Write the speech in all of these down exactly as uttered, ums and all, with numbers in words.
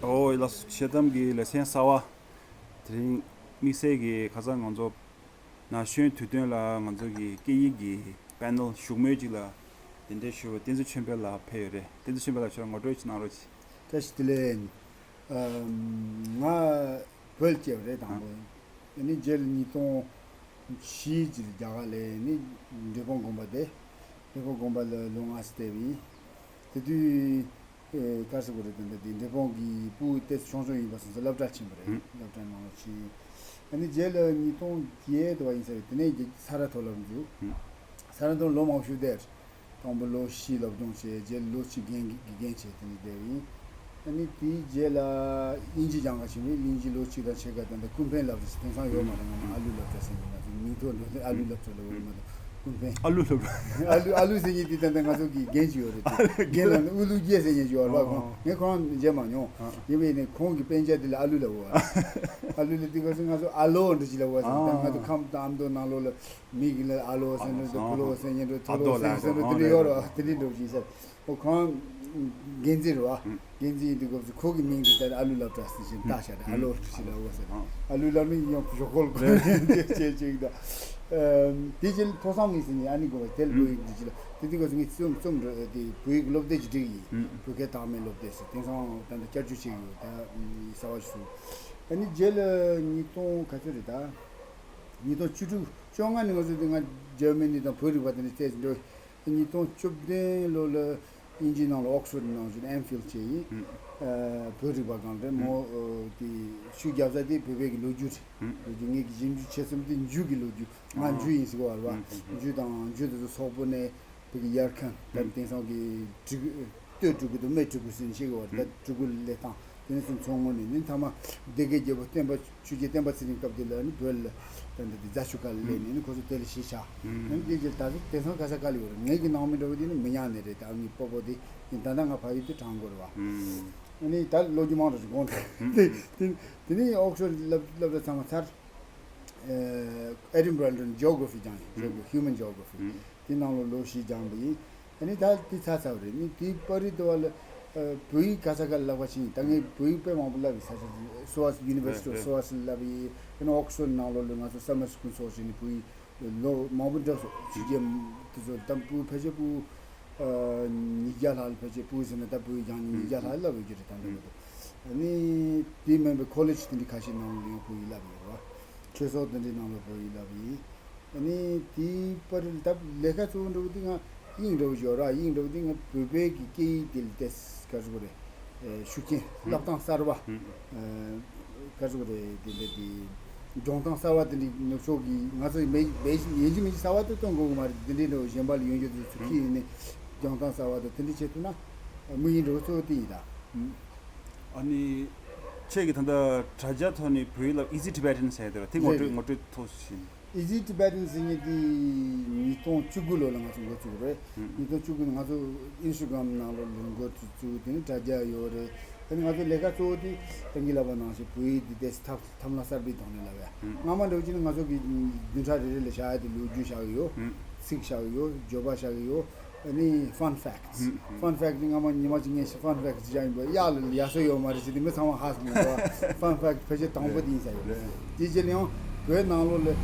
ཨོ་ལགས་སོ། འཆལ་གཏམ་གྱི་ལེ་ཚན་གསར་བ། དེ་རིང་དམིགས་བསལ་གྱི་ཁ་སང་ང་ཚོ་ན་གཞོན་དུས་སྟོན་ལ་ང་ཚོ་གི་སྐད་ཡིག་གི་པེ་ནལ་བཞུགས་མོལ་ཅིག་ལ་གདན་འདྲེན་ཞུ་བར་བསྟན་འཛིན་ཆོས་འཕེལ་ལགས་ཕེབས་ཡོད་རེད། བསྟན་འཛིན་ཆོས་འཕེལ་ལགས་ཁྱོད་ངོ་སྤྲོད་ཅིག་གནང་རོགས་གྱིས། བཀྲ་ཤིས་བདེ་ལེགས། ཨམ། ང་བོད་སྐྱེས་པ་རེད་དང་པོ། ཨ་ནི་རྗེས་ལ་ཉིས་སྟོང་བཞི་ཅིག་རྒྱ་གར་ལ་ནི་འབྲས་སྤུངས་དགོན་པ་དེ། འབྲས་སྤུངས་དགོན་པ་ལ་ལོ་ལྔ་ཙམ་བསྡད་པ་ཡིན། དེ་དུས་ཨེ་ག་རེ་ཟེར་དགོས་རེད། དེ་འདྲ་དེ་འབྲས་སྤུངས་ཀྱི་སྤུ་གུ་ཏོག་ཙམ་ཆུང་ཆུང་ཡིན་པ་སོང་ཙང་སློབ་གྲྭར་ཕྱིན་པ་རེད། ཨུ། སློབ་གྲྭ་ནང་ལ་ཕྱིན། ཨ་ནི་རྗེས་ལ་ཉིས་སྟོང་བརྒྱད་དུ་བ་ཡིན་ས་རེད། དེ་ནས་རྒྱ་ས་རཱ་ཐོག་ལ་འཛུལ། ཨུ། ས་རཱ་ཐོག་ལོ་མང་པོ་བཞུགས་བསྡད། དང་པོ་ལོ་བཞི་སློབ་སྦྱོང་བྱས། རྗེས་ལོ་གཅིག་དགེ་དགེ་རྒན་བྱས། དེ་ནས་བསྡད་པ་ཡིན། ཨ་ནི་དེའི་རྗེས་ལ་དབྱིན་ཇི་སྦྱང་ག་ཕྱིན་པ་ཡིན། དབྱིན་ཇི་ལོ་གཅིག་དང་ཕྱེད་ཀ། ད་ལྟ་ཀུན་ཕན་སློབ་གྲྭ་ཞིག་དེང་སང་ཡོད་མ་རེད། སྔོན་མ་ཨ་ལུ་སློབ་གྲྭ་ཟེར་གྱི། ང་ཚོ་མིང་ཐོག་འགྲོ་དུས་ཨ་ལུ་སློབ་གྲྭ་ལབ་ཡོད་མ་གཏོགས་ཀུན་ཕན། ཨ་ལུ་སློབ་གྲྭ། ཨ་ལུ་ཨ་ལུ་ཟེར་མཁན་དེ་ད་ལྟ་ང་ཚོ་གི་རྒན་ཅིག་ཡོད་རེད། དེ་རྒན་ལ་ནི་དབུ་ལུ་རྒྱལ་ཟེར་མཁན་ཅིག་ཡོད་རེད་པ། ཨོ། ཁོང་ངས་ཁོ་རང་མཇལ་མ་མྱོང་། ཨ། ཡིན་པས་ནི་ཁོང་གི་དཔེ་ཆ་དེ་ལ་ཨ་ལུ་ལབ་ཡོད་པ། ཨ་ལུ་ལབ་དུས་སྐབས་སུ་ང་ཚོ་ཨ་ལོ་འདྲ་ཅིག་ལབ་ཡོད་པ་ཟེར། ད་ང་ཚོ་ཨ། ཁམས་དང་ཨ་མདོ་ནང་ལོགས་ལ། མི་གི་ལ་ཨ་ལོ་ཟེར་འགྲོ་འདུག་ཨ་ཕོ་ལོ་ཟེར་འགྲོ། ཨ་ཐོ་ལོ་ཟེར་ཟེར་འགྲོ། དེ་འདྲ་ཡོད་རེད་པ། དེ་འདྲ་འགྲོ་བཞིན་ས། ཨོ་ཁོང་འགན་འཛིན་རེད་པ། ཨུ། འགན་འཛིན་ཡིན་དུས་སྐབས་སུ་ཁོ་གི་མིང་དེ་ལྟར་ཨ་ལུ་སློབ་གྲྭ་ཟེར་བཞིན་བཏགས་བཞག་རེད། ཨ་ལོ་ཞིག་ལ་འོ་ཟེར། ཨ། ཨ་ལུ་ལབ་ནི་ཡང་ཞོག་ཁོལ་ཁོལ་བྱེད་ཅིག་ད། ཨམ། དེ་རྗེས་ཐོས་བསམ་གྱི་ཟིན་ནས་ཨ་ནི་དགོས་པ་དེ་ལ་བོད་ཡིག་འདི་ཅི་ལ། དེ་དུས་སྐབས་སུ་ངས་རྩོམ་རྩོམ་འབྲི་དེ་བོད་ཡིག་སློབ་དེབ་ཅིག་བསྒྲིགས་ཡིན། ཨུ། བོད་སྐད་དག་མའི་སློབ་དེབ་ཟེར། དེང་སང་ད་ལྟ་བསྐྱར་བཅོས་བྱས་ཡོད། ད་གསར་བ་ཞིག་བཟོས། ཨ་ནི་རྗེས་ལ་ཉིས་སྟོང་ག་ཚོད་རེད་ད། ཉིས་སྟོང་བཅུ་དྲུག་བཅོ་ལྔ་ནས་ང་ཚོ་དེ་སྔ་འཇར་མ་ནི་དང་བོད་རིག་པ་དེ་འདྲ་བལྟས་འགྲོ། ཉིས་སྟོང་བཅུ་བདུན་ལོ་ལ་དབྱིན་ཇིའི་ནང་ལ་ཨོག་སི་ཕོར་ཌི་ནང་བཞིན་ཨེམ་ཕིལ་བྱས་ཡིན། ཨུ། ཨ། བོད་རིག་པ་སྒང་རེད་མོ། ཨུ། ཨ། དེ་ཤུགས་རྒྱབ་ས་དེ་བོད་པའི་གི་ལོ་རྒྱུས་རེད། ཨུ། ལོ་རྒྱུས་ངེད་ཀྱི་ཞིབ་འཇུག་བྱེད་མཚམས་དེ་འཇུ་གི་ལོ་རྒྱུས། ང་ཨ་འཇུ་ཡིན་ཟེར་གི་ཡོད་རེད་པ། ཨུ། ཨུ། འཇུ་དང་འཇུ་དེ་ཚོ་སོག་པོ་ནས། བོད་ཀྱི་ཡར་ཁང་ད་ཨུ། དེང་སང་གི་སྤྲུལ་སྐུ་སྟོད་སྤྲུལ་སྐུ་དང་སྨད་སྤྲུལ་སྐུ་ཟེར་ནས་བཤད་ཀྱི་ཡོད་རེད། ཨུ། ད་སྤྲུལ་སྐུ་ལས་སྟངས་དེ་ནས་སུ་མཚོ་སྔོན་ནས་ནི་མཐའ་མ་སྡེ་དགེ་རྒྱལ་པོ་བསྟན་པ་ཆོས་རྒྱལ་བསྟན་པ་ཚེ་རིང་སྐབས་དེ་ལ་ནི་བོད་ལ་ད་འདི་རྫ་ཆུ་ཁ་ལ་སླེབས་ནས་ནི་ཁོ་ཚོ་དེ་ལ་གཞིས་ཆགས། ཨུ། ཨ་ནི་དེ་རྗེས་ད་ཚོ་དེང་སང་ག་ས་ག་ལ་ཡོད་རེད། ངེད་ཀྱི་ནང་མི་འདྲ་བོ་དེ་ནི་མི་ཉག་ནས་རེད། ད་ངའི་སྤོ་བོ་དེ་ཡིན། ད་ལྟ་ང་ཕ་ཡུལ་དུ་གྲངས་འགོར་བ། ཨུ། ཨ་ནི་ད་ལོ་རྒྱུས་མང་དུ་དགོངས་ཏེ་དེ་དེ་ནི་ཨོག་སི་ཕོར་ཌི་སློབ་སློབ་གྲྭ་ཚང་མ་ཚར། ཨེ་ཨེ་ཌིན་བྷ་ར་འགྲོ་ནས་ཇི་ཨོ་གྷི་ར་ཕི་སྦྱངས་ཡིན། ཇི་ཨོ་གྷི་ར་ཕི། ཧིའུ་མན་ཇི་ཨོ་གྷི་ར་ཕི། ཨུ། དེ་ནང་ལོ་ལོ་བཞི་སྦྱངས་པ་ཡིན། ཨ་ནི་ད་དེ་ཚར་ཚར་བ་རེད། ནི་དེའི་པར་རིས་དུ་བ་ལ་ཨ་བོད་ཡིག་ག་ས་ག་ལ་བསླབ་པ་ཕྱིན་ཡིན། ད་ངས་བོད་ཡིག་དཔེ་མང་པོ་བསླབ་ཡིན། ས་ཆ་སོ་ཝ་སི། University of Swaziland བསླབ་ཡིན། ཨ་ནི་ཨོག་སི་ཕོར་ཌི་ནང་ལོགས་ལ་ང་ཚོ་སམ་མར་སི་ཀུལ་སོགས་བྱས་ནས་བོད་ཡིག་ལོ་མང་པོ་འགྲོ་སོང་། ཕྱི་རྒྱལ་དེ་ཚོ་ད་སྤུ་ཕལ་ཆེར་སྤུ་ཨ་ཉིས་བརྒྱ་ལྷག་ལ་ཕལ་ཆེར་སྤུ་ཟེར་ན་ད་བོད་ཡིག་སྦྱངས་ནས་ཉིས་བརྒྱ་ལྷག་བསླབ་ཡོད་ཀྱི་རེད། ད་འདི་མ་གཏོགས་ཨ་ནི་དེ་མིན་པའི་ཁོ་ལེ་ཇི་དེ་འདྲའི་ཁ་ཤས་ནང་ལ་ཡང་བོད་ཡིག་བསླབ་ཡོད་རེད་པ། ཆོས་ཚོགས་དེ་འདྲའི་ནང་ལ་བོད་ཡིག་བསླབ་ཡིན། ཨ་ནི་དེའི་པར་ད་ལས་ཀ་གཙོ་བོ་འདྲ་བོ་དེ་ང་དབྱིངས་འདྲ་བོ་ཞིག་ཡོད་ར། དབྱིངས་འདྲ་བོ་དེ་ང་བོད་པའི་གི་སྐད་ཡིག་དེ་ལ་ཏོག་ཙམ་ག་རེ་ཟེར་དགོས་རེད། ཨེ་ཤུགས་རྐྱེན་བསླབ་སྟངས་གསར་བ། ཨེ་ག་རེ་ཟེར་དགོས་རེད། དེ་འདྲ་དེ་སྦྱོང་སྟངས་གསར་བ་དེ་འདྲའི་ནུབ་ཕྱོགས་ཀྱི་ང་ཚོ་མེད་མེད་ཡིན་གཅིག་མིན་གཅིག་གསར་བ་དེ་སྟོན་དགོས་ཀྱི་མ་རེད། དེ་འདྲའི་འདྲ་བོ་གཞན་པ་ལ་ཡོང་རྒྱུ་དེ་ཚོ་ཁྱི་ཡིན་ནས་སྦྱོང་སྟངས་གསར་བ་དང་དེ་འདྲ་བྱེད་ཐུབ་ན་དམིགས་ཡུལ་འདྲ་བོ་གཙོ་བོ་དེ་ཡིན་ད། ཨ་ནི་ཁྱེད་ཀྱིས་ད་ལྟ་དྲ་རྒྱ་ཐོག་ནས་བོད་ཡིག་ལ་Easy Tibetan ཟེར་ཡ་དེ་ར། དེ་ངོ་རེད་སྤྲོད་རེད། ངོ་སྤྲོད་ཐུབ་ཤིང་། Easy Tibetan ཟེར་མཁན་དེ་ཉིས་སྟོང་བཅུ་དགུ་ལོ་ལ་ང་ཚོ་འགོ་བཙུགས་རེད། ཨུ། ཉིས་སྟོང་བཅུ་དགུ་ནས་ང་ཚོ་Instagram་ནང་ལོགས་ལ་འགོ་བཙུགས། དེ་ནས་དྲ་རྒྱ་ཡོད་རེད། དེ་ནས་ང་ཚོ་ལས་ཀ་གཙོ་བོ་དེ་ཏན་གྱིས་ལབ་པ་ནང་བཞིན་བོད་ཡིག་འདི་ཏོག་ཙམ་ཐབས་ལམ་གསར་པའི་ཐོག་ནས་ལབ་ཡ། ཨུ། སྔ་མ་འདྲ་བོ་ཅིག་ནི་ང་ཚོ་གི་བདུན་ཕྲག་རེ་རེ་ལ་བཞག་ཡ་དེ་ལོ་རྒྱུས་བཞག་གི་ཡོད། ཨུ། ཚིག་བཞག་གི་ཡོད། བརྗོད་པ་བཞག་གི་ཡོད། ཨ་ནི་fun facts། ཧུམ་ཧུམ། Fun fact་ནི་སྔ་མ་ཉི་མ་གཅིག་ངས་fun fact་ཅིག་བཞག་ཡིན་པ། གཡག་ལ་ཡ་སོ་ཡོད་མ་རེད་ཟེར་དེ་མི་ཚང་མ་ཧ་སོང་། Fun fact་ཕལ་ཆེར་དང་པོ་དེ་ཡིན་ས་ཡོད། རེད། དེ་རྗེས་ལ་ཡང་བོད་ནང་ལོགས་ལ་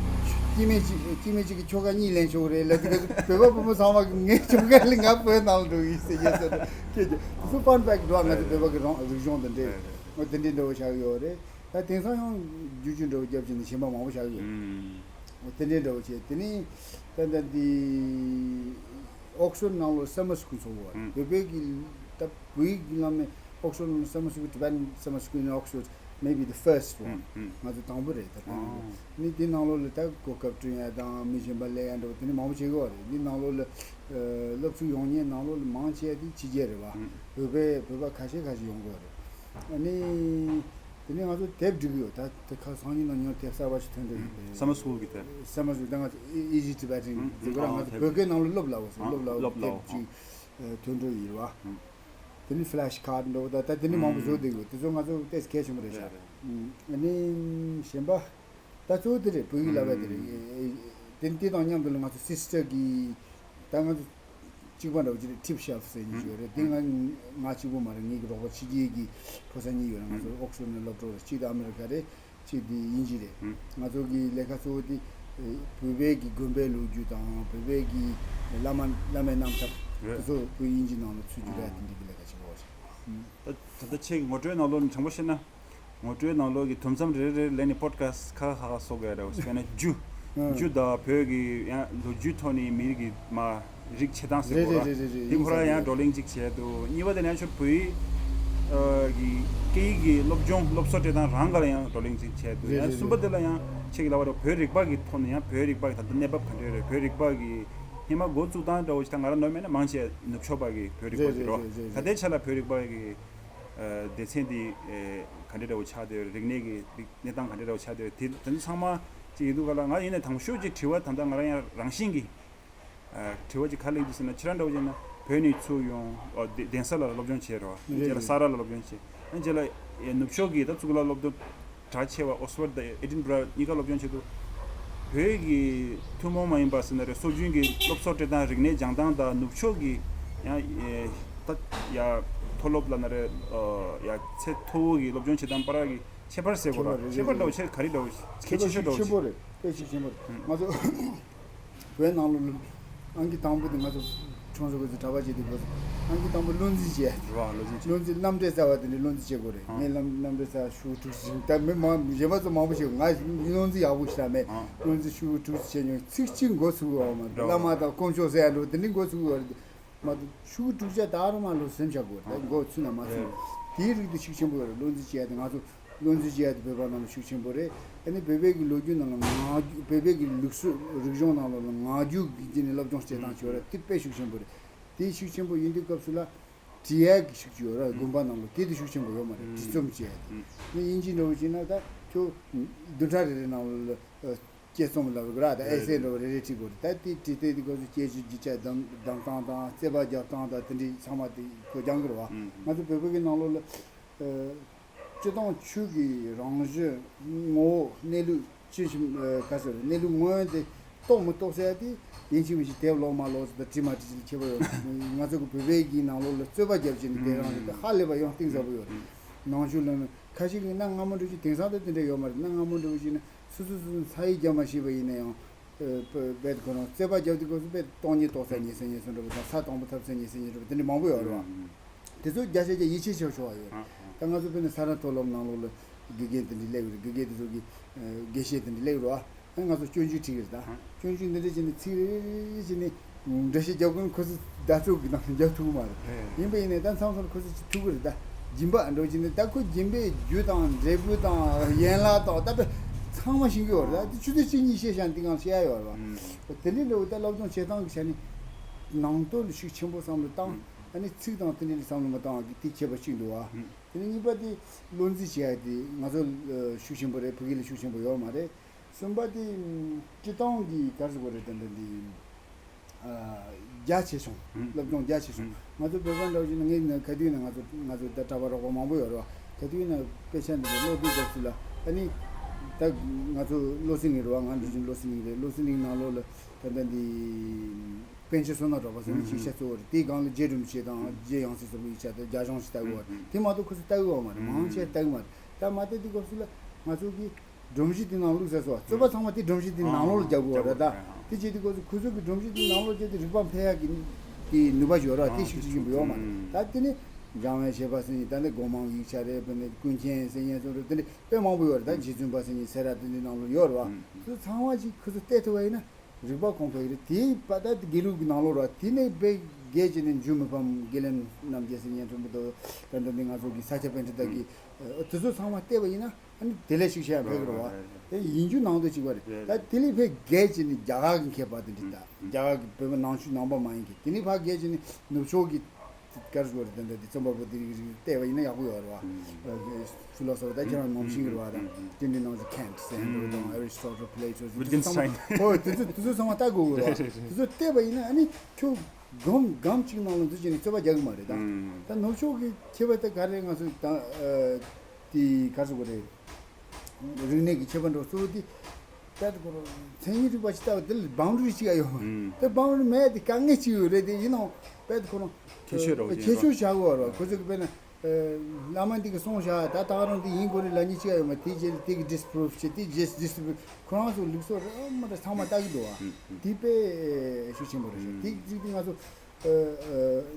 སྐྱེ་དམན་གཅིག་སྐྱེ་དམན་གཅིག་གིས་ཁྱོ་ག་གཉིས་ལེན་ཆོག་གི་རེད་ལབ་དུས་སྐབས་སུ་བོད་པ་བུ་མོ་ཚང་མ་གིས་ངའི་ཁྱོ་ག་ལ་ང་བོད་ནང་ལ་འགྲོ་གི་ཡིན་ཟེར་ཡོད་ཟེར་ནས་སྐད་ཆ་དེ་ཚོ་fun fact་འགྲོ། ང་ཚོ་བོད་པ་གི་རང་རིག་གཞུང་དང་འབྲེལ་བའི་འོ་དེ་འདྲའི་འདྲ་བོ་བཞག་གི་ཡོད་རེད། ད་དེང་སང་ཡང་བསྒྱུར་བཅོས་འདྲ་བོ་བརྒྱབ་བྱས་ནས་གཞན་པ་མང་པོ་བཞག་གི་ཡོད། ཨུམ། འོ་དེ་འདྲའི་འདྲ་བོ་བྱས། དེ་ནས་ད་ལྟ་འདི་ཨོག་སི་ཕོར་ཌི་ནང་ལོགས་summer school་ཚོགས་པ་རེད། ཨུམ། བོད་པའི་གི་ད་བོད་ཡིག་གི་ལམ་ནས་ཨོག་སི་ཕོར་ཌི་summer school། Tibetan summer school in Oxford, maybe the first one། ཨུམ་ཨུམ། ང་ཚོ་དང་པོ་རེད། ད་ལྟ་ཨོ། ནི་དེ་ནང་ལོགས་ལ་ད་གོ་སྐབས་བསྐྲུན་ཡ་དང་མི་གཞན་པ་སླེབས་ཡ་འདྲ་བོ་དེ་ནི་མང་པོ་བྱེད་ཀྱི་ཡོད་རེད། འདི་ནང་ལོགས་ལ་ཨ་སློབ་ཕྲུག་ཡོང་མཁན་ནང་ལོགས་ལ་མང་ཆེ་བ་དེ་ཕྱི་རྒྱལ་རེད་བ། ཨུམ། བོད་པའི་བོད་པ་ཁ་ཤས་ཁ་ཤས་ཡོང་གི་ཡོད་རེད། ཨ་ནི་དེ་ནས་ང་ཚོ་དེབ་སྒྲིག་གི་ཡོད། ད་དེ་ཁ་སང་ཉིན་ནང་ཉོ་དེབ་གསར་པ་ཞིག་ཐོན་འདུག་ཡིན་པས། Summer School་གི་དེབ། Summer School། ད་ང་ཚོ་Easy Tibetan་ཟེར་གི་ར། ང་ཚོ་བོད་སྐད་ནང་ལ་སློབ་ལ་འོ་ཟེར། སློབ་ལ་འོ་དེབ་ཅིག་ཐོན་འགྲོ་ཡིན་བ། དེ་ནི་flash card་འདྲ་བོ་ད་ད་དེ་ནི་མང་པོ་བཟོ་བསྡད་ཡོད། དེ་ཚོ་ང་ཚོ་ཏོག་ཙམ་གལ་ཆེན་པོ་རེད་ཤག། རེད་རེད། ཨ་ནི་གཞན་པ་ད་གཙོ་བོ་དེ་རེད། བོད་ཡིག་བསླབ་ཡ་དེ་རེད། དེ་དེ་དང་མཉམ་དུ་ལ་ང་ཚོ་sister་གི་ད་ང་ཚོ། གཅིག་པ་འདྲ་བོ་ཅིག་རེད། ཊིབ་ཤེལ་ཕི་ཟེར་མཁན་ཞིག་ཡོད་རེད། དེ་ང་ང་གཅིག་པོ་མ་རེད། ངེད་ཀྱི་རོགས་པ་ཕྱི་རྒྱལ་གྱི་ཕོ་གསར་གཉིས་ཡོད་རེད། ང་ཚོ་ཨོག་སི་ཕོར་ཌ་ནས་སློབ་གྲོགས་རེད། གཅིག་དེ་ཨ་མི་རི་ཀ་རེད། གཅིག་དེ་དབྱིན་ཇི་རེད། ང་ཚོ་གི་ལས་ཀ་གཙོ་བོ་དེ་བོད་པའི་གི་དགོན་པའི་ལོ་རྒྱུས་དང་། བོད་པའི་གི་བླ་མ་བླ་མའི་རྣམ་ཐར་དེ་ཚོ་བོད་དབྱིན་ཇི་ནང་ལ་ཚུད་རྒྱུ་རེད། དེ་འདྲའི་གི་ལས་ཀ་བྱེད་དགོས་རེད། ད་ད་ལྟ་ཁྱེད་ཀྱི་ངོ་སྤྲོད་ནང་ལོགས་ནས་དྲང་པོ་བཤད་ན། ངོ་སྤྲོད་ནང་ལོགས་ཀྱི་དུམ་མཚམས་རེ་རེ་ལ་ནི་པོ་ཌི་ཁ་སི་ཊི་ཁ་ཁ་ཁ་བཟོ་དགོས་རེད། དཔེར་ན་རྒྱུ། ཨ། རྒྱུ་དང་བོད་ཀྱི་ཡང་ལོ་རྒྱུས་ཐོག་ནས་མི་རིགས་ཀྱི་མ་རིགས་འཆད་སྟངས་ཟེར་རེད་དགོས་རེད། རེད་རེད་རེད། དེ་ཁོ་རང་ཡང་བགྲོ་གླེང་ཅིག་བྱས་འདུག་གཉིས་པ་དེ་ལ་ཡང་ཁྱོད་བོད་ཡིག་ཨ་གི་སྐད་ཡིག་གི་སློབ་སྦྱོང་སློབ་གསོ་སྤྲད་སྟངས་རང་ག་ལ་ཡང་བགྲོ་གླེང་ཅིག་བྱས་འདུག་རེད་ཡང་རེད་གསུམ་པ་རེད། དེ་ལ་ཡང་ཁྱེད་ཀྱི་ལབ་པ་རེད། བོད་རིག་པ་གི་ཐོག་ནས་ཡང་བོད་རིག་པ་གི་ད་ལྟ་གནས་བབ་ག་འདྲ་རེད། བོད་རིག་པ་གི་ཧེ་མ་འགོ་བཙུགས་སྟངས་འདྲ་བོ་ཞིག་ད་ང་རང་ནོར་མེད་ན་མང་ཆེ་ནུབ་ཕྱོགས་པ་གི་བོད་རིག་པ་རེད་ཞིག་རེད་རེད་རེད། ད་ལྟའི་ཆ་ལ་བོད་རིག་པ་གི་ཨ་སྡེ་ཚན་འདི་ཨེ་ག་འདྲ་འདྲ་བོ་ཆགས་བསྡད་ཡོད་རེད། རིག་གནས་ཀྱི་རིག་གནས་སྟངས་ག་འདྲ་འདྲ་བོ་ཆགས་བསྡད་ཡོད་རེད། དེ་དེ་ཚོ་ཚང་མ་ཅིག་ཡིན་དུས་ག་ལ་ང་ཡིན་ནའི་དང་པོ་ཤོས་ཀྱི་དྲི་བ་ད་ལྟ་ང་རང་ཡང་རང་བཞིན་གྱིས་ཨ་དྲི་བ་ཅིག་ག་རེ་སླེབས་འདུག་ཟེར་ན། ཁྱེད་རང་འདྲ་བོ་བྱས་ན་བོད་ནས་ཚུར་ཡོང་ཨ་གདན་ས་ལ་སློབ་སྦྱོང་བྱས་རེད་བ། རྗེས་ལ་ས་ར་ལ་སློབ་སྦྱོང་བྱས། ཨ་རྗེས་ལ་ཨེ་ནུབ་ཕྱོགས་ཀྱི་ད་གཙུག་ལག་སློབ་སྟོན་གྲགས་ཆེ་བ་ཨོག་སི་ཕོར་ཌ་དང་ཨེ་ཌིན་བྷ་ར་གཉིས་ཀ་སློབ་སྦྱོང་བྱེད་དུས། བོད་ཀྱི་ཐུན་མོང་མ་ཡིན་པ་ཟེར་ན་རེད། སྲོལ་རྒྱུན་གྱི་སློབ་གསོ་སྤྲད་སྟངས་རིག་གནས་སྦྱང་སྟངས་དང་ནུབ་ཕྱོགས་ཀྱི་ཡང་ཨེ་ད་ཡ་མཐོ་སློབ་ལབ་ན་རེད། ཨ་ཡ་ཚད་མཐོ་བོ་གི་སློབ་སྦྱོང་བྱེད་སྟངས་བར་གྱི་ཁྱད་པར་ཟེར་དགོས་རེད། ཁྱད་པར་རེད། ཁྱད་པར་འདྲ་བོ་ཆེ་ག་རེ་འདྲ་བོ་གལ་ཆེ་ཤོས་འདྲ་བོ་ཆེ། ཆེན་པོ་རེད། དཔེ་ཞིག་ཆེན་པོ་རེད། ང་ཚོ་བོད་ནང་ལོགས་ལ་ཨང་ཀི་དང་པོ་དེ་ང་ཚོ་ཆུང་ཆུང་སྐབས་སུ་གྲྭ་པ་བྱས་དུས་སྐབས་སུ་ཨང་ཀི་དང་པོ་བློ་འཛིན་བྱས། རེད་བ། བློ་འཛིན་བྱས། བློ་འཛིན་རྣམ་འགྲེལ་གསར་བ་དེ་འདྲའི་བློ་འཛིན་བྱེད་དགོས་རེད། ཨ། ངས་རྣམ་རྣམ་འགྲེལ་གསར་བ་ཞེ་པོ་འཁྲུག་ཅིག་ད་མི་མང་གཞན་པ་ཚོ་མང་པོ་ཞིག་ང་བློ་འཛིན་ཡག་པོ་ཞིག་རག་མེད། ཨ། བློ་འཛིན་ཞེ་པོ་འཁྲུག་ཅིག་བྱས་མྱོང་། ཚིག་གཅིག་མགོ་ཚུགས་པ་མ་རེད། རེད་བ། བླ་མ་དང་དཀོན་མཆོག་ཟེར་ཡ་འདྲ་བོ་དེ་འདྲའི་མགོ་ཚུགས་པ་རེད། མ་གཏོགས་ཤུགས་དྲུག་ཅག་ད་རུང་མ་ལོ་སེམས་ཆག་དགོས་རེད། མགོ་ཚུད་ན་མ་ཚུད། དེའི་རིགས་དེ་ཤུགས་ཆེན་པོ་ཡོད་རེད། བློ་འཛིན་བྱེད་ཡ་དེ་ང་ཚོ་བློ་འཛིན་བྱེད་ཡ་དེ་བོད་པ་ནང་ལ་ཤུགས་ཆེན་པོ་རེད། ཨ་ནི་བོད་པའི་གི་ལོ་རྒྱུས་ནང་ལ་ངག་རྒྱུན། བོད་པའི་གི་ལུགས་སྲོལ་རིག་གཞུང་ནང་ལོགས་ལ་ངག་རྒྱུན་གྱི་སྟེང་ནས་སློབ་སྦྱོང་བྱེད་སྟངས་ཅིག་ཡོད་རེད། དེ་དཔེ་ཤུགས་ཆེན་པོ་རེད། དེ་ཤུགས་ཆེན་པོ་ཡིན་དུས་སྐབས་སུ་ལ་བྲིས་ཡ་གི་ཤུགས་ཅིག་ཡོད་རེད། དགོན་པ་ནང་ལ་དེ་དེ་ཤུགས་ཆེན་པོ་ཡོད་མ་རེད། བྲིས་རྩོམ་བྱེད་ཡ་དེ། ཨ་ནི་དབྱིན་ཇི་འདྲ་བོ་བྱས་ན་ད་ཁྱོད་བདུན་ཕྲག་རེ་རེ་ནང་ལ་ཨ། དཔྱད་རྩོམ་ལབ་དགོས་ར། ད་ཨེ་སེ་འདྲ་བོ་རེ་རེ་བྲིས་དགོས་རེད། ད་དེ་བྲིས་དུས་དེ་སྐབས་སུ་སྐད་ཆ་རྒྱུ་ཆ་བདམས་བདམས་སྟངས་དང་རྩོད་པ་རྒྱབ་སྟངས་དང་དེ་འདྲའི་ཚང་མ་དེ་ཁོ་སྦྱང་དགོས་རེད་བ། ཨུམ། ང་ཚོ་བོད་པ་གི་ནང་ལོགས་ལ་ཨ་སྤྱིར་བཏང་ཆོས་ཀྱི་རང་བཞིན་ངོ་བོ་གནས་ལུགས་ཅི་ཞིག་ཨ་ག་ཟེར་གནས་ལུགས་དངོས་དེ་རྟོགས་མི་རྟོགས་ཟེར་ཡ་དེ་ཡིན་གཅིག་མིན་གཅིག་དེབ་ཀློག་མ་ཀློག་ཟེར་དང་བྲིས་མ་བྲིས་ཅི་ལ་ཁྱད་པར་ཡོད། ང་ཚོ་གི་བོད་པའི་གི་ནང་ལོགས་ལ་རྩོད་པ་རྒྱབ་བྱས་ནས་དེ་རང་རེད། ད་ཧ་ལས་པ་ཡང་གཏིང་ཟབ་པོ་ཡོད་རེད། ནང་ཆོས་ལ་ནི་ཁ་ཤས་ཀྱིས་གནའ་སྔ་མོ་འདྲ་བོ་ཅིག་དེང་སང་ད་དེ་འདྲ་ཡོད་མ་རེད། གནའ་སྔ་མོ་འདྲ་བོ་ཅིག་ནི། སོ་སོ་སོ་སོ་ཚ་ཡིས་རྒྱབ་མ་ཤེས་པ་ཡིན་ན་ཡང་། ཨ་དཔེ་དཔེ་ཁོ་རང་རྩོད་པ་རྒྱབ་དུས་སྐབས་སུ་དཔེ་སྟོང་ཉིད་རྟོགས་ས་ཉེ་ས་ཉེ་ས་འདྲ་བོ་དང་། ས་དང་པོ་ཐོབ་ས་ཉེ་ས་ཉེ་འདྲ་བོ་དེ་འདྲ་མང་པོ་ཡོད་རེད་བ། ཨ་དེ་ཚོ་བརྒྱ་ཆ་བརྒྱ་ཡིད་ཆེས་བྱེད་ཆོག་པ་ཡོད་རེད། ཨ་ཨ། ད་ང་ཚོ་དཔེར་ན་ས་རཱ་མཐོ་སློབ་ནང་ལོགས་ལ་དགེ་རྒན་དེ་འདྲ་སླེབས་ཡོད་རེད། དགེ་རྒན་དེ་ཚོ་གི་ཨ་དགེ་བཤེས་དེ་འདྲ་སླེབས་ཡོད་རེད་བ། ཨ་ང་ཚོ་སྐྱོན་བརྗོད་བྲིས་ཀྱི་རེད་ད། ཨ་སྐྱོན་བརྗོད་འདི་འདྲ་བྱས་ནས་ཚིག་རེ་རེ་རེ་བྱས་ནས། འགྲེལ་བཤད་རྒྱབ་དགོས་ན་ཁོ་ཚོས་བརྡ་སྤྲོད་ཀྱི་ནང་རྒྱབ་ཐུབ་ཀྱི་མ་རེད། ཡིན་པ་ཡིན་ནའི་ད་མཚམས་མཚམས་ཁོ་ཚོས་ཅིག་ཐུབ་ཀྱི་རེད་ད། སྦྱིན་པ་འགྲོ་བྱས་ནས་ད་ཁོ་སྦྱིན་པའི་རྒྱུ་དང་འབྲས་བུ་དང་ཡན་ལག་དང་ད་དཔེ་ཚང་མ་ཤེས་ཀྱི་ཡོད་རེད་ད། དེ་ཆུ་ཚོད་གཅིག་གཉིས་བཤད་བཞག་ན་དེ་གང་བཤད་ཡ་ཡོད་རེད་བ། དེ་འདྲའི་འདྲ་བོ་ད་སློབ་སྦྱོང་བྱེད་སྟངས་ཀྱི་ཆ་ནས་ནང་དོན་ལ་ཤུགས་ཆེན་པོ་བསམ་བློ་བཏང་། ཨ་ནི་ཚིག་དང་དེ་འདྲ་ལ་བསམ་བློ་མ་བཏང་བ་གི་དེ་ཁྱད་པར་གཅིག་འདུག་བ། དེ་ནས་གཉིས་པ་དེ་བློ་འཛིན་བྱེད་ཡ་དེ་ང་ཚོ་ལ་ཤུགས་ཆེན་པོ་རེད། ཕ་གི་ལ་ཤུགས་ཆེན་པོ་ཡོད་མ་རེད། གསུམ་པ་དེ་སྤྱིར་བཏང་གི་ག་རེ་ཟེར་དགོས་རེད། ད་འདི་འདི་ཨ་རྒྱ་ཆེ་སོང་། ཨང་། སློབ་སྦྱོང་རྒྱ་ཆེ་སོང་། ཨང་། ང་ཚོ་བོད་པ་འདྲ་བོ་ཞིག་ན་ངས་ནི་ག་དུས་ཡིན་ན་ང་ཚོ་ང་ཚོ་ད་གྲྭ་པ་རོགས་པ་མང་པོ་ཡོད་རེད་བ། ག་དུས་ཡིན་ན་དཔེ་ཆ་འདི་འདྲ་ཀློག་དུས་སྐབས་སུ་ལ་ཨ་ནི་ད་ང་ཚོ་བློ་སེང་རེད་བ། ང་འདི་བཞིན་བློ་སེང་རེད། བློ་སེང་ནང་ལོགས་ལ་ད་ལྟ་འདི་པཎ་ཆེན་བསོད་ནམས་གྲགས་པ་ཟེར་ནི་ཨང་ཡིག་ཆ་གཙོ་བོ་རེད། དེའི་སྒང་ལ་རྗེ་རིན་པོ་ཆེ་དང་ཨང་རྗེ་ཡང་སྲིད་ཚོགས་པའི་ཡིག་ཆ་དང་རྒྱ་གཞུང་ཞིག་ལྟ་གི་ཡོད་རེད། ཨང་། དེ་མ་གཏོགས་ཁོ་ཚོ་ལྟ་གི་ཡོད་མ་རེད། མང་ཆེ་ལྟ་གི་མ་རེད། ད་མ་ལྟ་དུས་སྐབས་སུ་ལ་ང་ཚོ་གི་སྒྲོམ་གཞི་དེ་ནང་བླུགས་ས་སོ། རྩོད་པ་ཚང་མ་དེ་སྒྲོམ་གཞི་དེ་ནང་ལོགས་ལ་རྒྱག་དགོས་རེད་ད། ཨང་། དེ་བྱེད་དུས་སྐབས་སུ་ཁོ་ཚོ་གི་སྒྲོམ་གཞི་དེ་ནང་ལོགས་བརྒྱབ་སྟེ་རིག་པ་འཕེལ་ཡག་གི་དེ་ནུས་པ་ཞིག་ཡོད་རེད་བ། དེ་ཨང་། ཤུགས་ཆེ་ཆེན་པོ་ཡོད་མ་རེད། ཨང་། ད་དེ་ནི་འཇམ་དབྱངས་བཞད་པ་ཟེར་མཁན་ད་ནི་སྒོ་མང་ཡིག་ཆ་རེད། དཔེར་ན་ཀུན་མཁྱེན་ཟེར་མཁན་ཚོ་རེད། དེ་འདྲ་དཔེ་མང་པོ་ཡོད་རེད་ད། ཨང་། རྗེ་བཙུན་པ་ཟེར་མཁན་སེ་ར་དེ་འདྲའི་ནང་ལོགས་ཡོད་རེད་བ། ཨང་། དེ་ཚོ་ཚང་མ་ཅིག་ཁོ་ཚོ་བལྟས་ཐུབ་པ་ཡིན་ན། རིག་པ་གོང་འཕེལ་རེད། དེའི་བར་ད་དགེ་ལུགས་ཀྱི་ནང་ལོགས་ར། དེ་ནས་དཔེ་རྒྱས་བྱས་ནས་འཇུ་མི་ཕམ་དགེ་ལེགས་རྣམ་རྒྱལ་ཟེར་མཁན་ཚོ་མི་འདུག་ད་ལྟ་འདི་ང་ཚོ་གི་ས་སྐྱ་པཎྜི་ཏ་གི་ཨ་དེ་ཚོ་ཚང་མ་བལྟས་པ་ཡིན་ན་ཨ་ནི་དེ་ལས་ཤུགས་ཆེ་ཡང་འཕེལ་གི་རེད་བ། རེད་རེད། དེ་ཡིན་རྒྱུ་ནང་དུ་གཅིག་པ་རེད། རེད་ད་རེད། དེ་ལས་དཔེ་རྒྱས་བྱས་ནས་རྒྱ་གར་གི་མཁས་པ་དེ་འདྲ་ད། ཨ་རྒྱ་གར་གི་བོད་པ་ནང་ཆོས་ནང་པ་མ་ཡིན་གི་དེ་ནས་ཕར་རྒྱས་བྱས་ནས་ནུབ་ཕྱོགས་ཀྱི་གར་སྐོར་དེ་འདྲ་དེ་རྩོམ་པ་པོ་དེ་རིགས་རིགས་བལྟས་པ་ཡིན་ན་ཡག་པོ་ཡོད་རེད་བ། ཕི་ལོ་སོ་ཕི་ད་ཁྱེད་རང་ནོར་ཤིང་རེད་བ། ད་དེ་འདྲའི་ནང་དུ་ཁེནཊ་ཟེར་མཁན་དང་ཨེ་རི་སི་ཊོ་ཊལ། པི་ལེ་ཊོ་སི། ཝིཊ་གིན་སི་ཊེན། ཨོ་དེ་ཚོ་དེ་ཚོ་ཚང་མ་ལྟ་དགོས་རེད་བ། རེད་རེད་རེད། དེ་ཚོ་བལྟས་པ་ཡིན་ན་ཨ་ནི་ཁྱོད་སྒོམ་སྒམ་གཅིག་ནང་ལ་འཛུལ་བྱས་ནས་རྩོད་པ་རྒྱག་གི་མ་རེད་ད། ད་ནུབ་ཕྱོགས་ཀྱི་མཁས་པ་དེ་ག་རེ་ང་ཚོ་ད་དེ་ག་རེ་ཟེར་དགོས་རེད། རིག་གནས་ཀྱི་མཁས་པ་འདྲ་བོ་གཙོ་བོ་དེ། དཔེ་དེ་ཁོ་རང་མཚན་ཉིད་རིག་པ་ཅིག་ལྟ་བུ་དེ་ལ་བའུན་ཌ་རི་ཅིག་ཡོད་མ་རེད། ཨུམ། དེ་བའུན་ཌ་རི་མེད་དེ་དཀའ་ངལ་ཅིག་ཡོད་རེད། དེ་ཡིན་ནའང་དཔེ་དེ་ཁོ་རང་ཁྱད་ཆོས་རོགས་ཁྱད་ཆོས་བྱ་དགོས་རོགས། ཁོ་ཚོ་གི་དཔེར་ན། བླ་མ་འདི་གིས་གསུངས་བཞག་ད་ད་རུང་འདི་ཡིན་དགོས་རེད་ལབ་མཁན་ཅིག་ཡོད་མ་རེད། དེ་རྗེས་ལ་དེ་གི་ཌིས་པུ་རུབ་བྱེད། དེ་རྗེས་ཌིས་པུ་རུབ་ཁོ་རང་ཚོ་ལུགས་སྲོལ་རེ་མ་རེད་ཚང་མ་ལྟ་གི་འདུག་བ། དེ་དཔེ་ཤུགས་ཆེན་པོ་རེད་ཤག་དེ་གཅིག་དེ་ང་ཚོ་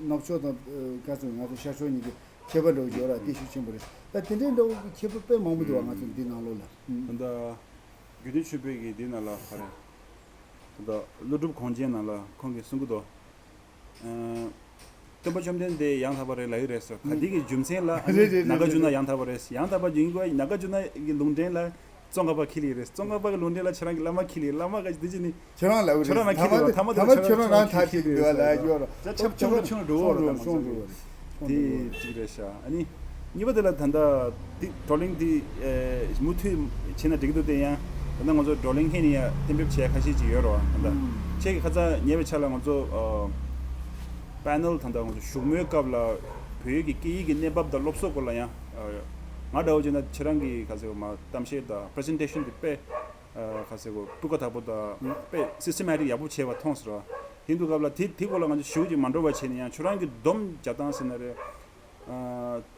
ནུབ་ཕྱོགས་དང་ག་ཚོད་ང་ཚོ་ཤར་ཕྱོགས་གཉིས་ཀྱི་ཁྱད་པར་འདྲ་བོ་ཡོད་ར། དེ་ཤུགས་ཆེན་པོ་རེད། ད་དེ་འདྲའི་འདྲ་བོ་གི་ཁྱད་པར་དཔེ་མང་པོ་འདུག་བ། ང་ཚོ་འདི་ནང་ལོགས་ལ། ད་ལྟ་རྒྱུད་སྟོད་ཆོས་འཕེལ་གྱི་འདི་ནང་ལ་ག་རེ། ད་ལྟ་ཀླུ་སྒྲུབ་གངས་ཅན་ནང་ལ་ཁོང་གིས་གསུང་གི་འདུག་སྟོན་པ་བཅོམ་ལྡན་འདས་ཡང་དག་པ་རེད་ལབ་ཀྱི་རེད་ཟེར། ག་དེ་གི་རྒྱུ་མཚན་ལ་ཨ་ནི་རེད་རེད་ནཱ་གཱརྫུ་ན་ཡང་དག་པ་རེད། ཡང་དག་པ་ཡིན་དགོས། ནཱ་གཱརྫུ་ན་གི་ལུང་འདྲེན་ལ་ཙོང་ཁ་པ་ཁེལ་ལེ་རེད། ཙོང་ཁ་པ་གི་ལུང་འདྲེན་ལ་ཁྱེད་རང་གི་བླ་མ་ཁེལ་ལེ། བླ་མ་ག་འདི་ཅི་ནི་ཁྱོད་རང་ལབ་ཀྱི་རེད། ཁྱོད་རང་མ་ཁེལ་ལེ། ཐ་མ་ཐ་མ་ཁྱོད་རང་རང་ཐག་ཆོད་ཀྱི་འདུག་ལ་ཡ་ཅོ་ར། ད་ཆབ་ཆུང་རུ་ཆུང་རུ་འགྲོ་བ་རེད། ད་ང་ཚོ་དེ་གཅིག་རེད་ཤག་ཨ་ནི་གཉིས་པ་དེ་ལ་ད་ལྟ་འདི་བགྲོ་གླེང་འདི་མུ་མཐུད་བྱས་ན་འགྲིག་གི་འདུག་དེ་ཡང་ད་ལྟ་ང་ཚོ་བགྲོ་གླེང་ཁེལ་ནས་ཡང་གཏན་འབེབས་བྱས་ཁ་ཤས་ཅིག་ཡོད་རེད་བ། ད་ལྟ་ཁྱེད་ཀྱི་ཁ་ཚ་ཉེ་བའི་ཆ་ལ་ང་ཚོ་པེ་ནལ་ད་ལྟ་ང་ཚོ་བཞུགས་མོལ་སྐབས་ལ་བོད་ཡིག་གི་སྐད་ཡིག་གི་གནས་བབ་དང་སློབ་གསོ་སྐོར་ལ་ཡང་ང་འདྲ་བོ་བྱས་ན་ཁྱེད་རང་གི་ག་ཚོད་མ་གཏམ་བཤད་དང་པི་རི་སེན་ཊེ་ཤན་དེ་དཔེ་ག་ཚོད་གོ་སྤུས་ཀ་དག་པོ་དང་དཔེ་སིས་ཊེ་མེ་ཊིག་ཡག་པོ་བྱས་པ་མཐོང་སོང་ར། དེ་འདུག་སྐབས་ལ་དེ་དེ་སྐོར་ལ་ང་ཚོ་ཞེ་པོ་ཅིག་མ་འགྲོ་བ་བྱས་ནས་ཡང་ཁྱོད་རང་གི་སྡོམ་རྒྱག་སྟངས་ཟེར་ན་རེད།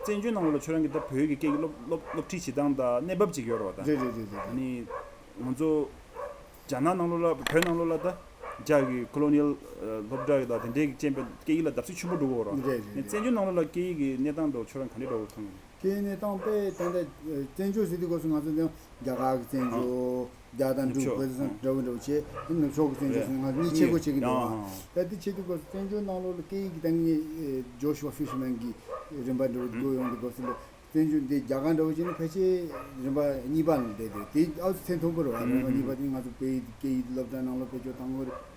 བཙན་བྱོལ་ནང་ལོགས་ལ་ཁྱོད་རང་གི་ད་བོད་ཡིག་གི་སྐད་ཀྱི་སློབ་སློབ་སློབ་ཁྲིད་བྱེད་སྟངས་དང་གནས་བབ་ཅིག་ཡོད་རེད་བ་ད། རེད་རེད་རེད་རེད། ཨ་ནི་ང་ཚོ་རྒྱ་ནག་ནང་ལོགས་ལ་བོད་ནང་ལོགས་ལ་ད་རྒྱ་གི་ཁོ་ལོ་ནི་ཡལ་སློབ་གྲྭ་གི་ད་དེ་འདྲའི་གི་རྐྱེན་པས་སྐད་ཡིག་ལ་བརྡབ་གསིག་ཆེན་པོ་འགྲོ་གི་ཡོད་རེད་བ། རེད་རེད་ནས་རེད། བཙན་བྱོལ་ནང་ལོགས་ལ་སྐད་ཡིག་གི་གནས་སྟངས་འདྲ་བོ་ཁྱོད་རང་ག་འདྲ་འདྲ་བོ་མཐོང་གི། སྐད་ཡིག་གནས་སྟངས་དཔེ་ད་ལྟ་བཙན་བྱོལ་ཟེར་དུས་སྐབས་སུ་ང་ཚོ་འདི་རྒྱ་གར་གི་བཙན་བྱོལ། རྒྱ་དང་འབྲུག་བོད་དང་འདྲ་བོ་འདྲ་བོ་བྱས། དེ་ནུབ་ཕྱོགས་ཀྱི་བཙན་བྱོལ་ཟེར་ང་གཉིས་ཆེ་གོ་བྱེད་ཀྱི་འདུག་བ། ད་དེ་བྱེད་དུས་སྐབས་སུ་བཙན་བྱོལ་ནང་ལོགས་ལ་སྐད་ཡིག་གི་ད་ངས་ཇོ་ཤུ་ཝ་ཧྥི་ཤར་མན་གྱི་རིམ་པ་འདྲ་བོ་བགོས་ཡོང་དུས་སྐབས་སུ་ལ་བཙན་བྱོལ་འདི་རྒྱ་གར་འདྲ་བོ་བྱས་ན་ཕལ་ཆེར་རིམ་པ་གཉིས་པ་ལ་བསྡད་དེ་དེ་ཨའུ་ཚོ་མཚན་མཐོན་པོ་རེད་བ། རིམ་པ་གཉིས་པ་དེ་ང་ཚོ་བོད་ཡིག་སྐད་ཡིག་སློབ་གྲྭ་ནང་ལ་བེད་སྤྱོད་བཏང་དགོས་རེད།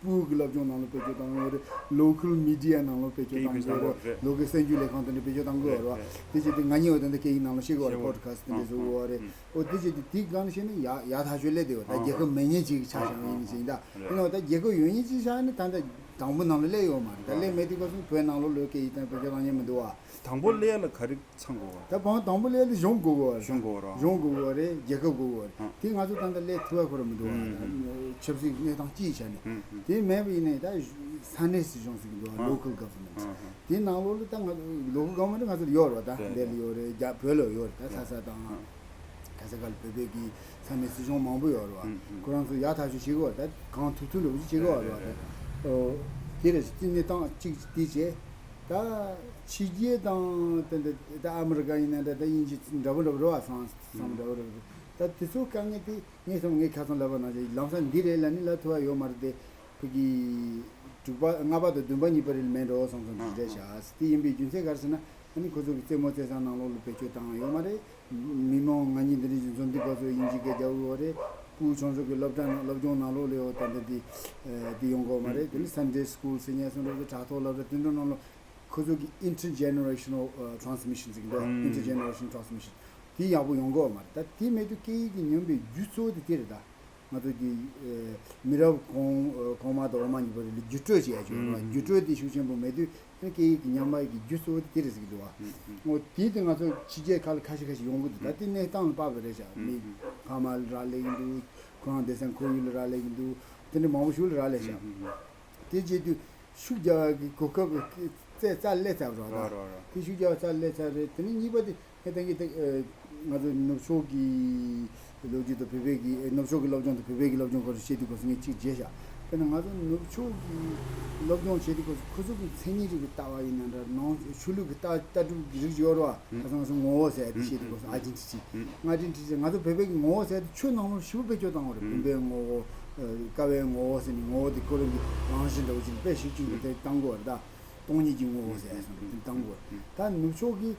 སྤུ་གུ་གི་སློབ་སྦྱོང་ནང་ལ་བེད་སྤྱོད་བཏང་དགོས་རེད། ལོ་ཁལ་མི་ཌི་ཡ་ནང་ལ་བེད་སྤྱོད་བཏང་དགོས་རེད། ལོ་ཁལ་གསར་འགྱུར་ལས་ཁང་དེ་འདྲ་བེད་སྤྱོད་བཏང་དགོས་རེད་བ། དེ་བྱས་ཏེ་ང་གཉིས་བ་ད་ལྟ་སྐད་ཡིག་ནང་ལ་བཤད་དགོས་རེད། པོ་ཌི་ཁ་སི་ཊི་འདི་འདྲ་བཟོ་དགོས་རེད། ཨོ་དེ་བྱས་ཏེ་དེ་གང་ནས་བཤད་ན་ཡག་ཡག་ཐག་ཆོད་སླེབས་བསྡད་ཡོད། ད་རྒྱལ་ཁབ་མེད་མཁན་ཅིག་ཆགས་བཞག་ཡིན་ཟིན་ད། ཡིན་ནའང་ད་རྒྱལ་ཁབ་ཡོད་མཁན་ཅིག་ཆགས་ན་ད་ལྟ་དང་པོ་ནང་ལ་སླེབས་ཡོད་མ་རེད། ད་སླེབས་མེད་དུས་སྐབས་སུ་བོད་ནང་ལོགས་ལ་སྐད་ཡིག་དང་བེད་སྤྱོད་བཏང་མཁན་མི་འདུག་བ། དང་པོ་སླེབས་ཡ་ལ་ག་རེ་ཚང་དགོས་བ། ད་བང་དང་པོ་སླེབས་ཡ་ལ་གཞུང་དགོས་དགོས་བ་རེད། གཞུང་དགོས་ར། གཞུང་དགོས་དགོས་བ་རེད། རྒྱལ་ཁབ་དགོས་དགོས་བ་རེད། དེ་ང་ཚོ་ད་ལྟ་སླེབས་ཐུབ་ཡ་ཁོ་ར་མི་འདུག་བ། ཆབ་སྲིད་གནས་སྟངས་སྤྱིའི་ཆ་ནས། དེ་མེད་པ་ཡིན་ནའི་ད་ས་གནས་སྲིད་གཞུང་ཟེར་གི་འདུག་བ། ལོ་ཁལ་གྷ་ཝར་མེན་ཊི། དེ་ནང་ལོགས་ལ་ད་ང་ལོ་ཁལ་གྷ་ཝར་མེན་ཊི་ང་ཚོ་ལ་ཡོད་རེད་བ། ད་འདི་ལ་ཡོད་རེད། རྒྱ་བོད་ལ་ཡོད་རེད། ད་ལྷ་ས་དང་། ཁ་ས་ག་ལ་བོད་པའི་གི་ས་གནས་སྲིད་གཞུང་མང་པོ་ཡོད་རེད་བ། ཁོ་རང་ཚོ་ཡག་ཐག་ཆོད་བྱེད་དགོས་བ། ད་གང་ཐུབ་ཐུབ་འདྲ་བོ་ཅིག་བྱེད་དགོས་བ་རེད་བ། ད་དེ་རེད། སྤྱི་གནས་སྟངས་གཅིག་དེ་བྱས། ད་ཕྱི་རྒྱལ་དང་ད་ད་ད་ཨ་མི་རི་ཀ་ཡིན་ན་འདྲ། ད་དབྱིན་ཇི་འདྲ་པོ་འདྲ་པོ་རེད་བ། ཧྥ་རན་སི་ཚང་མ་འདྲ་པོ་རེད་བ། ད་དེ་ཚོ་དཀའ་ངལ་དེ་ངས་བསམ་ངས་ཁ་སང་ལབ་པ་ནང་བཞིན་ལམ་སང་འདི་རེད་ལབ་ནི་ལབ་ཐུབ་པ་ཡོད་མ་རེད་དེ། ཕ་གི་དྲུག་པ་ལྔ་པ་དང་བདུན་པ་གཉིས་པ་རེད་མེད་འགྲོ་བསམ་སོང་། འདི་རེད་ཤག་དེ་ཡིན་པའི་རྒྱུ་མཚན་ག་རེ་ཟེར་ན། ཨ་ནི་ཁོ་ཚོ་གི་རྩེད་མོ་རྩེ་ས་ནང་ལོགས་ལ་བེད་སྤྱོད་བཏང་ཡོད་མ་རེད། མི་མང་ང་གཉིས་འདི་འདྲ་ཞིག་འཛོམས་དུས་སྐབས་སུ་དབྱིན་ཇི་སྐད་རྒྱག་དགོས་རེད། སྤུ་གུ་ཆུང་ཆུང་གི་སློབ་གྲྭ་ནང་སློབ་སྦྱོང་ནང་ལོགས་ལ་ཡོད་ད་འདི་འདི་འདི་ཡོང་དགོས་མ་རེད། དེ་ནི་Sunday school ཟེར་མཁན་སོང་འགྲོ་གི་དྲ་ཐོག་སློབ་གྲྭ་དེ་འདྲ་ནང་ལ་ཁོ་ཚོ་གི་intergenerational ཨ་transmission ཟེར་གི་འདུག intergenerational transmission དེ་ཡག་པོ་ཡོང་གི་ཡོད་མ་རེད། ད་དེ་མེད་དུས་སྐད་ཡིག་གི་ཉམས་པའི་རྒྱུ་གཙོ་བོ་དེ་དེ་རེད་ད། ང་ཚོ་གི་ཨ་མི་རབས་གོང་ཨ་གོང་མ་དང་འོག་མ་གཉིས་བར་ལ་བརྒྱུད་སྤྲོད་བྱེད་ཡ་ཅིག་ཡོད་རེད་བ། བརྒྱུད་སྤྲོད་དེ་ཤུགས་ཆེན་པོ་མེད་དུས་ཨ་ནི་སྐད་ཡིག་གི་ཉམས་པ་གི་རྒྱུ་གཙོ་བོ་དེ་དེ་རེད་ཟེར་གི་འདུག་བ། འོ་དེ་དེ་ང་ཚོ་ཕྱི་རྒྱལ་ཁག་ལ་ཁ་ཤས་ཁ་ཤས་ཡོང་གི་འདུག་ད་དེ་གནས་སྟངས་ལ་དཔག་པ་རེད་ཤག་མི་ཕ་མ་ལ་རག་ལས་ཀྱི་འདུག་ཁོ་རང་བསྡད་ས་ཁོར་ཡུག་ལ་རག་ལས་ཀྱི་འདུག་དེ་འདྲ་མང་པོ་ཞིག་ལ་རག་ལས་ཤག་དེ་བྱེད་དུས་ཤུགས་རྒྱག་གི་གོ་སྐབས་རྩ་རྩ་ལས་ཚར་རོགས་རོགས་རོགས་རོགས། དེ་ཤུགས་རྒྱག་རྩ་ལས་ཚར་རེད། དེ་ནས་གཉིས་པ་དེ་ངས་ད་གིན་དེ་ང་ཚོ་ནུབ་ཕྱོགས་ཀྱི་ལོ་རྒྱུས་དང་བོད་པའི་གི་ནུབ་ཕྱོགས་ཀྱི་སློབ་སྦྱོང་དང་བོད་པའི་གི་སློབ་སྦྱོང་སྐོར་བཤད་དུས་སྐབས་སུ་ངས་གཅིག་བརྗེད་བཞག་དཔེར་ན་ང་ཚོ་ནུབ་ཕྱོགས་ཀྱི་སློབ་སྦྱོང་བྱེད་དུས་སྐབས་སུ་ཁོ་ཚོ་གི་མཚན་ཉིད་རིག་པའི་ལྟ་བ་ཡིན་ན་འདྲ། ནང་ཆོས་ལུགས་ཀྱི་ལྟ་ལྟ་གྲུབ་ཀྱི་རིགས་ཡོད་རེད་བ། ཁ་སང་ང་ཚོ་ངོ་བོ་ཟེར་ཡ་དེ་བཤད་དུས་སྐབས་སུ་ཨའི་ཌེན་ཊི་ཊི། ཨའི་ཌེན་ཊི་ཊི་ཟེར་ང་ཚོ་བོད་པའི་གི་ངོ་བོ་ཟེར་ཡ་དེ་ཆོས་ནང་ལོགས་ཞེ་པོ་བེད་སྤྱོད་བཏང་བ་རེད། བུམ་པའི་ངོ་བོ། ཀ་བའི་ངོ་བོ་ཟེར་ནས་ངོ་བོ་དེ་ཁོ་རང་གི་རང་བཞིན་འདྲ་བོ་ཅིག་དཔེ་ཤུགས་ཆེན་པོ་དེ་བཏང་གི་ཡོད་རེད་ད། སྟོང་ཉིད་ཀྱི་ངོ་བོ་ཟེར་ཡ་སོང་དེ་བཏང་གི་ཡོད་རེད། ད་ནུབ་ཕྱོགས་ཀྱི་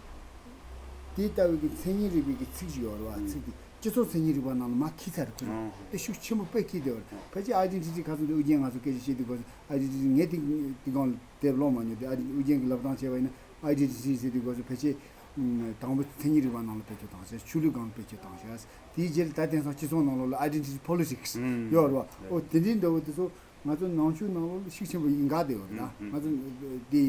དེ་ལྟ་བུའི་གི་མཚན་ཉིད་རིག་པའི་གི་ཚིག་ཅིག་ཡོད་རེད་བ། ཚིག་དེ་སྤྱི་ཚོགས་མཚན་ཉིད་རིག་པ་ནང་ལ་མར་འཁྱེར་ཚར་རེད། ཁོ་རང་དཔེ་ཤུགས་ཆེན་པོ་དཔེ་འཁྱེར་བསྡད་ཡོད་རེད། ཕལ་ཆེར་ཨའི་ཌེན་ཊི་ཊི་ཁ་སང་དེ་ཨུ་རྒྱན་ང་ཚོ་སྐད་ཆ་བཤད་དུས་སྐབས་སུ་ཨའི་ཌེན་ཊི་ཊི་ངས་དེ་དེ་སྒང་ལ་དེབ་ཀློག་མ་མྱོང་དེ་ཨའི་ཨུ་རྒྱན་གྱི་ལབ་སྟངས་བྱས་པ་ཡིན་ན་ཨའི་ཌེན་ཊི་ཊི་ཟེར་དུས་སྐབས་སུ་ཕལ་ཆེར་དང་པོ་མཚན་ཉིད་རིག་པ་ནང་ལ་བེད་སྤྱོད་བཏང་ཤག་ཆོས་ལུགས་སྒང་ལ་བེད་སྤྱོད་བཏང་ཤག་དེའི་རྗེས་ལ་ད་དེང་སང་སྤྱི་ཚོགས་ནང་ལོགས་ལ་ཨའི་ཌེན་ཊི་ཊི་པོ་ལི་ཊིག་སི་ཡོད་རེད་བ། ཨོ་དེ་འདྲའི་འདྲ་བོ་དེ་ཚོ་ང་ཚོ་ནང་ཆོས་ནང་ལོགས་ལ་ཤུགས་ཆེན་པོ་ཡིན་འགག་བསྡད་ཡོད་རེད་ད། ང་ཚོ་དེ་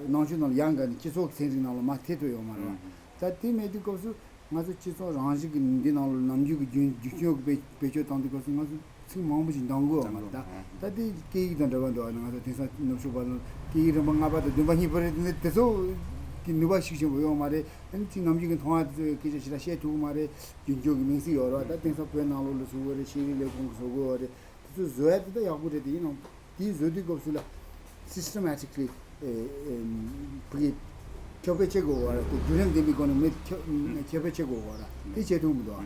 ནང་ཆོས་ནང་ལ་ཡང་འགག་ནས་སྤྱི་ཚོགས་ཀྱི་ཚན་རིག་ནང་ལ་མར་ཐེ་ཐོས་ཡོད་མ་རེད་བ། ད་དེ་མེད་དུས་སྐབས་སུ་ ང་ཚོ་སྤྱི་ཚོགས་རང་བཞིན་གྱི་འདི་ནང་ལ་ནམ་རྒྱུན་གྱི་རྒྱུན་རྒྱུན་སྐྱོང་གི་བེད་བེད་སྤྱོད་བཏང་དུས་སྐབས་སུ་ང་ཚོ་ཚིག་མང་པོ་ཞིག་འདང་དགོས་པ་མ་རེད་ད། ད་དེ་སྐད་ཡིག་དང་འབྲེལ་བ་འདུག་ཨ་ནི་ང་ཚོ་དེང་སང་ནུབ་ཕྱོགས་པ་ཚོ་སྐད་ཡིག་རིམ་པ་ལྔ་པ་དང་བདུན་པ་གཉིས་པ་རེད། དེ་ནི་དེ་ཚོ་གི་ནུས་པ་ཤུགས་ཆེན་པོ་ཡོད་མ་རེད། ཨ་ནི་ཚིག་ནམ་རྒྱུན་གྱི་མཐོང་བ་དེ་ཚོའི་སྐད་ཆ་ཞེ་དྲག་བཤད་ཐུབ་ཀྱི་མ་རེད། རྒྱུན་སྐྱོང་གི་མིང་ཚིག་ཡོད་རེད་བ། ད་དེང་སང་བོད་ནང་ལོགས་ལ་བཟོ་དགོས་རེད། ཤེས་རིག་ལས་ཁུངས་ཀྱི་བཟོ་དགོས་རེད། དེ་ཚོ་བཟོ་ཡ་དེ་ད་ཡག་པོ་རེད། དེ་ཡིན་ནའང་དེའི་བཟོ་དུས་སྐབས་སུ་ལ་systematically ཨེ་ཨེ་བུ་གི་ཁྱབ་སྤེལ་བྱེད་དགོས་པ་རེད། དེ་བརྒྱུད་རིམ་ལྡན་པའི་སྒོ་ནས་མི་ཁྱབ་ཁྱབ་སྤེལ་བྱེད་དགོས་པ་རེད། དེ་བྱེད་ཐུབ་མི་འདུག་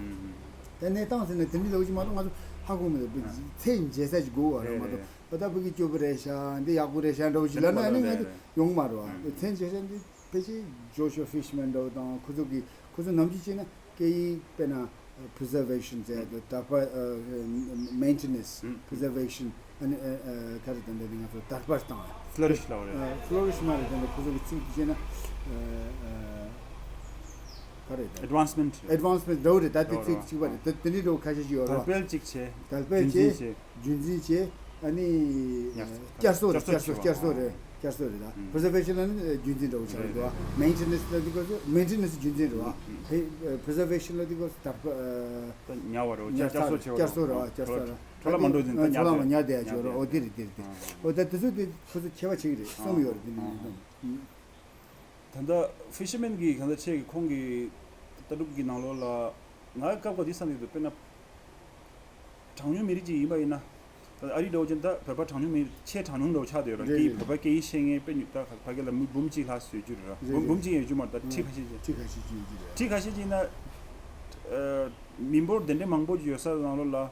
ཨ། ད་གནས་སྟངས་ཟེར་ན་དེ་འདྲ་ལོག་ཅིག་མ་གཏོགས་ང་ཚོ་ཧ་གོ་མི་འདུག་ཚད་འཇལ་ས་ཅིག་དགོས་པ་རེད་མ་གཏོགས་ཨ་ད་བུ་གི་སྐྱོ་པོ་རེད་ཤག་འདི་ཡག་པོ་རེད་ཤག་འདྲ་བོ་ཅིག་ལབ་ན་ཨ་ནི་ང་ཚོ་ཡོང་མ་རེད་བ། ཚད་འཇལ་ས་འདི་ཕལ་ཆེར་ཇོ་ཤུ་ཕིཤ་མན་འདྲ་བོ་དང་ཁོ་ཚོ་གི་ཁོ་ཚོ་ནམ་རྒྱུན་བྱས་ན་སྐད་ཡིག་དཔེར་ན་preservation ཟེར་ཡ་དང་དར་པ་maintenance preservation ཨ་ནི་ག་རེ་དང་འདི་ང་ཚོ་དར་པ་བཏང་flourish ལ་བ་རེད། Flourish མ་རེད་དང་ཁོ་ཚོ་གི་ཚིག་དེ་བྱས་ན་ག་རེ་དང་advancement advancement འདྲ་བོ་རེད། ད་དེ་ཚིག་གཅིག་པ་རེད། ད་དེ་འདྲའི་འདྲ་བོ་ཁ་ཤས་ཤིག་ཡོད་རེད། དར་སྤེལ་གཅིག་བྱས། དར་སྤེལ་རྒྱུན་འཛིན་བྱས། བྱས། རྒྱུན་འཛིན་བྱས། ཨ་ནི་བསྐྱར་གསོ་རེད། བསྐྱར་གསོ་བསྐྱར་གསོ་བྱས་པ། བསྐྱར་གསོ་རེད། བསྐྱར་གསོ་རེད་ད། preservation ལ་ནི་རྒྱུན་འཛིན་འདྲ་བོ་ཆགས་རེད་འདུག་ཨ། maintenance ལ་འདི་སྐབས་སུ་maintenance རྒྱུན་འཛིན་རེད་བ། preservation ལ་འདི་སྐབས་སུ་དར་པ། ད་ཉར་བ་རེད། བསྐྱར་གསོ་བྱས་པ་བསྐྱར་གསོ་རེད་བ། བསྐྱར་གསོ་རེད། འཕྲོ་བརླག་མ་འགྲོ་ཟིན་ད་ཉར་བསྡད་ཡ་ཅིག་ཡོད་རེད། འོ་དེ་རེད་དེ་རེད་དེ། འོ་ད་དེ་ཚོ་དེ་ཁོ་ཚོ་ཁྱད་པར་ཆེ་གི་རེད་བསམ་ཡོད་རེད་དེ་འདྲ་མི་འདུག་ད་ལྟ་ཕི་ཤར་མེན་གྱི་གང་ལྟར་ཆེད་ཀྱི་ཁོང་གི་ལྟ་གྲུབ་ཀྱི་ནང་ལོགས་ལ་ང་སྐབས་འགའ་འདི་བསམ་གྱི་འདུག་དཔེར་ན་གྲངས་ཉུང་མི་རིགས་ཅིག་ཡིན་པ་ཡིན་ན། ད་ཨ་རི་འདྲ་བོ་ཅན་ད་བོད་པ་གྲངས་ཉུང་མི་ཆེས་གྲངས་ཉུང་འདྲ་བོ་ཆགས་བསྡད་ཡོད་རེད། རེད་སྐད་ཡིག་རེད། བོད་པ་སྐད་ཡིག་ཤེས་མཁན་དཔེ་ཉུང་ད་ཕ་གི་ལ་མི་འབུམ་གཅིག་ལྷག་ཡོད་རྒྱུ་རེད། རེད་འབུམ་འབུམ་གཅིག་ཡོད་རྒྱུ་མ་རེད། ད་ཁྲི་ཁ་ཤས་ཅིག་ཁྲི་ཁ་ཤས་ཅིག་ཡོད་རྒྱུ་རེད། ཁྲི་ཁ་ཤས་ཅིག་ཡིན་ན། མི་འབོར་དེ་འདྲའི་མང་པོ་ཅིག་ཡོད་ས་ནང་ལོགས་ལ།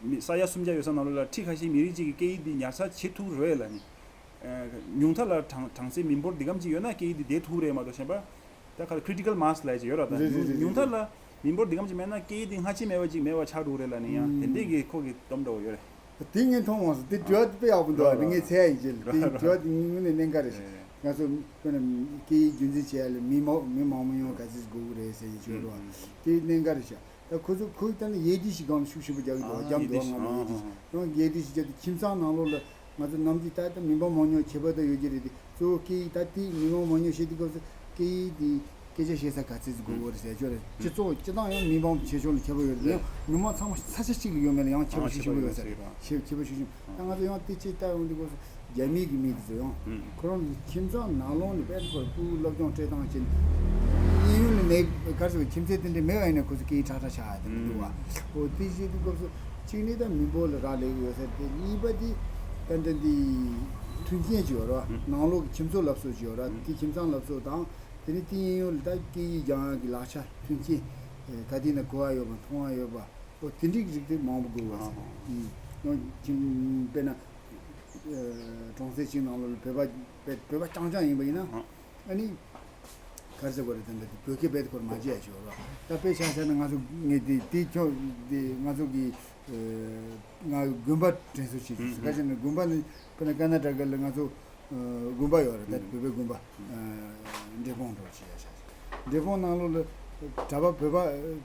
མི་ས་ཡ་སུམ་བརྒྱ་ཡོད་ས་ནང་ལོགས་ལ་ཁྲི་ཁ་ཤས་མི་རིགས་གཅིག་གི་སྐད་ཡིག་འདི་ཉར་ཚགས་བྱེད་ཐུབ་རེད་ལབ་ནི། ཉུང་མཐའ་ལ་གྲངས་གྲངས་ཚད་མི་འབོར་འདི་གམ་ཅིག་ཡོད་ན་སྐད་ཡིག་འདི་བསྡད་ཐུབ་རེད་མ་གཏོགས་གཞན་པ། ད་ག་ལ་critical mass ལབ་ཅིག་ཡོད་ར་ད། རེད་རེད་རེད་རེད། ཉུང་མཐའ་ལ་མི་འབོར་འདི་གམ་ཅིག་མེད་ན་སྐད་ཡིག་འདི་སྔ་ཕྱི་མེད་པ་ཅིག་མེད་པ་ཆགས་འགྲོ་གི་རེད་ལབ་ནི་ཡང་དེ་འདྲས་ཀྱི་ཁོ་གི་སྡོམ་འདྲ་བོ་ཡོད་རེད། དེ་ངས་མཐོང་མ་སོང་། དེ་དྲི་བ་དཔེ་ཡག་པོ་འདུག་ར་ར་ངས་འཚོལ་ཡ་ཡིན་གྱི་ར། དེ་ར་དྲི་བ་དེ་དངོས་གནས་གནད་འགག་རེད་ཤག་རེད། ང་ཚོ་དཔེར་ན་སྐད་ཡིག་རྒྱུན་འཛིན་བྱེད་ཡ་ལ་མི་མང་མི་མང་མང་ཉུང་ག་ཚོད་དགོས་ཀྱི་རེད་ཟེར་ཡ་ཅིག་ཡོད་རེད་བ། དེ་གནད་འགག་རེད་ཤག་ད་ཁོ་ཚོ་ཁོའི་ལྟ་ན་ཡེ་ཏི་ཞིག་སྒང་ལ་ཤུགས་ཆེན་པོ་རྒྱག་གི་འདུག་ཨ་རྒྱབ་ཡེ་འདུག་ཏི་ང་ལ་ཡེ་ཏི་ཞིག་ཡང་ཡེ་ཏི་ཞིག་རྒྱབ་སྟེ་ཁྱིམ་ཚང་ནང་ལོགས་ལ་ང་ཚོ་ནམ་རྒྱུན་ད་ལྟ་མི་འབོར་མང་ཉུང་ཁྱད་པར་ད་ཡོད་ཀྱི་རེད་དེ་གཙོ་བོ་སྐད་ཡིག་ད་ལྟའི་མི་འབོར་མང་ཉུང་བཤད་དུས་སྐབས་སུ་སྐད་ཡིག་དེ་སྐད་ཆ་བཤད་ས་ག་ཚོད་ཅིག་དགོས་ཀྱི་རེད་ཟེར་ཆོག་རེད། སྤྱི་ཚོགས་སྤྱི་བཏང་ཡང་མི་འབོར་ཆེ་ཆུང་ལ་ཁྱད་པར་ཡོད་རེད། ཡང་མི་མང་ཚང་མ་ས་ཆ་གཅིག་ལ་ཡོད་མེད་ལ་ཡང་ཁྱད་པར་ཤུགས་ཆེན་པོ་ཡོད་ས་རེད། ཁྱད་ཁྱད་པར་ཤུགས་ཆེན་པོ། ད་ང་ཚོ་ཡང་དེ་ཅིག་ལྟ་ཡོང་དུས་སྐབས་སུ། རྒྱ་མི་གི་མི་དེ་ཚོ་ཡང་ཁོ་རང་གི་ཁྱིམ་ཚང་ནང་ལོགས་ནས་དཔེ་ཁོར་སྤུ་གུ་སློབ་སྦྱོང་སྤྲད་སྟངས་ཅན། གཡས་གཡོན་ལ་ནས་ག་རེ་ཟེར་ཁྱིམ་མཚེས་དེ་འདྲ་མེད་པ་ཡིན་ན་ཁོ་ཚོ་སྐད་ཡིག་ཁྲག་ཁྲག་ཆགས་ཡ་དེ་མི་འདུག་བ། འོ་དེ་བྱེད་དུས་སྐབས་སུ་གཅིག་ནས་ད་མི་འབོར་ལ་རག་ལས་ཀྱི་ཡོད་ས་རེད། དེ་གཉིས་པ་དེ་ད་འདྲ་འདི་མཐུན་རྐྱེན་ཅིག་ཡོད་རེད་བ། ནང་ལོགས་ཀྱི་ཁྱིམ་ཚང་སློབ་གསོ་ཅིག་ཡོད་རེད་བ། དེ་ཁྱིམ་ཚང་སློབ་གསོ་དང་དེ་ནས་དེ་གཡས་གཡོན་ལ་ད་སྐད་ཡིག་སྦྱང་ཡ་གི་ལག་ཆ་མཐུན་རྐྱེན་ག་དུས་ན་གོ་བ་ཡོད་པ་མཐོང་བ་ཡོད་པ། འོ་དེ་འདྲའི་རིགས་དེ་མང་པོ་དགོས་བ་ཟེར། ཡང་ཁྱིམ་དཔེར་ན། གྲོང་གསེབ་ཅིག་ནང་ལོགས་ལ་བོད་པ་བོད་པ་རྐྱང་རྐྱང་ཡིན་པ་ཡིན་ན། ཨ་ནི། ག་རེ་ཟེར་དགོས་རེད་དེ་འདྲ་དེ་བོད་སྐད་རྦད་དེ་ཁོ་རང་མ་བརྗེད་ཡ་ཞིག་ཡོད་རེད། ད་དཔེ་ཆ་བཞག་ན་ང་ཚོ་ངས་དེ་དེ་ཁྱོད་དེ་ང་ཚོ་གི་ང་དགོན་པ་དྲན་གསོ་བྱེད་ཀྱི་ཟེར་ག་ཅེ་ན་དགོན་པ་ནི་དཔེར་ན་ཀ་ན་ཊ་ཀ་ལ་ང་ཚོ་དགོན་པ་ཡོད་རེད། ད་བོད་པའི་དགོན་པ་འབྲས་སྤུངས་འགྲོ་བྱེད་ཡ་ཆ་འབྲས་སྤུངས་ནང་ལོགས་ལ་གྲྭ་པ་བོད་པ་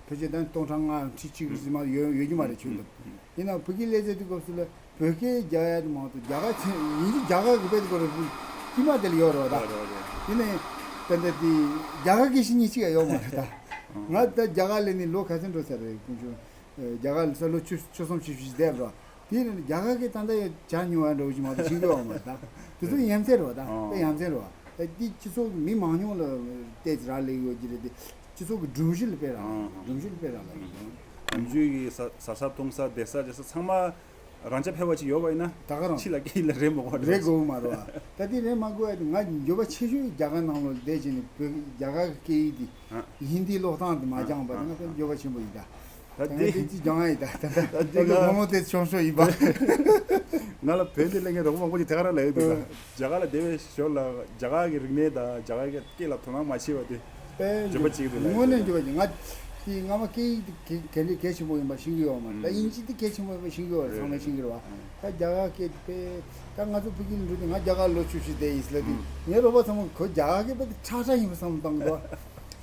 ཕལ་ཆེར་ད་སྟོང་ཕྲག་ལྔ་ཁྲི་གཅིག་ཙམ་ཡོད་ཡོད་ཀྱི་མ་རེད་ཁྱོད་འདུག་ཡིན་ནའང་བོད་སྐད་སླེབས་ཚར་དུས་སྐབས་སུ་ལ། བོད་སྐད་རྒྱག་ཡ་དེ་མང་དུ་རྒྱ་གར་ཚན་ཡིན་གྱི་རྒྱ་གར་གྱི་དཔེ་དེ་ཁོ་རང་དཀྱིལ་མ་དེ་ལ་ཡོད་རེད་བ་ད། ཡིན་ནའི་ད་ལྟ་དེ་རྒྱ་གར་སྐད་ཤེས་མཁན་གཅིག་ཡང་ཡོད་མ་རེད་ད། ང་ད་རྒྱ་གར་སླེབས་ནས་ལོ་ག་ཚོད་འགྲོ་ཚར་རེད་ཀུན་སྤྱོད། རྒྱ་གར་ལ་ས་ལོ་བཅུ་བཅུ་གསུམ་བཅུ་བཞི་བསྡད་རེད་བ། དེ་ནི་རྒྱ་གར་སྐད་ད་ལྟ་ཡང་བྱ་མྱོང་བ་འདྲ་བོ་ཞིག་མ་གཏོགས་ཤེས་ཀྱི་ཡོད་མ་རེད་ད། དེ་ཚོ་ཡ་མཚན་རེད་བ་ད་དཔེ་ཡ་མཚན་རེད་བ། ད་དེ་སྤྱི་ཚོགས་ཀྱི་མི་མང་ཉུང་ལ་བལྟས་ཚེ་རག་ལས་ཡོད་ཀྱི་རེད་དེ། སྤྱི་ཚོགས་ཀྱི་སྒྲོམ་གཞི་ལ་དཔེ་རག་ལས་སྒྲོམ་གཞི་ལ་དཔེ་རག་ལས་ཡོད། ནམ་རྒྱུན་གྱི་ཟ་ཟ་ས་འཐུང་ས་བསྡད་ས་བྱེད་ས་ཚང་མ་རང་ཆ་འཕེར་བ་ཅིག་ཡོད་པ་ཡིན་ན། ད་ག་རང་ཕྱི་ལ་སྐད་ཡིག་ལ་རེ་མ་དགོས་རེད། རེ་དགོས་མ་རེད་བ། ད་དེ་རེ་མ་དགོས་ཡ་དེ་ང་འགྱོད་པ་ཆེ་ཤོས་རྒྱ་གར་ནང་ལོགས་བསྡད་བྱས་ནས་བོད་རྒྱ་གར་གྱི་སྐད་ཡིག་དེ་ཧིན་དིའི་ཀློག་སྟངས་དེ་མ་སྦྱངས་པ་དེ་ང་དཔེ་འགྱོད་པ་ཆེན་པོ་ཡིན་ད། ད་ད་ང་དེ་དེ་ཅི་སྦྱང་ཡ་ཡིན་ད་ད་ད་ད་ད་ལོ་ང་ངོ་དེ་ཆུང་ཤོས་ཡིན་པ། ང་ལ་བོད་འདི་གླེང་མཁན་རོགས་པ་མང་པོ་ཅིག་ཐད་ཀར་ལ་ཡོད་འདུག་ད། རྒྱ་གར་ལ་བསྡད་པའི་ཞོར་ལ་རྒྱ་གར་གྱི་རིག་གནས་དང་རྒྱ་གར་གྱི་སྐད་ལ་དོ་སྣང་མ་བྱས་པ་དེ། དཔེ་འགྱོད་པ་གཅིག་རེད་ལ། དངོས་གནས་འགྱོད་པ་གཅིག་ང་དེ་སྔ་མ་སྐད་ཡིག་དེ་གལ་གལ་གལ་ཆེན་པོ་ཡིན་པ་ཤེས་ཀྱི་ཡོད་མ་རེད། ད་དབྱིན་ཇི་དེ་གལ་ཆེན་པོ་ཡིན་པ་ཤེས་ཀྱི་ཡོད་རེད། ཚང་མས་ཤེས་ཀྱི་རེད་བ། ད་རྒྱ་གར་སྐད་དེ་དཔེ་ད་ང་ཚོ་ཕ་གི་ལ་འགྲོ་དུས་ང་རྒྱ་གར་ལོ་བཅུ་བཞི་བསྡད་ཡིན་ཟེར་ལབ་དུས་ངའི་རོགས་པ་ཚང་མ་ཁོ་རྒྱ་གར་སྐད་དཔེ་དེ་ཁྲག་ཁྲག་ཡིན་པ་བསམ་བློ་བཏང་གི་འདུག་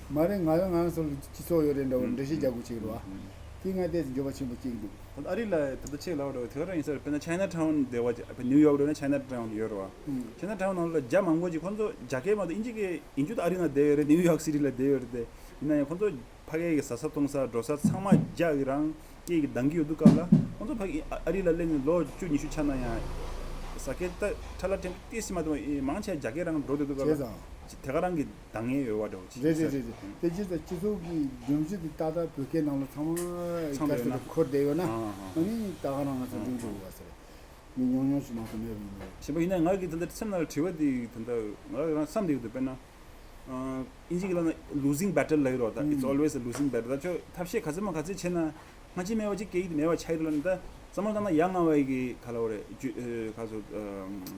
མ་རེད། ང་རང་ང་རང་ཚོ་ལ་སྤྱི་ཚོགས་ཡོད་རེད་འདྲ་བོ་འགྲེལ་བཤད་རྒྱག་དགོས་ཆེ་གི་རེད་བ། དེ་ང་དེ་འགྱོད་པ་ཆེན་པོ་སྐྱེ་གི་འདུག་ཨ་རི་ལ་ད་ལྟ་ཆེད་ལབ་འགྲོ་དེ་ག་རང་ཡིན་ས་རེད། དཔེར་ན་ཆའི་ན་ཊའུན་བསྡད་པ་ཅིག་ནིའུ་ཡོག་འགྲོ་ན་ཆའི་ན་ཊའུན་ཡོད་རེད་བ། ཆའི་ན་ཊའུན་ནང་ལ་རྒྱ་མང་པོ་ཅིག་ཁོང་ཚོ་རྒྱ་སྐད་མ་གཏོགས་དབྱིན་ཇི་སྐད་ཡིན་རྒྱུ་ད་ཨ་རི་ནང་བསྡད་ཡོད་རེད། ནིའུ་ཡོག་སི་ཊི་ལ་བསྡད་ཡོད་རེད་དེ། ཡིན་ན་ཡང་ཁོང་ཚོ་ ཕ་གི་གི་ཟ་ས་འཐུང་ས་འགྲོ་ས་ཚང་མ་རྒྱ་གི་རང་སྐད་ཀྱི་འདང་གི་ཡོད་དུས་སྐབས་ལ་ཁོང་ཚོ་ཕ་གི་ཨ་རི་ལ་སླེབས་ནས་ལོ་བཅུ་ཉི་ཤུ་ཆགས་ན་ཡང་ཟ་སྐད་ད་ཁྲ་ལ་ཕྲན་བུ་ཏོག་ཙམ་མ་གཏོགས་མང་ཆེ་རྒྱ་སྐད་རང་འགྲོ་སྡོད་དུས་སྐབས་བྱས་ཙང་། ལ་དེ་ག་རང་གི་འདང་ངེས་ཡོད་པ་འདྲ་བོ་ཅིག་རེད་རེད་རེད་རེད། དེ་བྱས་ཙང་སྤྱི་ཚོགས་ཀྱི་སྒྲོམ་གཞི་དེ་ཏག་ཏག་བོད་སྐད་ནང་ལ་ཚང་མ་ཚང་བསྐྱར་ཡོད་ན། དུ་འཁོར་བསྡད་ཡོད་ན། ཨ་ཨ་ཨ་ནི་ད་ག་རང་ང་ཚོ་འགྲིག་འགྲོ་བ་ཟེར། མི་ཉུང་ཉུང་ཞིག་མ་གཏོགས་མེད་པ་ཡིན་ནོ། ཞེས་པ་ཡིན་ན་ང་གི་ད་ལྟ་སེམས་ནང་ལ་དྲི་བ་འདི་ད་ལྟ་ང་རང་བསམ་བསྡད་ཡོད་དུ་དཔེར་ན། ཨིན་ཇི་གི་ལ་ན་losing battle ལབ་ཡོད་རོགས་ད། It's always a losing battle. ད་ཁྱོད་ཐབས་ཤེས་ག་ཚད་མ་ག་ཚད་བྱས་ན་སྔ་ཕྱི་མེད་པ་ཅིག་སྐད་ཡིག་དེ་མེད་པ་ཆགས་ཡོད་རེད་ལ་ནི་ད་བསམ་བློ་བཏང་ན་ཡ་ང་བ་ཡི་གི་ག་ལ་བ་རེད་ཇུ་ཨ་ག་ཚོད་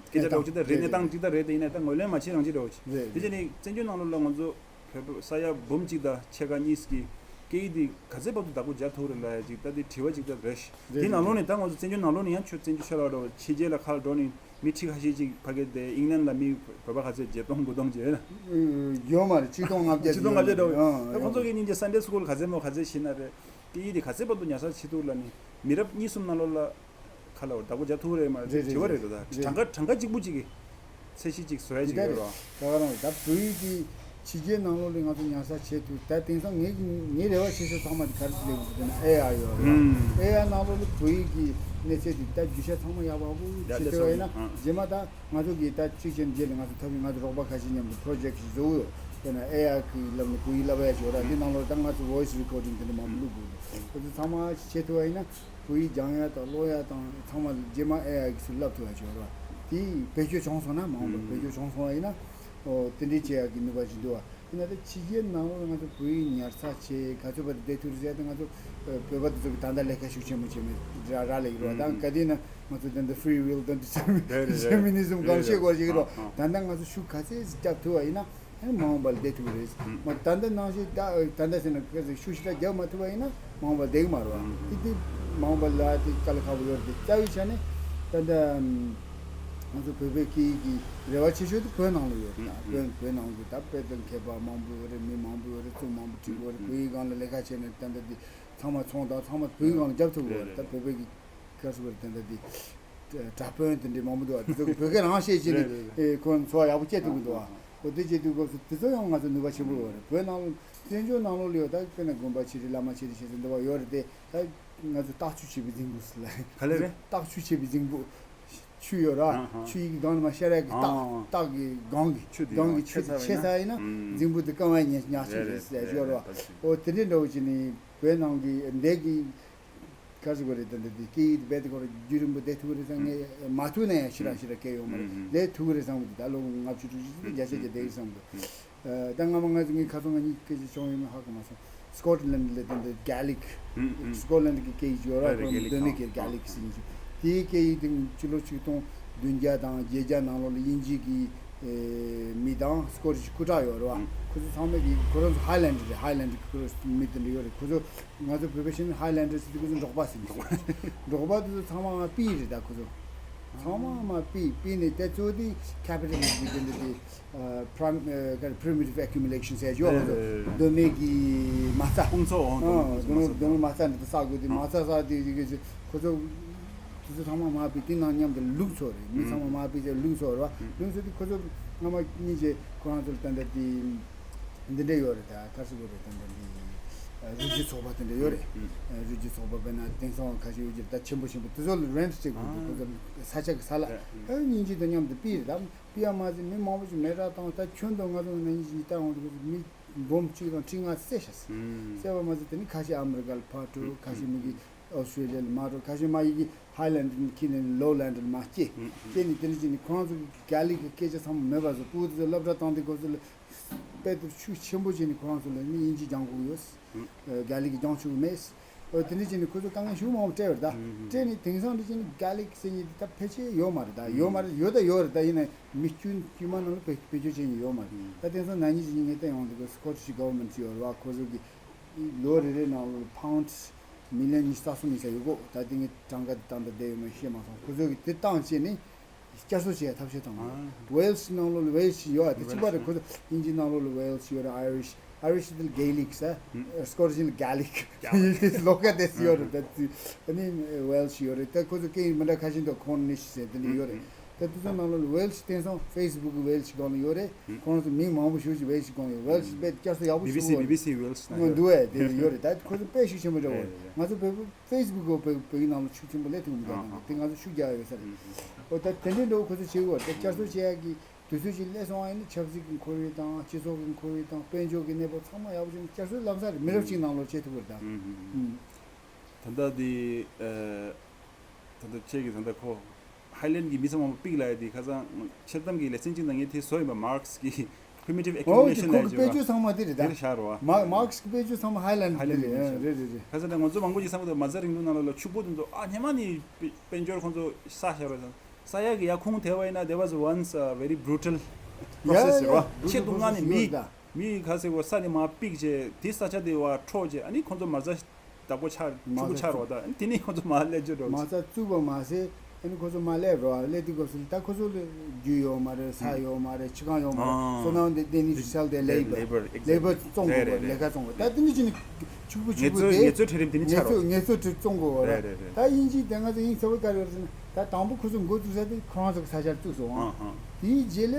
སྐད་ཆ་འདྲ་བོ་ཅིག་ད་རེད་གནས་སྟངས་ཅིག་ད་རེད་དེ་ཡིན་ན་ད་ངོས་ལེན་མ་བྱེད་རང་བྱེད་འདྲ་བོ་ཅིག་རེད་དེ་བྱས་ནས་བཙན་བྱོལ་ནང་ལོགས་ལ་ང་ཚོ་བོད་པ་ས་ཡ་འབུམ་གཅིག་དང་ཕྱེད་ཀ་གཉིས་ཀྱི་སྐད་ཡིག་འདི་ག་ཚད་བར་དུ་བདག་པོ་རྒྱག་ཐུབ་རེད་ལབ་ཡ་ཅིག་ད་འདི་དྲི་བ་ཅིག་ད་རེད། རེད་འདི་ནང་ལོགས་ནས་ད་ང་ཚོ་བཙན་བྱོལ་ནང་ལོགས་ནས་ཡང་ཆོས་བཙན་བྱོལ་ཤར་བ་འདྲ་བོ་ཕྱི་རྒྱལ་ལ་ཁ་ལ་འགྲོ་ནས་མི་ཁྲི་ཁ་ཤས་ཅིག་ཕ་གི་དེ་ཨིང་ལན་ལ་མི་བོད་པ་ག་ཚད་བརྒྱད་སྟོང་དགུ་སྟོང་ཅིག་ཡོད་ན། ཡོད་མ་རེད་ཆིག་སྟོང་ལྔ་བརྒྱ་ཆིག་སྟོང་ལྔ་བརྒྱ་འདྲ་བོ་ཡོད་ད་ཁོང་ཚོ་གི་སྙིང་རྗེ་Sunday school ག་ཚད་མོ་ག་ཚད་ཤེས་ན་རེད། སྐད་ཡིག་དེ་ག་ཚད་བར་དུ་ཉར་ཚགས་བྱེད་ཐུབ་ལ་ནི་མི་རབས་གཉིས་གསུམ་ནང་ལོགས་ལ་ཁ་ལ་བར་བདག་པོ་རྒྱག་ཐུབ་རེད་མ་རེད་རེད་དྲི་བ་རེད་རེད་ད་རེད། གྲངས་ཀ་གྲངས་ཀ་གཅིག་པུ་གཅིག་གི་ཚད་གཞི་གཅིག་བཟོ་ཡ་གཅིག་ཡོད་རོགས། ད་ག་རང་ད་བོད་ཡིག་གི་ཕྱི་རྒྱལ་ནང་ལོགས་ལ་ང་ཚོ་ཉར་ཚགས་བྱེད་ཐུབ་ད་དེང་སང་ངའི་ངའི་རེ་བ་ཆེ་ཤོས་ཚང་མ་དེ་ག་རེ་ཞིག་ལས་དགོས་ཟེར་ན་ཨེ་ཨའི་ཡོད་རེད་ཨེ་ཨའི་ནང་ལོགས་ལ་བོད་ཡིག་གི་གནས་ཚད་དེ་ད་རྒྱུ་ཆ་ཚང་མ་ཡག་པ་བོ་ཡག་ཞིག་བྱེད་ཐུབ་པ་ཡིན་ན་རྗེས་མ་ད་ང་ཚོ་གི་ད་གཅིག་བྱས་ནས་རྗེས་ལ་ང་ཚོ་ཐབས་ཤེས་ང་ཚོ་རོགས་པ་ཁ་ཤས་མཉམ་དུ་པྲོ་ཇེག་ཞིག་བཟོ་གི་ཡོད་དཔེར་ན་ཨེ་ཨའི་གི་ལམ་ནས་བོད་ཡིག་བསླབ་ཡ་ཞིག་ཡོད་ར་དེ་ནང་ལོགས་ད་ང་ཚོ་voice recording དེ་འདྲ་མང་པོ་བླུག་དགོས་འདུག་ཁོ་ཚོ་ཚང་མ་བྱེད་ཐུབ་པ་ཡིན་ན། བོད་ཡིག་སྦྱང་ཡ་དང་ཀློག་ཡ་དང་ཚང་མ་རྗེས་མ་ཨེ་ཨའི་གིས་བསླབ་ཐུབ་ཡ་ཅིག་ཡོད་རེད་བ། དེ་བེད་སྤྱོད་བྱུང་སོང་ན་མ་འོངས་པར་བེད་སྤྱོད་བྱུང་སོང་བ་ཡིན་ན། ཨོ་དེ་འདྲའི་བྱེད་ཡ་གི་ནུས་པ་ཅིག་འདུག་བ། ཡིན་ན་ད་ཕྱི་རྒྱལ་ནང་ལོགས་ང་ཚོ་བོད་ཡིག་ཉར་ཚགས་བྱེད་ག་ཚོད་བར་དུ་བསྡད་ཐུབ་རེད་ཟེར་ཡ་དེ་ང་ཚོ་བོད་པ་དེ་ཚོ་གི་ད་ལྟ་ལས་ཀ་ཤུགས་ཆེན་པོ་བྱེད་མི་ར་ར་ལས་ཀྱི་རེད་བ། ད་ག་དུས་ན་ང་ཚོ་ད་ལྟ་free will དང་determinism གང་བཤད་དགོས་ཀྱི་རེད་བ། ད་ལྟ་ང་ཚོ་ཤུགས་ག་ཚད་རྒྱབ་ཐུབ་བ་ཡིན་ན། ཨ་ནི་མ་འོངས་པ་ལ་བསྡད་ཐུབ་ཀྱི་རེད། ཨུམ། མ་ད་ལྟ་ནང་བཞིན་ད་ད་ལྟ་ཟེར་ན་ཁ་ཟིག་ཤུགས་ཤིག་ད་རྒྱབ་མ་ཐུབ་པ་ཡིན་ན་མ་འོངས་པ་བསྡད་ཀྱི་མ་རེད་བ། ཨུམ། དེ་དེ་མ་འོངས་པ་ལ་དེ་དཀའ་ལས་ཁག་པོ་ཡོད་རེད་དེ་རྩ་བའི་ཆ་ནས་ད་ལྟ་ང་ཚོ་བོད་པའི་སྐད་ཡིག་གི་རེ་བ་ཆེ་ཤོས་དེ་བོད་ནང་ལ་ཡོད་རེད། ད་བོད་བོད་ནང་གི་ད་དཔེ་དང་མཁས་པ་མང་པོ་ཡོད་རེད། མི་མང་པོ་ཡོད་རེད། རྩོམ་མང་པོ་བྲིས་ཡོད་རེད། བོད་ཡིག་སྒང་ལ་ལས་ཀ་བྱས་ནས་ད་ལྟ་དེ་ཚང་མ་ཚོང་དང་ཚང་མ་བོད་ཡིག་སྒང་ལ་རྒྱབ་ཐུབ་ཡོད་རེད། ད་བོད་པའི་གི་ག་རེ་ཟེར་དགོས་རེད། ད་ལྟ་དེ། དྲག་དཔོན་དེ་འདྲའི་མང་པོ་འདུག་བ། དེ་ཚོ་བོད་སྐད་རང་བཤད་བྱས་ནས་རེད་རེད་རེད། ཨེ་ཁོ་འཚོ་བ་ཡག་པོ་སྐྱེལ་ཐུབ་ཀྱི་འདུག་བ། འོ་དེ་བྱེད་དུས་སྐབས་སུ་དེ་ཚོ་ཡང་ང་ཚོ་ནུས་པ་ཆེན་པོ་ཡོད་རེད། བོད་ནང་ལ་བཙན་བྱོལ་ནང་ལོགས་ལ་ཡོད་ད་དཔེར་ན་དགོན་པ་ཆེ་རིགས་བླ་མ་ཆེ་རིགས་བྱས་ཙང་འདི་བ་ཡོད་རེད་དེ། ད་ང་ཚོ་སྟག་ཆུ་བྱེད་པའི་རྫིང་བུ་ཟེར་ལ། ག་ལེ་རེད། སྟག་ཆུ་བྱེད་པའི་རྫིང་བུ། ཆུ་ཡོད་ར། ཨ་ཧ། ཆུ་ཡི་གི་སྒང་ལ་མ་ཤ་ར་གི་སྟག་ཨ། སྟག་གི་སྒང་གི་ཆུ་དེ་སྒང་གི་ཡང་ཆུ་དེ་ཆེ་ཆེ་ས་ཡིན་ན་ཨུམ། རྫིང་བུ་དེ་རྐང་བའི་ཉག་ཉག་ཆུ་རེད་རེད་ཟེར་ཡ་ཡོད་ར། རེད་རེད། འོ་དེ་འདྲའི་འདྲ་བོ་བྱས་ནས་བོད་ནང་གི་འདས་ཀྱི། ག་ཟེར་དགོས་རེད། ད་འདི་འདི་སྐད་ཡིག་རྦད་དེ་ཁོ་རང་རྒྱུན་རིང་པོ་བསྡད་ཐུབ་ཀྱི་རེད་བསམ། ངས་མ་ཐུག་ན་ཡང་ཞེ་དྲག་ཞེ་དྲག་སྐད་ཡོད་མ་རེད། ལས་ཐུབ་ཀྱི་རེད་བསམ་གི་འདུག་ད་ལོ་ལྔ་བཅུ་དྲུག་ཅུ་ཙམ་བརྒྱ་ཆ་བརྒྱ་བསྡད་ཀྱི་བསམ་གི་འདུག་ད་སྔ་མ་ང་ཚོ་ངའི་ཁ་སང་ང་གཉིས་སྐད་ཆ་བྱུང་ཡོད་མེད་ཧ་གོ་མ་སོང་། སི་ཀོ་ཊི་ལན་ལ་ད་འདི་གྷེ་ལིག་སི་ཀོ་ཊི་ལན་གི་སྐད་ཡིག་ཡོད་ར། ཁོ་རང་གྷེ་ལིག་གདོད་མའི་སྐད་གྷེ་ལིག་ཟེར་གྱི་འདུག་དེའི་སྐད་ཡིག་དེ་ཕྱི་ལོ་ཆིག་སྟོང་བདུན་བརྒྱ་དང་བརྒྱད་བརྒྱ་ནང་ལོགས་ལ་དབྱིན་ཇི་གི་མི་དང་སི་ཀོ་ཊི་ཤི་སྐུ་དྲག་ཡོད་རེད་བ། ཁོ་ཚོ་ཚང་མས་ཀྱི་ཁོ་རང་ཚོ་ཧའི་ལན་ཌར་རེད། ཧའི་ལན་ཌར་གི་ཁོ་རང་མི་དེ་འདྲ་ཡོད་རེད། ཁོ་ཚོ་ང་ཚོ་བོད་པའི་ཤེས་ན་ཧའི་ལན་ཌར་ཟེར་དུས་ཁོ་ཚོ་འབྲོག་པ་ཟེར་འདུག་འབྲོག་པ་དེ་ཚོ་ཚང་མ་མ་པི་རེད། ད་ཁོ་ཚོ་ཚང་མ་མ་པི་པི་ནས་དེ་ཚོ་དེ་ཁེ་པི་ཊལ་ལི་ཛམ་གི་དེ་འདྲ་དེ་primitive accumulation ཟེར་ཡོད། ཁོ་ཚོ་གདོད་མའི་གི་མ་རྩ་དཔུང་ཚོགས་འོང་དང་གདོད་མའི་གདོད་མའི་མ་རྩ་འདི་དེ་བསགས་དགོས་དེ་མ་རྩ་བསགས་དེ་དེ་གི་ཁོ་ཚོ། དེ་ཚོ་ཚང་མ་མ་པི་དེ་ནང་མཉམ་དུ་ལུག་འཚོ་རེད། མི་ཚང་མ་མ་པི་ཟེར་ལུག་འཚོ་རེད་བ། ལུག་འཚོ་དུས་ཁོ་ཚོ་སྔ་མ་སྙིང་རྗེ་ཁོ་རང་ཚོ་ལ་ད་ལྟ་དེ་འདི་འདྲ་ཡོད་རེད། ད་ག་རེ་ཟེར་དགོས་རེད། ད་ལྟ་འདི་རུས་རྒྱུད་ཚོགས་པ་དེ་འདྲ་ཡོད་རེད། རུས་རྒྱུད་ཚོགས་པ་དཔེར་ན་དེང་སང་ཁ་ཤས་ཡོད་ཀྱི་རེད། ད་ཆེན་པོ་ཆེན་པོ་དེ་ཚོ་ལ་རེན་ཊི་སྤྲད་དགོས་འདུག་ཁོ་ཚོ་ས་ཆ་གི་ས་ལ་ཨ་སྙིང་རྗེ་དང་མཉམ་དུ་པི་རེད། ད་པི་ཡ་མ་ཟེར་མི་མང་པོ་ཞིག་མེད་ར་བཏང་། ད་ཁྱོན་དུ་ང་ཚོ་ན་སྙིང་རྗེ་ད་འོང་དུས་ཁོ་ཚོ་མི་འབུམ་གཅིག་དང་ཁྲི་ལྔ་བསད་ཤག་བསད་པ་མ་ཟད་དེ་ནི་ཁ་ཤས་ཨ་མི་རི་ཀ་ལ་ཕར་འགྲོ། ཁ་ཤས་མི་གི་ཨོ་སི་ཊྲེ་ལི་ཡ་ལ་མར་འགྲོ། ཁ་ཤས་མ་ཡི་གི་ཧའི་ལན་ཌར་ནས་ཁྱེར་ནས་ལོ་ལན་ཌར་ལ་མར་སྐྱེས། སྐྱེས་ནས་དེ་འདྲ་བྱས་ནས་ཁོ་རང་ཚོ་གི་གྷེ་ལིག་གི་སྐད་ཆ་ཚང་མ་མེད་པ་བཟོ། ཕྲུ་གུ་དེ་ཚོ་སློབ་གྲྭ་བཏང་དུས་ཁོ་ཚོ་ལ་དཔེ་དེབ་ཤུགས་ཆེན་པོ་བྱས་ནས་ཁོ་རང་ཚོ་ལ་ནི་དབྱིན་ཇི་སྦྱང་དགོས་ཡོད། གྷེ་ལིག་གི་སྦྱང་ཆོག་གི་མེད། ཨོ་དེ་འདྲ་བྱས་ནས་ཁོ་ཚོ་དཀའ་ངལ་ཞེ་པོ་མང་པོ་སྤྲད་པ་རེད་ད། སྤྲད་ནས་དེང་སང་འདི་བྱས་ནས་གྷེ་ལིག་ཟེར་མཁན་འདི་ད་ཕལ་ཆེར་ཡོད་མ་རེད་ད། ཡོད་མ་རེད། ཡོད་ད་ཡོད་རེད་ད། ཡིན་ནའི་མི་དཀྱུས་དཀྱུས་མ་ནང་ལ་བེད་བེད་སྤྱོད་བྱེད་མཁན་ཡོད་མ་རེད། ད་དེང་སང་ན་ནིང་ཅིག་ངས་ལྟ་ཡོང་དུས་སི་ཀོ་ཊི་ཤི་གྷ་ཝར་མེན་ཊི་ཅིག་ཡོད་རེད་བ། ཁོ་ཚོ་གི་ལོ་རེ་རེ་ནང་ལ་ཕའུན་ཌི་མི་ལི་ཡོན་ཉི་ཤུ་རྩ་གསུམ་ཡིན་ས་ཡོད་གོ། ད་དེ་ངས་གྲངས་ཀ་དེ་ད་ལྟ་བསྡད་ཡོད་མེད་ཤེས་མ་སོང་། ཁོ་ཚོ་གི་དེ་བཏང་བྱས་ནས་བསྐྱར་གསོ་བྱེད་ཡ་ཐབས་ཤེས་བཏང་། ཝེལ་སི་ནང་ལོགས་ལ་ཝེལ་སི་ཡོད་ཨ། དེ་གཅིག་པ་རེད། ཁོ་ཚོ་དབྱིན་ཇི་ནང་ལོགས་ལ་ཝེལ་སི་ཡོད་རེད། ཨའི་རི་ཤི། ཨའི་རི་ཤི་དེ་ལ་གྷེ་ལིག་ཟེར། སི་ཀོ་ཊི་ཤི་ལ་གྷེ་ལིག་ཡིན་དེ་ལོ་ཀ་དེ་སི་ཡོད་རེད། ད་དེ་ཨ་ནི་ཝེལ་སི་ཡོད་རེད། ད་ཁོ་ཚོ་སྐད་ཡིག་མི་འདྲ་ཁ་ཤས་འདུག་ཀོར་ནི་ཤི་ཟེར་དེ་འདྲ་ཡོད་རེད། ད་དེ་ཚོ་ནང་ལོགས་ལ་ཝེལ་ཤི་དེང་སང་ཕེ་སི་བུག་གི་ཝེལ་ཤི་སྒང་ལ་ཡོད་རེད། ཁོང་ཚོ་མིང་མང་པོ་ཞེ་ཅིག་ཝེལ་ཤི་སྒང་ཡོད། ཝེལ་ཤི་དཔེ་བསྐྱར་གསོ་ཡག་པོ་བྱུང་ཡོད་རེད། བི་བི་སི་ཝེལ་ཤི་ནང་ཡོད་འདུག་ཨེ། དེ་ཡོད་རེད། ད་ཁོ་ཚོ་དཔེ་ཤུགས་ཆེན་པོ་འདྲ་བོ་རེད། ང་ཚོ་བོད་པ་ཕེ་སི་བུག་གི་བོད་བོད་ཡིག་ནང་ལ་ཤུགས་ཆེན་པོ་སླེབས་ཐུབ་མི་འདུག་ཨ་ད་དེ་ང་ཚོ་ཤུགས་རྒྱག་ཡོད་ས་རེད། ཨོ་ད་དེ་འདྲའི་འདྲ་བོ་ཁོ་ཚོ་བྱེད་དགོས་རེད། ད་བསྐྱར་གསོ་བྱེད་ཡག་གི་དུས་ཚོད་ཅིག་སླེབས་སོང་བ་ཡིན་ན་ཆབ་སྲིད་ཀྱི་འཁོར་བའི་དང་སྤྱི་ཚོགས་ཀྱི་འཁོར་བའི་དང་དཔལ་འབྱོར་གྱི་གནས་བབ་ཚང་མ་ཡག་པོ་བྱུང་ནས་བསྐྱར་གསོ་ལམ་སང་རེད། མི་རབས་གཅིག་ནང་ལོགས་བྱེད་ཐུབ་པ་རེད་ད། ཨུམ། ད་ལྟ་དེ་ཨ། ད་ལྟ་ཁྱེད་ཀྱིས་ད་ལྟ་ཁོ་ཧའི་ལན་གྱི་མི་ཚང་མ་པིག་ལ་ཡ་དེ་ཁ་སང་འཆལ་གཏམ་གྱི་ལེ་ཚན་གཅིག་ནང་ངས་དེ་བཟོ་ཡིན་པ། མར་ཁེ་སི་གི་Primitive ཨོ་ཅི་Accumulation ཁོ་ལབ་གི་དཔེ་ཡོད་བརྗོད་པ་ཚང་མ་དེ་རེད་དེར་ད། ཤར་བ། མ་མར་ཁེ་སི་གི་དཔེ་བརྗོད་ཚང་མ་ཧའི་ལན་ཧའི་དེ་ལན་རེད། ཨ་རེད་རེད་རེད། ཁ་སང་ད་ང་ཚོ་མང་པོ་ཅིག་བསམ་གི་འདུག་མ་རྩ་རིང་ལུགས་ནང་ལོགས་ལ་ཕྱུག་པོ་དེ་ཚོ་ཨ་སྔོན་མ་ནས་དཔལ་འབྱོར་ཁོང་ཚོ་ས་ཤར་བ་དང་ས་ཡ་གི་ཡ་ཁུངས་དེ་བ་ཡིན་ན། there was once a very brutal process ཡ་ཡ་རེད་བ། ཆེས་སྡུག་བསྔལ་ནི་མི་ཡོད་ད། མི་ཡི་ཁ་སེ་བ་ས་ནས་མར་པིག་བྱས། དེ་ས་ཆ་དེ་བ་འཕྲོག་བྱས། ཨ་ནི་ཁོང་ཚོ་མ་རྩ་བདག་པོ་ཆགས། ཕྲུ་གུ་ཆགས་རོགས་ད། ཨ་ནི་དེ་ནས་ཁོང་ཚོ་མར་སླེབས་རྒྱུ་རོགས། མ་རྩ་བཙུགས་པ་མ་ཟད་ཨ་ནི་ཁོང་ཚོ་མར་སླེབས་རོགས། སླེབས་དུས་སྐབས་སུ་ད་ཁོང་ཚོ་ལ་རྒྱུ་ཡོད་མ་རེད། ས་ཡོད་མ་རེད། ཕྱི་ཁང་ཡོད་མ་རེད། ཨ་སོ་ནམ་དེ་དེ་ནི་ཤལ་དེ་ལེ་བར་ལེ་བར་བརྩོན་དགོས་པ་རེད། ལས་ཀ་བརྩོན་དགོས། ད་དེ་ནི་ཅི་ནི་ཕྱུག་པོ་ཕྱུག་པོ་དེ་ངལ་རྩོལ་ངལ་རྩོལ་ཁྲིད་རིམ་དེ་ནི་ཆགས་རོགས། ངལ་རྩོལ་ཁྲིད་བརྩོན་དགོས་པ་རེད། ད་དབྱིན་ཇིའི་དེ་ང་ཚོ་དབྱིན་ཚ་བོ་དཀར་ཡོད་རེད་ཟེར་ན། ད་དང་པོ་ཁོ་ཚོ་འགོ་བཙུགས་ས་དེ་ཁོ་རང་ཚོ་གི་ས་ཆར་བཙུགས་སོང་ཨང་། དེའི་རྗེས་ལ་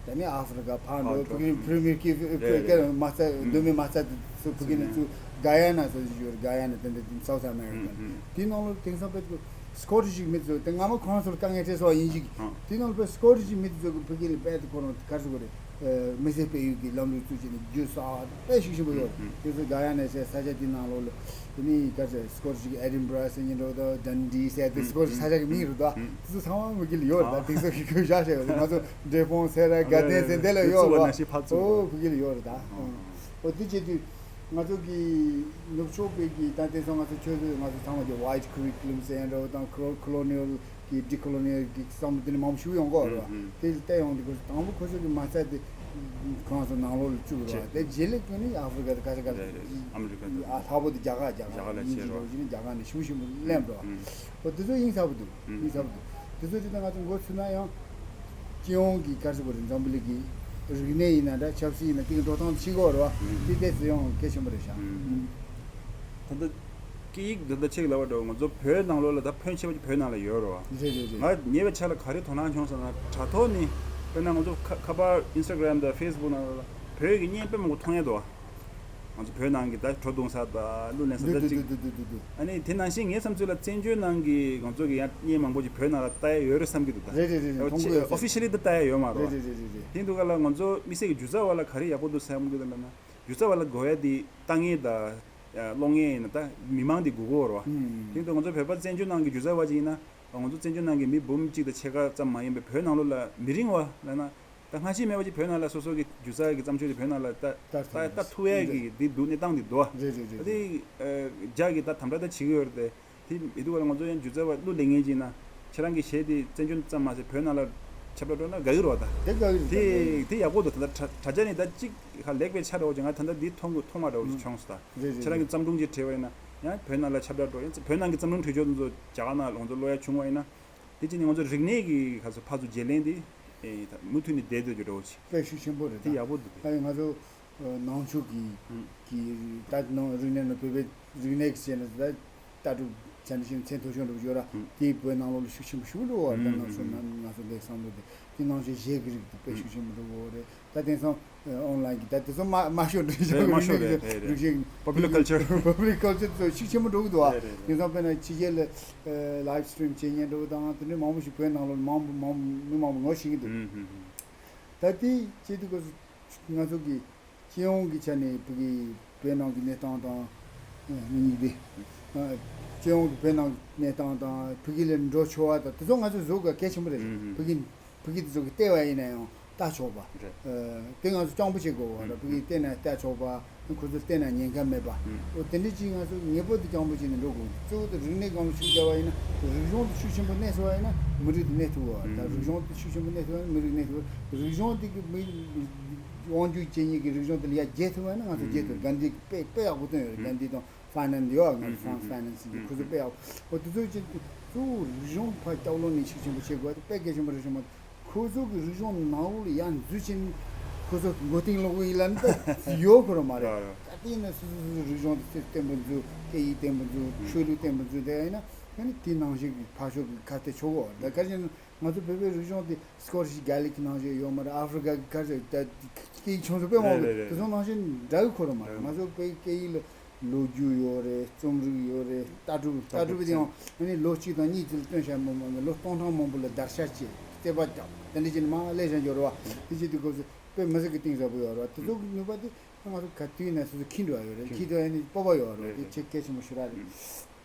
ད་ནི་ཨ་ཧྥི་རི་ཀ་ཕར་འགྲོ། ཕ་གི་ནི་པི་རི་མི་ཡར་ཀི་ཕི་རི་ཀ་མ་རྩ་གདོད་མའི་མ་རྩ་དེ་ཚོ་ཕ་གི་ནི་ཚུ་ག་ཡ་ན་ཚོ་ཞིག་ཡོད་རེད། ག་ཡ་ན་དེ་འདྲ་དེ་སའུ་ཐི་ཨ་མེ་རི་ཀ་དེའི་ནང་ལོགས་དེང་སང་དཔེ་སི་ཀོ་ཊི་ཤི་མི་ཚོ་དེ་སྔ་མ་ཁོ་རང་ཚོར་དཀའ་ངལ་འཕྲད་སོང་བ་ཡིན་ཅིག་དེའི་ནང་ལོགས་དཔེ་སི་ཀོ་ཊི་ཤི་མི་ཚོ་གི་ཕ་གི་ལ་དཔེ་དེ་ཁོ་རང་ག་རེ་ཟེར་དགོས་རེད། མི་སེར་སྤེལ་ཡུལ་གྱི་ལམ་ལུགས་བཙུགས་བྱས་ནས་རྒྱུ་ས་དཔེ་ཤུགས་ཆེན་པོ་ཡོད། དེ་ཚོ་ག་ཡ་ན་ཟེར་ས་ཆ་དེའི་ནང་ལོགས་ལ། དེ་ནི་ག་ཚོད་སི་ཀོ་ཊི་ཤི་ཨེ་ཌིན་བྷ་ར་ཟེར་མཁན་འདྲ་བོ་དང་ཌན་ཌི་ཟེར་དེ་སི་ཀོ་ཊི་ཤི་ས་ཆ་གི་མིང་རེད་དོ། དེ་ཚོ་ཚང་མ་ཕ་གི་ལ་ཡོད་རེད་ད། དེང་སང་གི་ཁོས་བཞག་བཞག་ཡོད་རེད། ང་ཚོ་འབྲས་སྤུངས་སེ་ར་དགའ་ལྡན་ཟེར་འདི་ལ་ཡོད་རེད་ད། ཨོ་ཕ་གི་ལ་ཡོད་རེད་ད། ཨོ་དེ་བྱེད་དུས་ང་ཚོ་གི་ནུབ་ཕྱོགས་པའི་གི་ད་དེང་སང་ང་ཚོ་ཆོས་ཚོས་ང་ཚོ་ཚང་མ་གི་ཝའིཊ་ཁུ་རི་ཀུ་ལམ་ཟེར་འདྲ་བོ་དང་ཁོ་ལོ་ནི་ཡལ་གི་ཌི་ཁོ་ལོ་ནི་ཡལ་གི་བསམ་བློ་དེ་ནི་མང་པོ་ཞིག་ཡོང་གི་ཡོད་རེད་བ། དེ་ལ་བལྟས་ཡོང་དུས་ཁོ་ཚོ་དང་པོ་ཁོ་ཚོ་གི་མ་རྩ་དེ་ཁོ་རང་ཚོ་ནང་ལོགས་ལ་བཅུག་རེད་བ། དེ་རྗེས་ལ་ཁྱོན་ནི་ཨ་ཧྥི་རི་ཀ་དང་ག་ས་ག་ས་ཨ་ལྷག་པོ་དེ་རྒྱ་གར་རྒྱ་གར་ཨིན་ཇི་འདྲ་བོ་ཞིག་ནི་རྒྱ་གར་ནས་ཞེ་པོ་ཞེ་པོ་སླེབས་འགྲོ་བ། འོ་དེ་ཚོ་ཨིན་ས་བོ་འདུག་ཨིན་ས་བོ་འདུག་དེ་ཚོ་དེ་ལྟར་ང་ཚོ་འགོ་ཚུགས་ན་ཡང་སྤྱི་ཡོངས་ཀྱི་ག་རེ་ཟེར་དགོས་རེད། འཛམ་བུ་གླིང་གི་རིག་གནས་ཡིན་ན་འདྲ། ཆབ་སྲིད་ཡིན་ན་དེ་གི་འགྲོ་སྟངས་ཤེས་དགོས་རེད་བ། དེ་ཏོག་ཙམ་ཡང་གལ་ཆེན་པོ་རེད་ཤག་ད་ལྟ་སྐད་ཡིག་འདི་ལྟར་ཆེ་གི་ལབ་པ་འདྲ་བོ་ང་ཚོ་བོད་ནང་ལོགས་ལ་ད་ཕོན་ཆེ་བ་ཅིག་བོད་ནང་ལ་ཡོད་རེད་བ། རེད་རེད་རེད། ང་ཉེ་བའི་ཆར་ལ་ག་རེ་དོ་སྣང་བྱུང་སོང་ན། དྲ་ཐོག་ནས་དཔེར་ན་ང་ཚོ་ཁ་ཁ་པར་ཨིན་སི་ཊ་གྷ་རམ་དང་ཕེ་སི་བུག་ནང་ལ་བོད་ཀྱི་བརྙན་དཔེ་མང་པོ་མཐོང་ཡ་འདུག་བ། ང་ཚོ་བོད་ནང་གི་ད་བྲོ་བརྡུང་ས་དང་གླུ་ལེན་ས་འདུག་ད་འདུག་ཅིག་འདུག་འདུག་འདུག་འདུག་ཨ་ནི་དེ་ནང་བཞིན་ངའི་བསམ་ཚུལ་ལ་བཙན་བྱོལ་ནང་གི་ང་ཚོ་གི་ཡང་བརྙན་མང་པོ་ཅིག་བོད་ནང་ལ་ལྟ་ཡ་ཡོད་རེད་བསམ་གྱི་འདུག་ད། རེད་རེད་རེད་རེད། མཐོང་གི་ཡོད་ཨོ་ཕི་ཤལ་ལི་ད་ལྟ་ཡ་ཡོད་མ་རེད་བ། རེད་རེད་རེད་རེད་རེད། དེ་འདུག་ག་ལ་ང་ཚོ་མི་སེར་གྱི་སྒྱུ་རྩལ་བ་ལ་ག་རེ་ཡག་པོ་འདུག་བསམ་གྱི་འདུག་ལབ་ན། སྒྱུ་རྩལ་བ་ལ་དགོས་ཡ་དེ་ལྟ་མཁན་དང་ཀློག་མཁན་ཡིན་ན་ད་མི་མང་དེ་དགོས་ཀྱི་ཡོད་རེད་བ། ཨུམ། དེ་འདུག་ང་ཚོ་བོད་པ་བཙན་བྱོལ་ནང་གི་སྒྱུ་རྩལ་བ་ཅིག་ཡིན་ན། ང་ཚོ་བཙན་བྱོལ་ནང་གི་མི་འབུམ་གཅིག་དང་ཕྱེད་ཀ་ཙམ་མ་ཡིན་པའི་བོད་ནང་ལོགས་ལ་མི་རིང་བ་ལབ་ན། ད་སྔ་ཕྱི་མེད་པ་ཅིག་བོད་ནང་ལ་སོ་སོ་གི་སྒྱུ་རྩལ་གྱི་བརྩམས་ཆོས་དེ་བོད་ནང་ལ་ལྟ་ལྟ་ལྟ་ལྟ་ཐུབ་ཡས་ཀྱི་དེ་འདུག་གནས་སྟངས་དེ་འདུག་བ། རེད་རེད་རེད། དེ་ཨ་རྒྱ་གི་ད་དམ་དྲག་ད་བྱེད་ཀྱི་ཡོད་རེད་དེ། དེ་མི་འདུག་བ་ལ་ང་ཚོ་ཡང་སྒྱུ་རྩལ་བ་གླུ་ལེན་མཁན་ཅིག་ཡིན་ན་ཁྱེད་རང་གི་གཞས་དེ་བཙན་བྱོལ་ཙམ་མ་ཟད་བོད་ནང་ལ་ཁྱབ་བསྒྲགས་འགྲོ་ན་དགའ་གི་རེད་བ་ད། དེ་དགའ་གི་རེད། དེ་དེ་ཡག་པོ་འདུག་ད་ལྟ་དྲ་དྲ་རྒྱ་ནས་ད་གཅིག་ཧ་ལེགས་པའི་ཆ་འདྲ་བོ་ཅིག་ང་ད་ལྟ་འདི་མཐོང་གི་མཐོང་བ་འདྲ་བོ་ཅིག་བྱུང་སོང་ད། རེད་རེད་ཁྱེད་རང་གི་རེད། བརྩམས་སྒྲུང་ཅིག་བྲིས་པ་ཡིན་ན་ཡང་བོད་ནང་ལ་ཁྱབ་བསྒྲགས་འགྲོ། ཡང་བོད་ནང་གི་བརྩམས་སྒྲུང་བྲིས་ཆོག་དེ་ཚོ་རྒྱ་གར་ནང་ལ་ང་ཚོ་ཀློག་ཡ་བྱུང་བ་ཡིན་ན། དེ་ཅི་ནས་ང་ཚོ་རིག་གནས་ཀྱི་ག་ཚོད་ཕར་ཚུར་བརྗེ་ལེན་དེ་ཨེ་ད་མུ་མཐུད་ནས་བསྡད་སྡོད་རྒྱུ་འདྲ་བོ་ཅིག་དཔེ་ཤུགས་ཆེན་པོ་རེད་དེ་ད། ཡག་པོ་འདུག་དེ། ཨ་ཡི་ང་ཚོ་ཨ་ནང་ཆོས་ཀྱི་ཨུམ། གི་ད་ནང་རིག་གནས་ནང་བོད་པའི་རིག་གནས་ཀྱི་བྱས་ན་ད་ལྟ་གྲུབ་བྱས་ན་ཞིག་མཚན་མཐོ་ཤོས་འདྲ་བོ་ཡོད་ར། ཨུམ། དེ་བོད་ནང་ལོགས་ལ་ཤུགས་ཆེན་པོ་ཞིག་འགྲོ་བ་རེད། ད་ཨུམ་ནང་ཆོས་ཨུམ་ནང་ང་ཚོ་ལས་བསམ་བློ་དེ་དེ་ནང་བཞིན་གཞས་ཀྱི་རིགས་དེ་དཔེ་ཨུམ། ཤུགས་ཆེན་པོ་འགྲོ་གི་ཡོད་རེད། ད་དེང་སང་ཨོན་ལན་གྱི་ད་དེ་ཚོ་མ་མ་ཤོར་འདྲ་རེད། མ་ཤོར་རེད། རེད་རེད། རིག་གཞུང་། པོ་པུ་ལར་ཀལ་ཅར། པོ་པུ་ལར་ཀལ་ཅར་ཚོ་ཤུགས་ཆེན་པོ་འགྲོ་གི་འདུག་ཨ། རེད་རེད་རེད། དེང་སང་དཔེར་ན་ཕྱི་རྒྱལ་ལ་ལའིབ་སི་ཊི་རིམ་བྱེད་མཁན་འདྲ་བོ་དང་དེ་འདྲའི་མང་པོ་ཞིག་བོད་ནང་ལོགས་མང་པོ་མང་མི་མང་པོ་ངོ་ཤེས་ཀྱི་འདུག་ཨུམ་ཧུམ་ཧུམ། ད་དེ་བྱེད་དུས་སྐབས་སུ་ང་ཚོ་གི་སྤྱི་ཡོངས་ཀྱི་ཆ་ནས་བོད་ཀྱི་བོད་ནང་གི་གནས་སྟངས་དང་། ཨ་མི་གཉིས་དེ། ཨ་སྤྱི་ཡོངས་ཀྱི་བོད་ནང་གི་གནས་སྟངས་དང་བོད་ཀྱི་ལ་འགྲོ་ཆོག་པ་དང་དེ་ཚོ་ང་ཚོ་བཟོ་དགོས་གལ་ཆེན་པོ་རེད། ཨུམ་ཧུམ། བོད་ཀྱི་བོད་ཀྱི་དེ་ཚོ་གི་ལྟེ་བ་ཡིན་ན་ཡང་ལྟ་ཆོག་པ། རེད། ཨ་དེ་ང་ཚོ་སྤྱང་པོ་བྱེད་དགོས་པ་རེད། ཨུམ་བོད་ཀྱི་ལྟེ་ན་ལྟ་ཆོག་པ། ཁོ་ཚོ་བལྟས་ན་ཉེན་ཁ་མེད་པ། ཨུམ། འོ་དེ་འདྲ་ཅིག་ང་ཚོ་ངེས་པར་དུ་སྤྱང་པོ་བྱས་ནས་འགྲོ་དགོས། གཙོ་བོ་དེ་རིག་གནས་སྒང་ལ་ཤུགས་རྒྱག་པ་ཡིན་ན་རིག་གཞུང་དེ་ཤུགས་ཆེན་པོ་གནས་སོང་བ་ཡིན་ན་མི་རིགས་དེ་གནས་ཐུབ་པ། ད་ཨུམ། རིག་གཞུང་དེ་ཤུགས་ཆེན་པོ་གནས་ཐུབ་པ་ཡིན་ན་མི་རིགས་གནས་ཐུབ་པ། རིག་གཞུང་དེ་གི་མི་དབང་སྒྱུར་བྱེད་མཁན་གྱི་རིག་གཞུང་དེ་ལ་ཡར་རྒྱས་ཐུབ་པ་ཡིན་ན་ང་ཚོ་རྒྱས་ཐུབ། ཨུམ། གྷན་དྷི་དཔེ་དཔེ་ཡག་པོ་བཏོན་ཡོད་རེད། ཨུམ། གྷན་དྷི་དང་ཧྥ་ནན་ཡོད། ང་ཚོ་ཧྥ་ཧྥ་ནན་སི་གི་ཁོ་ཚོ་དཔེ་ཡག་པོ་འོ་དེ་ཚོ་ཅིག་གཙོ་བོ་རིག་གཞུང་ཕར་སྐྱབས་ལོག་ནས་ཤུགས་ཆེན་པོ་བྱེད་དགོས་པ་དེ་དཔེ་གལ་ཆེན་པོ་རེད་ཤག་མ། ཁོ་ཚོ་གི་རིག་གཞུང་ནང་ལོགས་ལ་ཡར་འཛུལ་ཕྱིན། ཁོ་ཚོ་མགོ་རྟིང་སློག་གི་ཡིན་ལབ་ན་ཡོད་ཁོ་རང་མ་རེད། ཡ་ཡ། ག་དུས་ཡིན་ན་སོ་སོ་སོ་སོའི་རིག་གཞུང་དེ་བརྟན་པོ་འཛུལ། སྐད་ཡིག་བརྟན་པོ་འཛུལ། ཨུམ། ཆོས་ལུགས་བརྟན་པོ་འཛུལ་དེ་ཡིན་ན་ཨ་ནི་དེ་ནང་བཞིན་གྱི་ཕར་ཕྱོགས་ཀྱི་ཁ་གཏད་ཆོག་གོ། ད་ག་རེ་ཟེར་ན་ ང་ཚོ་བོད་པའི་རིག་གཞུང་དེ་སྐོར་ཞིག་གྷ་ལིག་ནང་བཞིན་ཡོད་མ་རེད། ཨ་ཧྥེ་རི་ཀ་གི་ག་ཚོད་ད་སྐད་ཡིག་ཆུང་ཆུང་དཔེ་མང་པོ་རེད། རེད་རེད། དེ་ཚོ་ནང་བཞིན་འདྲ་གི་ཁོ་རང་མ་རེད། རེད། ང་ཚོ་བོད་སྐད་ཡིག་ལ་ལོ་རྒྱུས་ཡོད་རེད། རྩོམ་རིག་ཡོད་རེད། ལྟ་གྲུབ། ལྟ་གྲུབ་དེ་ཡང་ཨ་ནི་ལོ་གཅིག་དང་གཉིས་ཙམ་ལ་སྟོན་བྱ་མི་མང་གི་ལོ་སྟོང་ཕྲག་མང་པོ་ལ་བརྡར་ཤ་བཅད་རྩོད་པ་རྒྱག་དེ་འདྲ་བྱས་ནས་མར་སླེབས་བཞག་ཡོད་རེད་བ། དེ་བྱས་དུས་སྐབས་སུ་དཔེ་མི་སྲིད་ཀྱི་གཏིང་ཟབ་པོ་ཡོད་རེད་བ། དེ་ཚོ་གི་ནུས་པ་དེ་ང་ཚོ་ག་དུས་ཡིན་ན་སོ་སོ་འཁྱེར་འགྲོ་ཡ་ཡོད་རེད། འཁྱེར་འགྲོ་ཡ་ནི་སྤོབས་པ་ཡོད་རེད་བ། དེ་ཆེ་གལ་ཆེན་པོ་ཞེ་དྲག་རེད།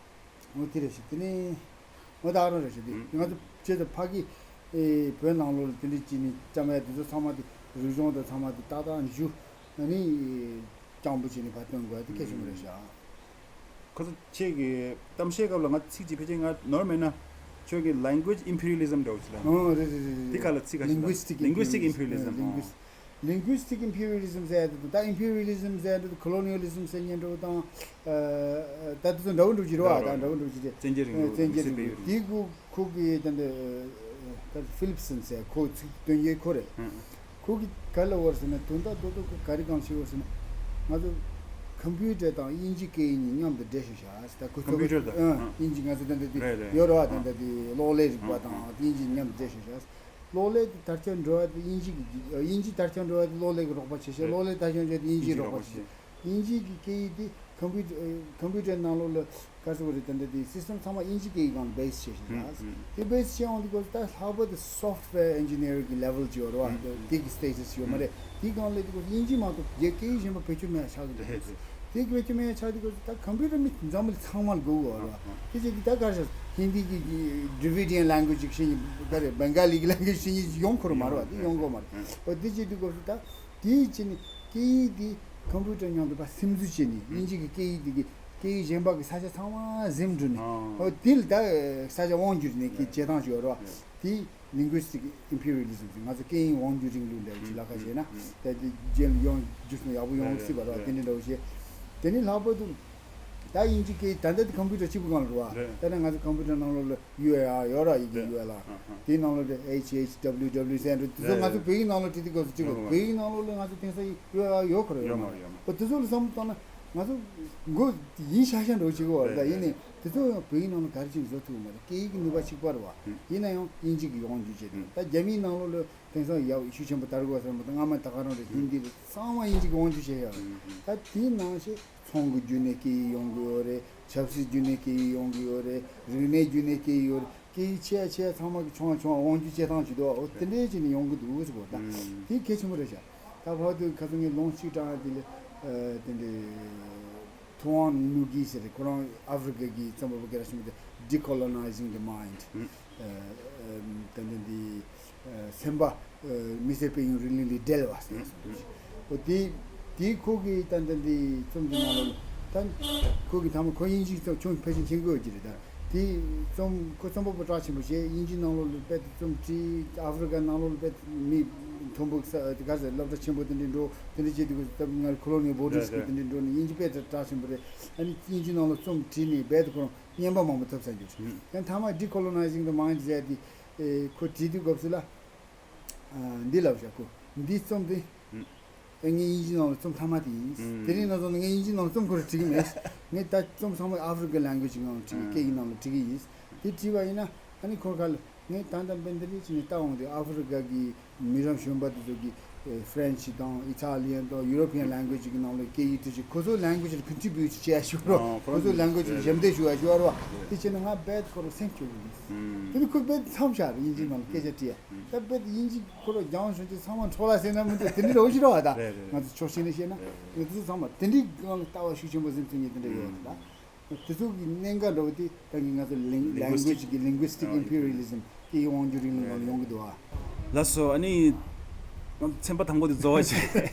འོ་དེ་རེད་ཤག་དེ་ནས་འོ་ད་ཨ་རོ་རེད་ཤག་དེ་ང་ཚོ་བྱས་ཙང་ཕ་གི་ཨེ་བོད་ནང་ལོགས་ལ་དེ་འདྲ་བྱས་ནས་བཅའ་མར་དེ་ཚོ་ཚང་མ་དེ་རིག་གཞུང་དང་ཚང་མ་དེ་ཏག་ཏག་འཇུ་ཨ་ནི་སྤྱང་པོ་བྱས་ནས་ཕར་སྟོན་དགོས་དེ་གལ་ཆེན་པོ་རེད་ཤག་ཁོ་ཚོ་ཁྱེད་ཀྱི་གཏམ་བཤད་སྐབས་ལ་ང་ཚིག་ཅིག་ཕལ་ཆེར་ང་ནོར་མེད་ན་ཁྱོད་ཀྱི་language imperialism འདྲ་བོ་ཞིག་ལ། ཨོ་རེད་རེད་རེད་རེད། དེ་ག་ལ་ཚིག་ག་ཞིག་ལ་linguistic linguistic imperialism imperialism། ཨོ། Linguistic imperialism ཟེར་ཡ་དེ་ད་imperialism ཟེར་ཡ་དེ་colonialism ཟེར་མཁན་འདྲ་བོ་དང་ད་དེ་ཚོ་འདྲ་བོ་འགྲོ་གི་རེད་བ། ད་འདྲ་བོ་འགྲོ་གི་རེད། བཙན་རྒྱལ་རིང་ལུགས། བཙན་རྒྱལ་རིང་ལུགས་དེ་ཁོ་ཁོ་གི་ད་འདི་ད་ཕི་ལིབ་སན་ཟེར་ཁོ་ཚིག་སྟོན་མཁན་ཁོ་རེད། ཁོ་གི་ག་ལ་བར་ཟེར་ན་དོན་དག་རྡོག་རྡོག་ཁོ་ག་རེ་གང་བྱེད་བར་ཟེར་ན་ང་ཚོ་ཁམ་པུ་ཊར་དང་དབྱིན་ཇི་སྐད་ཡིག་གཉིས་མཉམ་དུ་འདྲེས་ཤིག་བྱ་ཟེར། ད་ཁོ་ཚོ་ཁམ་པུ་ཊར་དང་ཨ་དབྱིན་ཇི་ང་ཚོ་ད་འདི་དེ་རེད་རེད། ཡོད་རེད་བ། ད་འདི་དེ་གློག་ཀླད་རིག་པ་དང་དབྱིན་ཇི་མཉམ་དུ་འདྲེས་ཤིག་བྱ། གློག་ཀླད་དེ་དར་ཁྱབ་འགྲོ་བ་དེ་དབྱིན་ཇི་གི་དབྱིན་ཇི་དར་ཁྱབ་འགྲོ་བ་དེ་གློག་ཀླད་ཀྱི་རོགས་པ་བྱེད་ཤག་གློག་ཀླད་དར་ཁྱབ་འགྲོ་བ་དེ་དབྱིན་ཇིའི་རོགས་པ་བྱེད་ཤག་དབྱིན་ཇི་གི་སྐད་ཡིག་དེ་ཁམ་པུ་ཁམ་པུ་ཊར་ནང་ལོགས་ལ་ག་རེ་ཟེར་དགོས་རེད། ད་འདི་དེ་སི་སི་ཊམ་ཚང་མ་དབྱིན་ཇི་སྐད་ཡིག་སྒང་ལ་བེ་སི་བྱས་ཤག་དེ་བེ་སི་བྱས་འོང་དུས་སྐབས་སུ་ད་ལྷག་པར་དུ་software engineer གི་level ཅིག་ཡོད་རེད་བ། དེ་གི་status ཡོད་མ་རེད། དེའི་སྒང་ལ་དུས་སྐབས་སུ་དབྱིན་ཇི་མ་གཏོགས་རྒྱ་སྐད་ཡིག་གཞན་པ་བེད་སྤྱོད་མེད་ཡ་ཆགས་ཀྱི་འདུག་དེ་གི་བེད་སྤྱོད་མེད་ཡ་ཆགས་དུས་སྐབས་སུ་ད་ཁམ་པུ་ཊར་མི་འཛམ་བུ་གླིང་ཚང་མ་ལ་དགོས་ཀྱི་ཡོད་རེད་བ། དེ་བྱས་དུས་ད་ག་རེ་ཟེར་ཧིན་དི་གི་Dravidian language ཅིག་ཤེས་ཀྱི་ག་རེ་Bengali གི་language ཤེས་ཀྱི་ཡོང་ཁོ་རང་མ་རེད་བ། དེ་ཡོང་གི་ཡོད་མ་རེད། འོ་དེ་བྱས་དུས་སྐབས་སུ་ད། དེའི་ཕྱི་ནས་སྐད་ཡིག་འདི་ཁམ་པུ་ཊར་མཉམ་དུ་ཕར་སིམ་འཛུལ་བྱས་ནས་དབྱིན་ཇི་གི་སྐད་ཡིག་འདི་གི་སྐད་ཡིག་གཞན་པ་གི་ས་ཆ་ཚང་མ་ཟིན་འགྲོ་ནས། ཨོ་དེ་ལ་ད་ས་ཆ་དབང་བསྒྱུར་ནས་སྐད་བྱེད་སྟངས་ཤིག་ཡོད་རེད་བ། དེ་linguistic imperialism ཟེར། ང་ཚོ་སྐད་ཡིག་དབང་བསྒྱུར་རིང་ལུགས་འདྲ་བོ་ཅིག་ལ་ཁ་བྱས་ན་ད་དེ་རྗེས་ལ་ཡང་བསྒྱུར་སོང་ཡག་པོ་ཡོང་སྲིད་པ་རེད་བ། དེ་འདྲ་འདྲ་བོ་བྱས། དེ་ནས་ལྷག་པར་དུ་ད་དབྱིན་ཇི་སྐད་ད་ལྟ་དེ་ཁམ་པུ་ཊར་གཅིག་པུ་སྒང་ལ་རེད་བ། ད་ནི་ང་ཚོ་ཁམ་པུ་ཊར་ནང་ལོགས་ལ། ཡུ་ཨར་ཨལ་ཡོད་ར། ཡི་གེ་ཡུ་ཨར་ཨེལ། དེའི་ནང་ལོགས་དེ་ཨེཆ་ཨེཆ་ཌབ་ལིའུ་ཌབ་ལིའུ་ཟེར་འགྲོ། དེ་ཚོ་ང་ཚོ་བོད་ཡིག་ནང་ལོགས་བྲིས་དུས་སྐབས་སུ་གཅིག་གོ། བོད་ཡིག་ནང་ལོགས་ལ་ང་ཚོ་དེང་སང་ཡུ་ཨར་ཨེལ་ཡོད་ཁོ་ར་ཡོད་མ་རེད། འོ་དེ་ཚོ་ལ་བསམ་བློ་བཏང་ན་ང་ཚོ་མགོ་ཡིན་ཤག་ཤག་འགྲོ་གཅིག་གོ། ད་ཡིན་ནའི་དེ་ཚོ་ཡང་བོད་ཡིག་ནང་ལ་ག་རེ་བྱས་ནས་བཟོ་ཐུབ་ཀྱི་མ་རེད། སྐད་ཡིག་གི་ནུས་པ་གཅིག་པ་རེད་བ། ཡིན་ན་ཡང་དབྱིན་ཇི་གི་དབང་བསྒྱུར་བྱས་ཏེ། ད་རྒྱ་མིའི་ནང་ལོགས་ལ་དེང་སང་ཡག་ཤུགས་ཆེན་པོ་དར་གོ་ཟེར་མ་གཏོགས་སྔ་མ་ད་ག་རང་རེད། ཧིན་དི་རེད། ཚང་མ་དབྱིན་ཇི་གི་དབང་བསྒྱུར་བྱས་ཡོད་རེད། ད་དེའི་ནང་བཞིན། ཚོང་གི་བརྒྱུད་ནས་སྐད་ཡིག་ཡོང་གི་ཡོད་རེད། ཆབ་སྲིད་བརྒྱུད་ནས་སྐད་ཡིག་ཡོང་གི་ཡོད་རེད། རིག་གནས་བརྒྱུད་ནས་སྐད་ཡིག་ཡོད་རེད། སྐད་ཡིག་ཆེ་ཆེ་ཚང་མ་གི་ཆུང་ཆུང་དབང་སྒྱུར་བྱེད་སྟངས་ཅིག་འདུག་འོ་དེ་འདྲའི་བྱས་ནས་ཡོང་གི་འདུག་ཟེར་གོ། ད་དེ་གལ་ཆེན་པོ་རེད་ཤག་ད་བར་དུ་ཁ་སང་ངས་ལུང་གཅིག་དྲངས་ཡ་དེ་ལ་དེ་འདྲའི་ཐུའུ་ཨང་ནུ་གི་ཟེར་རེད། ཁོ་རང་ཨ་ཧྥེ་རི་ཀ་གི་རྩོམ་པ་པོ་སྐད་གྲགས་ཆེན་པོ་དེ། Decolonizing the Mind། ཏན་ཏན་འདི་སེམས་པ་མི་ཚེ་དཔལ་ཡོན་རིང་ལུགས་ལས་བྲལ་བ་ཟེར་སོང་། འོ་དེ་དེ་ཁོ་གི་ཏན་ཏན་འདི་རྩོམ་འདི་ནང་ལ་ད་ཁོ་གི་ཐ་མ་ཁོ་དབྱིན་ཇི་རྩོམ་ཆུང་ཕལ་ཆེར་མཁྱེན་གྱི་ཡོད་ཀྱི་རེད། ད་དེ་རྩོམ་ཁོ་རྩོམ་པ་པོ་གྲགས་ཆེན་པོ་བྱས། དབྱིན་ཇི་ནང་ལོགས་ལ་དཔེ་རྩོམ་བྲིས། ཨ་ཧྥེ་རི་ཀ་ནང་ལོགས་ལ་དཔེ་མི་མཐོན་པོ་ས་ག་ཟེར་སློབ་གྲྭ་ཆེན་པོ་དེ་འདྲའི་འགྲོ། དེ་འདྲ་བྱས་དུས་ད་ང་colonial boarding school དེ་འདྲའི་འགྲོ་ནས་དབྱིན་ཇི་དཔེ་གྲགས་ཆེན་པོ་རེད། ཨ་ནི་དབྱིན་ཇི་ནང་ལ་རྩོམ་བྲིས་ནས་རྦད་དེ་ཁོ་རང་རྔན་པ་མང་པོ་ཐོབ་ཚར་རྒྱུ་རེད། ཡང་མཐའ་མ་Decolonizing the Mind ཟེར་ཡ་དེ་ཨེ་ཁོ་བྲིས་དུས་སྐབས་སུ་ལ་ཨ་འདི་ལབ་བཞག་ཁོ་འདི་རྩོམ་དེ་ཨེ་ངའི་དབྱིན་ཇི་ནང་ལ་རྩོམ་མཐའ་མ་དེ་ཡིན། དེ་རིང་ནང་བཟུང་ནས་ངས་དབྱིན་ཇི་ནང་ལ་རྩོམ་ཁོ་རང་བྲིས་ཀྱི་མེད། ངས་ད་རྩོམ་ཚང་མ་ཨ་ཧྥེ་རི་ཀ་language གི་ནང་ལ་བྲིས། སྐད་ཡིག་ནང་ལ་བྲིས་ཀྱི་ཡིན། དེ་བྲིས་པ་ཡིན་ན་ཨ་ནི་ཁོ་ག་ལ། ངས་ད་ལྟ་དཔེ་འདི་རིགས་ཅིག་ནས་ལྟ་འོང་དུས་ཨ་ཧྥེ་རི་ཀ་གི་མི་རབས་གཞོན་པ་དེ་ཚོ་གིས་ཨེ་ཧྥ་རན་ཆི་དང་ཨི་ཐ་ལི་ཡན་དང་ཡུ་རོ་པི་ཡན་language གི་ནང་ལ་སྐད་ཡིག་ཏུ་ཅིག་ཁོ་ཚོ་language ལ་contribute བྱེད་ཡ་ཞུ་རོགས། ཨ་ཁོ་ཚོ་language ལ་ཞབས་འདེགས་ཞུ་ཡ་ཞུ་བ་རོགས། དེ་བྱས་ན་ང་རྦད་ཁོ་རང་སེམས་སྐྱོ་གི་འདུག་དེ་ནི་ཁོས་རྦད་མཚམས་བཞག་རེད། དབྱིན་ཇིའི་ནང་ལ་སྐད་ཆ་དྲིས་ཡ། ད་རྦད་དབྱིན་ཇི་ཁོ་རང་རྒྱང་ཤོད་ཀྱི་ཚང་མ་འཕྲོ་བརླག་ཟེར་ན་མི་འདུག་དེ་འདྲ་རོགས་ཞུ་རོགས་ཨ། ད་རེད་རེད། ང་ཚོ་ཕྱོགས་གཅིག་ནས་བཤད་ན་ང་ཚོ་ཚང་མ་དེ་འདྲའི་སྒང་ལ་ལྟ་བ་ཤུགས་ཆེན་པོ་ཟིན་ཚུལ་ངས་དེ་འདྲ་ཡོད་རེད་ད། དེ་ཚོ་གི་གནད་འགག་འདྲ་བོ་དེ་ད་གིན་ང་ཚོ་ལིང་linguistic གི་linguistic imperialism སྐད་ཡིག་དབང་སྒྱུར་རིང་ལུགས་ནང་ལ་ཡོང་གི་འདུག་ཨ། ལགས་སོ། ཨ་ནི་ང་ཚོ་ཚན་པ་དང་པོ་དེ་རྫོགས་པ་བྱས།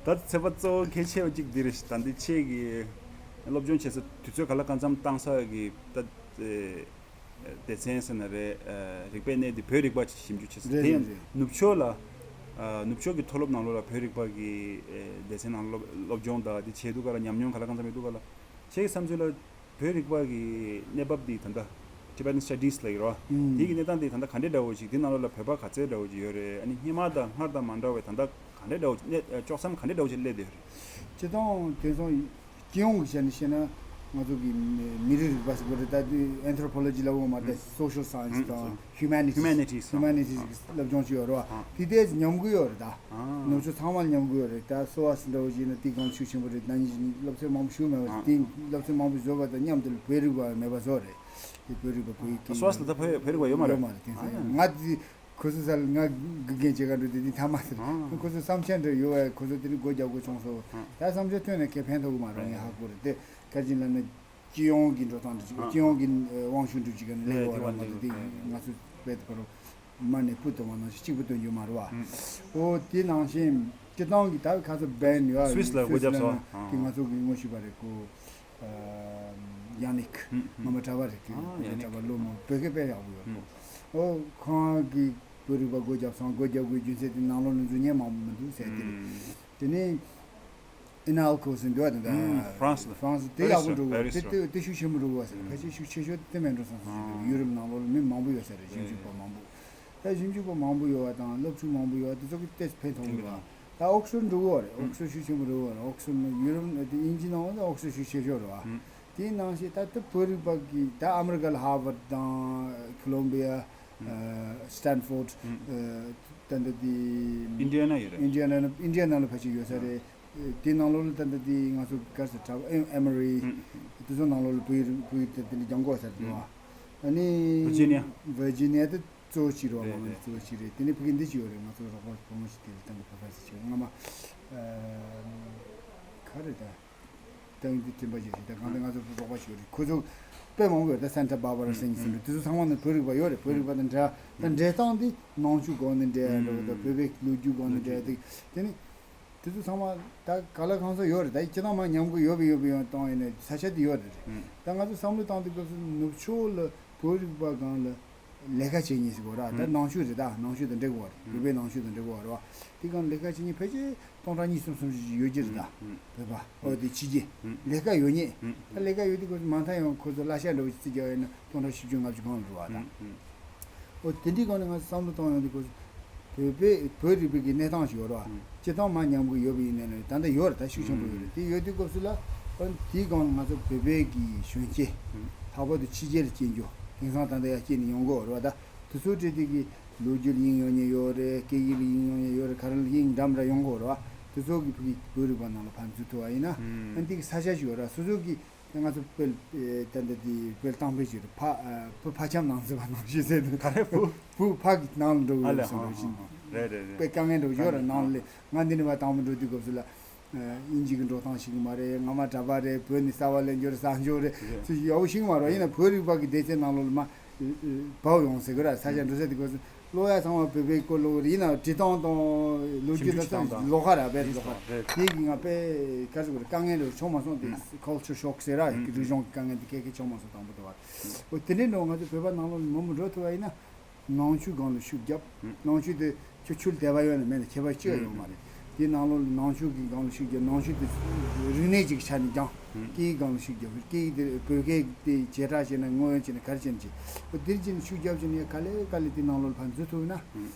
ད་ཚན་པ་གཙོ་བོ་གལ་ཆེ་བ་གཅིག་འདི་རེད། ད་འདི་ཁྱེད་ཀྱི་སློབ་སྦྱོང་བྱེད་ས་དུས་ཚོད་ག་ལ་གང་འཚམ་བཏང་ས་གི་ད་སྡེ་ཚན་ཟེར་ན་རེད། རིག་པའི་གནས་འདི་བོད་རིག་པ་ཞིབ་འཇུག་བྱེད་ས་རེད་དེ་ཡང་རེད་རེད། ནུབ་ཕྱོགས་ལ་ནུབ་ཕྱོགས་ཀྱི་མཐོ་སློབ་ནང་ལོགས་ལ་བོད་རིག་པ་གི་སྡེ་ཚན་ནང་སློབ་སློབ་སྦྱོང་དང་འདི་བྱས་འདུག་ག་ལ། ཉམས་མྱོང་ག་ལ་གང་འཚམ་ཡོད་འདུག་ག་ལ། ཁྱེད་ཀྱི་བསམ་ཚུལ་ལ་བོད་རིག་པ་གི་གནས་བབ་འདི་ད་ལྟ་Tibetan Studies ལབ་ཀྱི་རེད་བ། ཨུམ། དེ་གི་གནས་སྟངས་འདི་ད་ལྟ་ག་འདྲས་འདྲ་བོ་ཞིག་འདི་ནང་ལོགས་ལ་བོད་པ་ག་ཚད་འདྲ་བོ་ཞིག་ཡོད་རེད། ཨ་ནི་སྔོན་མ་དང་སྔར་དང་མ་འདྲ་བའི་ད་ལྟ་ག་འདྲས་འདྲ་བོ་ཞིག་གནས་དཀྱོགས་མཚམས་ག་འདྲས་འདྲ་བོ་ཞིག་སླེབས་བསྡད་ཡོད་རེད། སྤྱིར་བཏང་དེང་སང་སྤྱི་ཡོངས་ཀྱི་ཆ་ནས་བཤད་ན་ ང་ཚོ་གི་མི་རིགས་རིག་པ་ཟེར་དགོས་རེད། ད་དེ་Anthropology་ལབ་དགོས་མ་རེད། Social Science་དང་Humanities། Humanities་ལབ་སྦྱོང་བྱས་ཡོད་རེད་བ། དེ་ཏོག་ཙམ་ཉམས་ཀྱི་ཡོད་རེད། ད་ནུབ་ཕྱོགས་ཚང་མ་ལ་ཉམས་ཀྱི་ཡོད་རེད། ད་སོ་ཨ་སི་འདྲ་བོ་ཞིག་ཡིན་ན་དེ་གང་ཤུགས་ཆེན་པོ་རེད། ད་ཉིན་ཞིག་སློབ་ཚན་མང་པོ་ཞུགས་མེད་པ་དེ་སློབ་ཚན་མང་པོ་བཟོས་པ་དང་མཉམ་དུ་བོད་རིག་པ་མེད་པ་བཟོ་རེད། དེ་བོད་རིག་པ་བོད་ཡིག་སྐད། སོ་ཨ་སི་ལ་ད་བོད་བོད་རིག་པ་ཡོད་མ་རེད། ཡོད་མ་རེད། དེང་སང་ང་དེ་ཁོ་ཚོ་སར་ང་དགེ་རྒན་བྱེད་ག་འགྲོ་དུས་འདི་མཐའ་མ་དེར་ཁོ་ཚོ་བསམ་འཆར་འདྲ་ཡོད་བས། ཁོ་ཚོ་དེ་ནི་སྒོ་རྒྱག་དགོས་བྱུང་སོང་། ད་བསམ་འཆར་ཐོན་ནས་ཁྱེད་ཕན་ཐོགས་གི་མ་རེད། ངས་ཧ་གོ་རེད། དེ་ག་ཅིག་ལབ་ན་སྤྱི་ཡོངས་ཀྱི་འགྲོ་སྟངས་འདྲ་ཅིག་སྤྱི་ཡོངས་ཀྱི་དབང་ཤུགས་འགྲུབ་ཅིག་ག་ནས་ལས་ཡོད་ར་མ་གཏོགས། དེ་ང་ཚོ་དཔེ་དེ་བར་མ་ནས་སྤུ་གཏོང་བ་ནང་བཞིན་གཅིག་པུ་སྟོན་རྒྱུ་མ་རེད་བ། ཨོ་དེ་ནང་བཞིན་སྤྱི་བཏང་གི་ད་ཁ་ཚ་བན་ཡོད། སུད་སི་ལ་སྒོ་རྒྱབ་སོང་། དེ་ང་ཚོ་གི་ངོ་ཤེས་པ་རེད་ཁོ། ཡང་ནིག་ངོ་མ་གྲྭ་པ་རེད། དེ་ཡང་ནིག་གྲྭ་པ་ལོ་མང་བོད་སྐད་དཔེ་ཡག་པོ་ཡོད་ཁོ། ཨོ་ཁོང་གིས་བོད་རིག་པ་སྒོ་བརྒྱབ་སོང་། སྒོ་བརྒྱབ་དགོས་རྒྱུ་མཚན་དེ་ནང་ལོགས་ནས་འཛུལ་མཁན་མང་པོ་མི་འདུག་ཟེར་དེ་རེད། དེ་ནས་ཨི་ན་ཨལ་ཁོ་ཟེར་འདུག་བ། དེ་འདྲ་ཧྥ་རན་སི་ལ། ཧྥ་རན་སི་དེ་ཡག་པོ་འགྲོ་གི་རེད། དེ་དེ་ཤུགས་ཆེན་པོ་འགྲོ་གི་རེད། ཕལ་ཆེར་ཤུགས་ཆེ་ཤོས་དེ་མེད་འགྲོ་སོང་ཟེར་གྱི་འདུག་ཡུ་རོབ་ནང་ལོགས་ལ་མི་མང་པོ་ཡོད་ས་རེད། ཞིབ་འཇུག་པ་མང་པོ། ད་ཞིབ་འཇུག་པ་མང་པོ་ཡོད་བ་དང་སློབ་ཕྲུག་མང་པོ་ཡོད་བ་དེ་ཚོ་གི་ཏོག་ཙམ་ཕན་ཐོགས་ཀྱི་རེད། ད་ཨོག་སི་ཕོར་འགྲོ་གི་རེད། ཨོག་སི་ཕོར་ཤུགས་ཆེན་པོ་འགྲོ་གི་རེད། ཨོག་སི་ཕོར་ནི་ཡུ་རོབ་དེ་དབྱིན་ཇི་ནང་ལ་ཨོག་སི་ཕོར་ཤུགས་ཆེ་ཤོས་རེད་བ། དེའི་ནང་བཞིན་ད་ལྟ་བོད་རིག་པ་གི་ད་ཨ་མི་རི་ཀ་ལ་ཧར་ཝར་དང་ཁོ་ལོམ་བི་ཡ། སི་ཏན་ཕོར་ཌི། ད་ལྟ་དེ་ཨིན་ཌི་ཡ་ན་ཡོད་རེད། ཨིན་ཌི་ཡ་ན་ཨིན་ཌི་ཡ་ནང་ལ་ཕལ་ཆེར་ཡོད་ས་རེད། དེའི་ནང་ལོགས་ལ་ད་ལྟ་དེ་ང་ཚོ་ག་རེ་ཟེར་གྲྭ་པ་ཨེ་མོ་རི་དེ་ཚོ་ནང་ལོགས་ལ་བོད་ཡིག་བོད་ཡིག་དེ་དེ་འདྲ་སྦྱང་དགོས་ས་རེད་དོ། ཨ་ནི་ཝར་ཇི་ནི་ཡ། ཝར་ཇི་ནི་ཡ་དེ་གཙོ་བོ་གཅིག་རེད་བ། རེད་ང་རེད། གཙོ་བོ་གཅིག་རེད། དེ་ནས་ཕ་གི་འདི་གཅིག་ཡོད་རེད། ང་ཚོ་རོགས་པ་བུ་མོ་ཞིག་དེ་ལ་ད་ལྟ་པོ་རོ་ཕེ་སར་ཞིག་ཡོད། སྔ་མ་ག་རེ་ད། ཏང་འདི་སྤྲིན་པ་ཅན་ཞིག་དང་གང་ལྟར་ང་ཚོ་རོགས་པ་ཞིག་རེད། ཁོ་ཚོ་དཔེ་མང་པོ་ཡོད། ད་སན་ཊ་བྷར་བྷ་ར་སེན་ཇི་ཟེར་འདུག་དེ་ཚོ་ཚང་མ་ནི་བོད་རིག་པ་ཡོད་རེད། བོད་རིག་པ་དང་འདྲ། ད་འབྲེལ་སྟངས་འདི་ནང་ཆོས་སྒང་ནས་འབྲེལ་ཡ་འདྲ་བོ་དང་བོད་པའི་ལོ་རྒྱུས་སྒང་ནས་འབྲེལ་ཡ་དེ། དེ་ནི་དེ་ཚོ་ཚང་མ་ད་ག་ལ་གང་ས་ཡོད་རེད། ད་སྤྱི་བཏང་མ་ཉམས་རྒུད་ཡོད་པའི་ཡོད་པའི་ཡོང་སྟངས་ཡིན་ནའི་ས་ཆ་དེ་ཡོད་རེད། ད་ང་ཚོ་བསམ་བློ་བཏང་དུས་སྐབས་སུ་ནུབ་ཕྱོགས་ལ་བོད་རིག་པ་སྒང་ལ། ལས་ཀ་བྱེད་མཁན་ཞིག་གོ་ར། ད་ནང་ཆོས་རེད། ད་ནང་ཆོས་དང་འབྲེལ་དགོས་པ་རེད། བོད་པའི་ནང་ཆོས་དང་འབྲེལ་དགོས་པ་རེད་བ། དེ་གང་ལས་ཀ་བྱེད་མཁན་ཕལ་ཆེར་སྟོང་ཕྲག་གཉིས་གསུམ་གསུམ་ཞིག་ཡོད་ཀྱི་རེད། ད་བོད་པ་ཨོ་དེ་ཕྱི་རྒྱལ་ལས་ཀ་ཡོད་མཁན། ད་ལས་ཀ་ཡོད་དུས་ཁོ་ཚོ་མ་མཐའ་ཡང་ཁོ་ཚོ་གླ་ཆ་འདྲ་བོ་ཞིག་རྩིས་རྒྱག་ཡོད་ན་སྟོང་ཕྲག་བཞི་བཅུ་ལྔ་བཅུ་གང་རེད་བ། ད་ཨོ་དེ་འདྲའི་སྒང་ནས་ང་ཚོ་བསམ་བློ་གཏོང་ཡོང་དུས་ཁོ་ཚོ་བོད་པའི་བོད་རིག་པའི་གི་གནས་སྟངས་ཤིག་ཡོད་རེད་བ། སྤྱི་བཏང་མ་ཉམས་རྒུད་ཡོད་པ་ཡིན་ནའི་ད་ལྟ་ཡོད་རེད། ད་ཤུགས་ཆེན་པོ་ཡོད་རེད། དེ་ཡོད་དུས་སྐབས་སུ་ལ་ཨོ་དེའི་སྒང་ང་ཚོ་བོད་པའི་གི་གཞོན་སྐྱེས་ལྷག་པར་དུ་ཕྱི་རྒྱལ་ལ་སྐྱེས་རྒྱུ། དེང་སང་ད་ལྟ་ཡར་སྐྱེས་ནས་ཡོང་གི་ཡོད་རེད་བ། ད་དེ་ཚོའི་གྲས་དེ་གི་ལོ་རྒྱུས་ལ་དབྱིངས་ཡོད་མཁན་ཡོད་རེད། སྐད་ཡིག་ལ་དབྱིངས་ཡོད་མཁན་ཡོད་རེད། ག་རེ་ལ་དབྱིངས་འདྲ་མི་འདྲ་ཡོང་གི་ཡོད་རེད་བ། དེ་ཚོ་གི་བོད་ཀྱི་བོད་རིག་པ་ནང་ལ་ཕར་འཛུལ་ཐུབ་པ་ཡིན་ན་ཨ་འདི་གི་ས་ཆ་ཞིག་ཡོད་རེད། སོ་སོ་གི་ད་ང་ཚོ་བོད་ད་ལྟ་དེ་བོད་གཏམ་དཔེ་ཞིག་རེད། ཕ་བུ་ཕ་ཁྱིམ་ནང་འཛུལ་བ་ནང་བཞིན་ཟེར་དུས། ག་རེ་བུ། བུ་ཕ་གི་ནང་ལ་འགྲོ་གི་ཡོད་བསམ་འདྲ་བཞིན། རེད་རེད་རེད། དཔེ་དཀའ་ངལ་འདྲ་བོ་ཡོད་རེད། ནང་ལ་ང་འདི་ནས་ཕར་དང་པོ་འགྲོ་དུས་སྐབས་སུ་ལ། དབྱིན་ཇི་གི་འགྲོ་སྟངས་ཤེས་ཀྱི་མ་རེད། ངོ་མ་གྲྭ་པ་རེད། བོད་ནས་གསར་པ་སླེབས་རྒྱུ་རེད། གསར་འབྱོར་རེད། ཚུལ་ཡག་པོ་ཤེས་ཀྱི་མ་རེད། ཡིན་ན་བོད་རིག་པ་གི་སྡེ་ཚན་ནང་ལོགས་ལ་མར་བབས་ཡོང་ཟེར་གི་ར། ས་ཆ་འགྲོ་ས་དེ་ག་ཚོད་ཀློག་ཡ་ཚང་མ་བོད་པའི་སྐོར་ཀློག་གི་རེད། ཡིན་ན་འབྲི་སྟངས་དང་ལོ་རྒྱུས་དང་ཚོ་ལོགས་ཀ་ར་བས་ལོགས་ཀ་རེད། དེ་གི་ང་དཔེ་ག་ཚོད་གི་རེད། དཀའ་ངལ་རེ་བྱུང་མ་སོང་། དེ་ཁལ་ཅར་ཤོག་ཟེར་ར། རིག་གཞུང་གི་དཀའ་ངལ་དེ་ག་གེ་བྱུང་མ་སོང་། དང་པོ་དེ་བ། འོ་དེ་འདྲའི་འགྲོ་ང་ཚོ་བོད་པ་ནང་ལོགས་ནས་མང་པོ་འགྲོ་ཐུབ་པ་ཡིན་ན། ནང་ཆོས་སྒང་ལ་ཤུགས་རྒྱབ། ནང་ཆོས་དེ་ཁྱོད་ཆོས་དད་པ་ཡོད་ན་མེད་ན་ཁྱད་པར་ཅི་ཡང་ཡོད་མ་རེད། དེའི་ནང་ལོགས་ལ་ནང་ཆོས་ཀྱི་སྒང་ལ་ཤུགས་རྒྱབ། ནང་ཆོས་དེ་རིག་གནས་ཅིག་ཆ་ནས་སྦྱང་། སྐད་ཡིག་སྒང་ལ་ཤུགས་རྒྱབ། སྐད་ཡིག་དེ་བོད་སྐད་དེ་བྱེ་བྲག་བྱས་ན་དངོས་ཡོད་བྱས་ན་ག་རེ་བྱས་ན་ཅིག་འོ་དེར་བྱས་ནས་ཤུགས་རྒྱབ་བྱས་ནས་ག་ལེ་ག་ལེ་དེའི་ནང་ལོགས་ལ་ཕར་འཛུལ་ཐུབ་ན།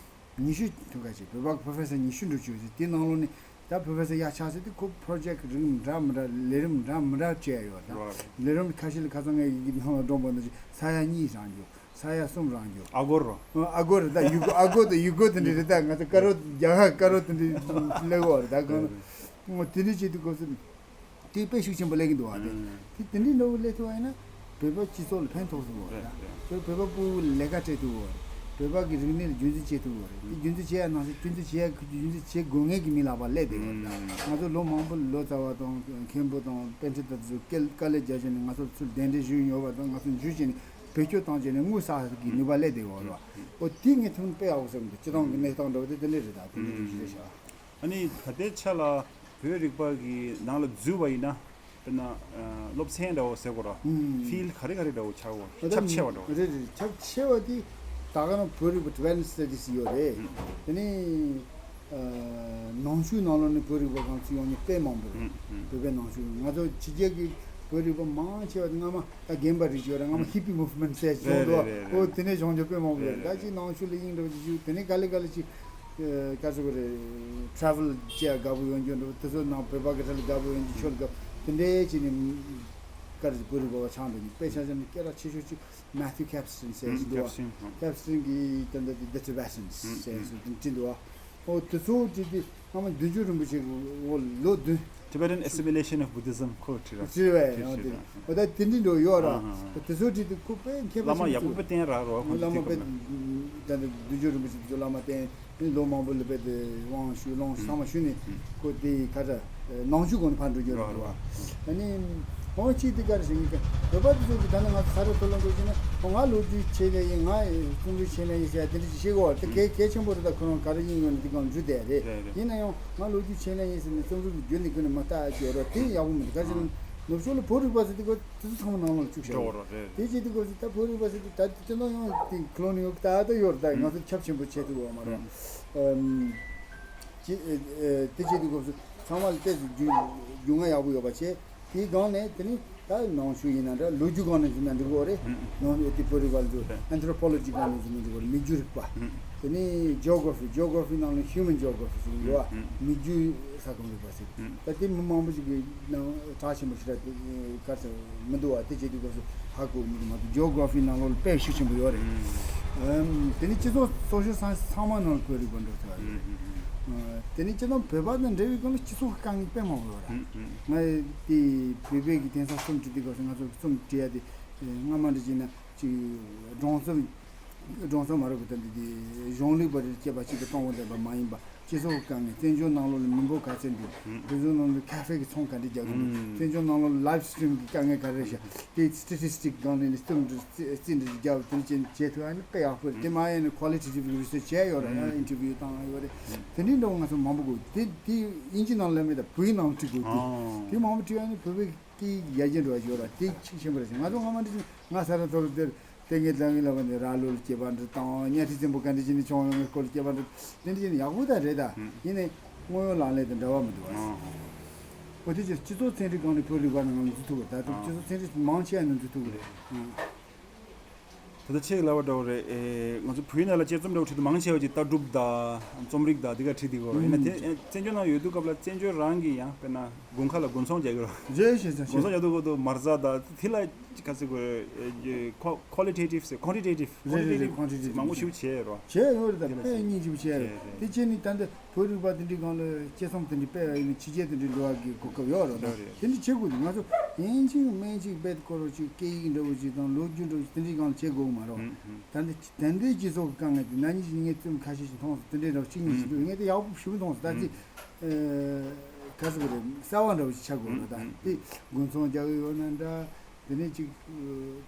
ཉི་ཤུ་ཐུག་ཁ་ཅིག་བོད་པ་པོ་རོ་ཕེ་སར་ཉི་ཤུ་འགྲོ་བཅུག་ཅིག་དེའི་ནང་ལོགས་ནས་ད་པོ་རོ་ཕེ་སར་ཡག་ཆགས་ཟེར་དུས་ཁོ་པོ་རོ་ཇེག་རིགས་འདྲ་མི་འདྲ་ལས་རིམ་འདྲ་མི་འདྲ་བྱས་ཡོད། ད་ལས་རིམ་ཁ་ཤས་ལ་ཁ་སང་ངས་ཡི་གེ་ནང་ལ་སྒྲོམ་པ་འདི་ས་ཡ་གཉིས་རང་རྒྱུ། ས་ཡ་གསུམ་རང་རྒྱུ། ཨ་སྒོར་རོ། ཨ་སྒོར་རེད། ད་ཡུ་སྒོར་ཨ་སྒོར་དང་ཡུ་སྒོར་དེ་འདྲ་རེད། ད་ང་ཚོ་དཀར་རོ་རྒྱ་གར་དཀར་རོ་དེ་འདྲ་སླེབས་ཡོད་རེད། ད་གང་དེ་འདྲ་བྱེད་དུས་སྐབས་སུ་དེ་དཔེ་ཤུགས་ཆེན་པོ་སླེབས་ཀྱི་འདུག་བ། དེ་དེ་དེ་འདྲའི་འདྲ་བོ་སླེབས་ཐུབ་པ་ཡིན་ན་བོད་པ་སྤྱི་ཚོགས་ལ་ཕན་ཐོགས་སུ་འགྲོ་བ་རེད། ད་ཁྱོད་བོད་པ་ཕྲུ་གུ་ལ་ལས་ཀ་སྤྲད་ཐུབ་བ་རེད། བོད་པ་གི་རིག་གནས་ལ་རྒྱུན་འཛིན་བྱེད་ཐུབ་བ་རེད། དེ་རྒྱུན་འཛིན་བྱེད་ཡ་ནང་བཞིན་རྒྱུན་འཛིན་བྱེད་ཡ་རྒྱུན་འཛིན་བྱེད་དགོས་ངེས་ཀྱི་མི་ལག་པ་སླེབས་བསྡད་ཡོད་རེད། ད་ང་ཚོ་ལོ་མང་པོ་ལོ་ཙཱ་བ་དང་མཁན་པོ་དང་པཎ་ཌི་ཏ་དེ་ཚོ་དཀའ་ལས་རྒྱག་བྱས་ནས་ང་ཚོ་ཚུར་གདན་འདྲེན་ཞུས་ཡོད་པ་དང་། ང་ཚོ་འཇུ་བྱས་ནས་བེད་སྤྱོད་བཏང་བྱས་ནས་དངུལ་བསགས་ཀྱི་ནུས་པ་སླེབས་བསྡད་ཡོད་རེད་བ། འོ་དེ་ངས་ཐུགས་དཔེ་ཡག་པོ་བསམ་འདུག་སྤྱི་བཏང་གི་གནས་སྟངས་འདྲ་བོ་དེ་དེ་འདྲ་རེད། ད་དེ་འདྲ་རེད་ཤག་ཨ་ནི་ད་ལྟའི་ཆ་ལ་བོད་རིག་པ་གི་ནང་ལ་འཛུལ་བ་ཡིན་ན། དཔེར་ན་སློབ་ཚན་འདྲ་བོ་ཟེར་དགོས་ར། ཧྥིལ་ག་རེ་ག་རེ་འདྲ་བོ་ཆགས་དགོས། ཁྱབ་ཆེ་བ་འདྲ་བོ། རེད་རེད། ཁྱབ་ཆེ་བ་དེ་ད་ག་རང་བོད་རིག་པ་Tibetan Studies ཡོད་རེད། དེ་ནས་ནང་ཆོས་ནང་ལོགས་ནས་བོད་རིག་པ་གང་ཚུད་ཡོང་མཁན་དཔེ་མང་པོ་རེད། བོད་པའི་ནང་ཆོས་ང་ཚོ་ཕྱི་རྒྱལ་གྱི་བོད་རིག་པ་མང་ཆེ་བ་དེ་སྔ་མ་ད་རྒན་པ་རིགས་ཡོད་རེད། སྔ་མ་ཧི་པི་མུབ་མེན་ཊི་ཟེར་བྱུང་འདུག་བ། འོ་དེ་ནས་བྱུང་རྒྱུ་དཔེ་མང་པོ་ཡོད་རེད། ད་ཅིག་ནང་ཆོས་ལ་དབྱིངས་འདྲ་བོ་ཅིག་ཞུགས། དེ་ནས་ག་ལེ་ག་ལེ་ཅིག་ཨ་ག་ཟེར་དགོས་རེད། ཊེ་རེ་ཝེལ་བྱེད་ཡ་དགའ་པོ་ཡོང་རྒྱུ་འདྲ་བོ། དེ་ཚོ་ནང་བོད་པ་གི་གྲས་ལ་དགའ་པོ་ཡོང་རྒྱུ་ཆོས་ལ་དགའ་པོ། དེ་འདྲའི་ཅིག་ནས་ ཀར་བོད་རིག་པ་བ་ཆགས་འགྲོ་ནི་དཔེ་ཆ་ཆ་ནི་སྐད་གྲགས་ཆེ་ཤོས་གཅིག་Matthew Capstan ཟེར་ཞིག་འདུག་བ། Capstan་གི་ད་ལྟ་དེ་The Tibetans ཟེར་ཞིག་དེ་འདྲ་འདུག་བ། ཨོ་དེ་ཚོ་བྲིས་ཏེ་སྔ་མ་བདུན་ཅུ་རིན་པོ་ཆེ་གི་འོ་ལོ་བདུན། Tibetan Assimilation of Buddhism ཁོ་བྲིས་ར། བྲིས་བས་ཡང་དེ་ཨོ་ད་དེ་འདྲ་འདྲ་ཡོད་ར། ཨོ་དེ་ཚོ་བྲིས་ཏེ་ཁོ་དཔེ་མཁས་པ་བླ་མ་ཞིག་ཡག་པོ་དཔེ་བསྟེན་ར་རོ་ཁོང་བླ་མ་དཔེ་ད་ལྟ་བདུན་ཅུ་རིན་པོ་ཆེ་དེ་ཚོ་བླ་མ་བསྟེན། ལོ་མང་པོ་ལ་དཔེ་དེ་དབང་ཞུས་ལོངས་ཚང་མ་ཞུས་ནས་ཁོ་དེ་ཁ་ཚ་ནང་ཆོས་སྒོ་ནས་ཕར་འགྲོ་རྒྱུ་རེད་བ། ཨ་ནི་ཁོང་གཅིག་དེ་ག་རེ་ཞིག་ཡིན་ཀྱང་བོད་པ་དེ་ཚོ་གི་ད་ནི་ང་ཚོ་ས་ར་མཐོ་སློབ་འགྲོ་བྱས་ན་ང་ལོ་རྒྱུས་ཆེ་ལས་ཡིན། ང་རྩོམ་རིག་ཆེ་ལས་ཡིན་ཟེར་ཡ་དེ་འདྲ་ཞིག་བཤད་གོ་བ་དེ་གལ་གལ་ཆེན་པོ་རེད། ད་ཁོ་རང་ག་རེ་ཡིན་ཡོད་ན་དེ་གང་འཇུ་བསྡད་རེད། ཡིན་ན་ཡང་ང་ལོ་རྒྱུས་ཆེ་ལས་ཡིན་ཟེར་ནས་རྩོམ་རིག་རྒྱུན་ནས་ཀུན་ནས་མ་ལྟ་ཡ་ཅིག་ཡོད་ར་དེ་ཡག་པོ་མི་འདུག་ག་ཅི་ན་ནུབ་ཕྱོགས་ལ་བོད་རིག་པ་ཟེར་དེ་ག་དེ་ཚོ་ཚང་མ་ནང་ལ་བཅུག་བཞག་ཡོད་རེད། དེ་བྱེད་དུས་སྐབས་སུ་ད་བོད་རིག་པ་ཟེར་དུས་ད་སྤྱི་ཚོགས་ཡོངས་དེ་ཁོ་ལོ་ནི་ཡོད་ད་ལྟ་ཡོད་རེད། ད་ང་ཚོ་ཁྱབ་ཆེན་པོ་བྱེད་ཐུབ་ཡོད་མ་རེད། ཨམ། ཅི་ཨེ་ཨེ་དེ་བྱེད་དུས་སྐབས་སུ་ཚང་མ་ལ་ཏོག་ཙམ་རྒྱུས་རྒྱུས་མངའ་ཡག་པོ་ཡོད་པ་བྱས། དེའི་སྒང་ནས་དེ་ནི་ད་ནང་ཆོས་ཡིན་ན་འདྲ་ལོ་རྒྱུས་སྒང་ནས་ཟེར་ན་འགྲིག་གི་རེད། ནང་དེ་བོད་རིག་པ་ལ་ཚོ་Anthropology སྒང་ནས་ཟེར་ན་འགྲིག་གི་རེད། མི་རྒྱུད་རིག་པ། དེ་ནི་Geography Geography ནང་ལ་Human Geography ཟེར་གྱི་ཡོད་པ། མི་རྒྱུད་ས་ཁམས་རིག་པ་ཟེར། ད་དེ་མི་མང་པོ་ཞིག་གི་ནང་གྲགས་ཆེན་པོ་ཞིག་ར་དེ་ག་ཚོད་མི་འདུག་བ། དེ་བྱེད་དུས་སྐབས་སུ་ཧ་གོ་མི་འདུག་མ་གཏོགས་Geography ནང་ལོགས་ལ་དཔེ་ཤུགས་ཆེན་པོ་ཡོད་རེད། ཨམ། དེ་ནི་སྤྱི་ཚོགས་སོ་སོ་ཚང་ཚང་མ་ནང་ལ་བོད་རིག་པ་འགྲོ་ཐུབ་པ་རེད། ཨ། དེ་ནི་སྤྱི་བཏང་བོད་པ་དང་འབྲེལ་བའི་སྒང་ལ་སྤྱི་ཚོགས་ཀྱི་དཀའ་ངལ་དཔེ་མང་པོ་ཡོད་རེད། ང་དེ་བོད་པའི་གི་དེང་སང་རྩོམ་བྲིས་དུས་སྐབས་སུ་ང་ཚོ་རྩོམ་བྲིས་ཡ་དེ་སྔ་མ་འདྲ་བྱས་ན་ཅིག་སྒྲུང་རྩོམ་སྒྲུང་རྩོམ་མ་རེད་གི་ད་འདི་དེ་གཞུང་ལུགས་པ་རེད་སྐྱེས་པ་གཅིག་གི་གཏོང་བ་འདེབས་པ་མ་ཡིན་པ། སྤྱི་ཚོགས་དཀའ་ངལ་བཙན་བྱོལ་ནང་ལོགས་ལ་མི་འབོར་ག་ཚད་འདུག་བཙན་བྱོལ་ནང་ལོགས་ཁ་ཧྥེ་གི་ཚོང་ག་འདྲ་རྒྱག་གི་འདུག་བཙན་བྱོལ་ནང་ལོགས་ལ་live stream གི་དཀའ་ངལ་ག་རེ་རེད་ཤག་དེ་statistic སྒང་ནས་ནི་རྩོམ་འབྲི་རྩིས་འབྲི་རྒྱག་དེ་ཅན་བྱེད་ཐུབ་ཨ་ནི་དཔེ་ཡག་པོ་རེད། དེ་མ་ཡིན་ན་qualitative research བྱས་ཡོད་ར་ཡང་interview བཏང་ཡོད་རེད། དེ་འདྲའི་འདྲ་བོ་ང་ཚོ་མང་པོ་དགོས་དེ་དེ་དབྱིན་ཇི་ནང་ལ་མེད་ད་བོད་ཡིག་ནང་ལ་བྲིས་དགོས་དེ་དེ་མང་པོ་བྲིས་ཨ་ནི་བོད་པའི་སྐད་ཡིག་ཡར་རྒྱས་འགྲོ་བ་ཞིག་ཡོད་ར་དེ་གཅིག་ཆེན་པོ་རེད། ང་ཚོ་སྔ་མ་འདྲ་ཞིག་ང་ས་ར་མཐོ་སློབ་དེར་ལྟས་ངན་ལྟ་ངན་ལ་བ་ནས་ར་ལོ་ལ་སྐྱེས་པ་འདྲ་དང་གཉའ་ཁྲི་བཙན་པོ་ག་འདྲ་བྱས་ནས་བྱུང་ཡོང་བའི་སྐོར་ལ་སྐྱེས་པ་འདྲ་དེ་འདྲ་བྱས་ནས་ཡག་པོ་ད་རེད་ད། ཡིན་ནའི་དངོས་ཡོད་ལག་ལེན་དང་འབྲེལ་བ་མི་འདུག་བ། འོ་དེ་ཕྱིར་སྤྱི་ཚོགས་ཚན་རིག་སྒང་ནས་བོད་རིག་པ་ནང་ལ་འཛུལ་ཐུབ་པ་ད་ལྟ་སྤྱི་ཚོགས་ཚན་རིག་མང་ཆེ་བ་ནང་འཛུལ་ཐུབ་པ་རེད། ད་ལྟ་ཁྱེད་ཀྱི་ལབ་པ་འདྲ་བོ་རེད། ཨེ་ང་ཚོ་བོད་ནང་ལ་དཔྱད་རྩོམ་འདྲ་བོ་ཁྲིད་དུས་མང་ཆེ་བ་ཅིག་ལྟ་གྲུབ་དང་རྩོམ་རིག་དང་འདི་ག་ཁྲིད་དེ་གོ་ཡིན་ན་དེ་བཙན་བྱོལ་ནང་ཡོད་དུས་སྐབས་ལ་བཙན་བྱོལ་རང་གི་ཡང་དཔེར་ན་དགུན་ཁ་ལ་དགུན་ཚོང་རྒྱག་གི་རོ། རེད་རེད་རེད། དགུན་ཚོང་རྒྱག་དུས་གོ་དུ་མར་ཟ་དང་དེ་ལ་ག་ཚོད་གོ་qualitative ཟེར་quantitative རེད་རེད་རེད། quantitative quantitative མང་པོ་ཞིག་བྱས་རོ། བྱས་ཡོད་རེད་ད་དཔེ་སྙིང་རྗེ་པོ་བྱས་རེད། དེ་བྱས་ནི་ད་འདི་བོད་རིག་པ་དེ་འདྲའི་སྒང་ལ་དཔྱད་རྩོམ་དེ་འདྲའི་སྤེལ་བ་ཡིན་ན་ཕྱི་རྒྱལ་དེ་འདྲའི་འགྲོ་བ་གི་གོ་སྐབས་ཡོད་རེད་ད། དེ་འདྲ་བྱེད་དགོས་འདུག་ང་ཚོ་ཡིན་གཅིག་མིན་གཅིག་དཔེ་སྐོར་རོ་ཅིག་སྐད་ཡིག་འདྲ་བོ་ཅིག་དང་ལོ་རྒྱུས་འདྲ་བོ་ཅིག་དེ་འདྲའི་སྒང་ལ་བྱེད་དགོས་མ་རེད། ད་འདི་ད་འདི་སྤྱི་ཚོགས་ཀྱི་དཀའ་ངལ་དེ་ན་ནིང་ངས་རྩོམ་ཁ་ཤས་ཤིག་མཐོང་སོང་། དེ་འདྲའི་འདྲ་བོ་གཅིག་གཉིས་ཤིག་འདུག་ངས་དེ་ཡག་པོ་ཞེ་པོ་མཐོང་སོང་། ད་ཅི་ག་ཟེར་དགོས་རེད། གསར་བ་འདྲ་བོ་ཞིག་ཆགས་དགོས་རེད། ད་དེ་དགུན་ཚོང་རྒྱག་གི་ཡོད་ན་འདྲ། དེ་ནས་ཅིག་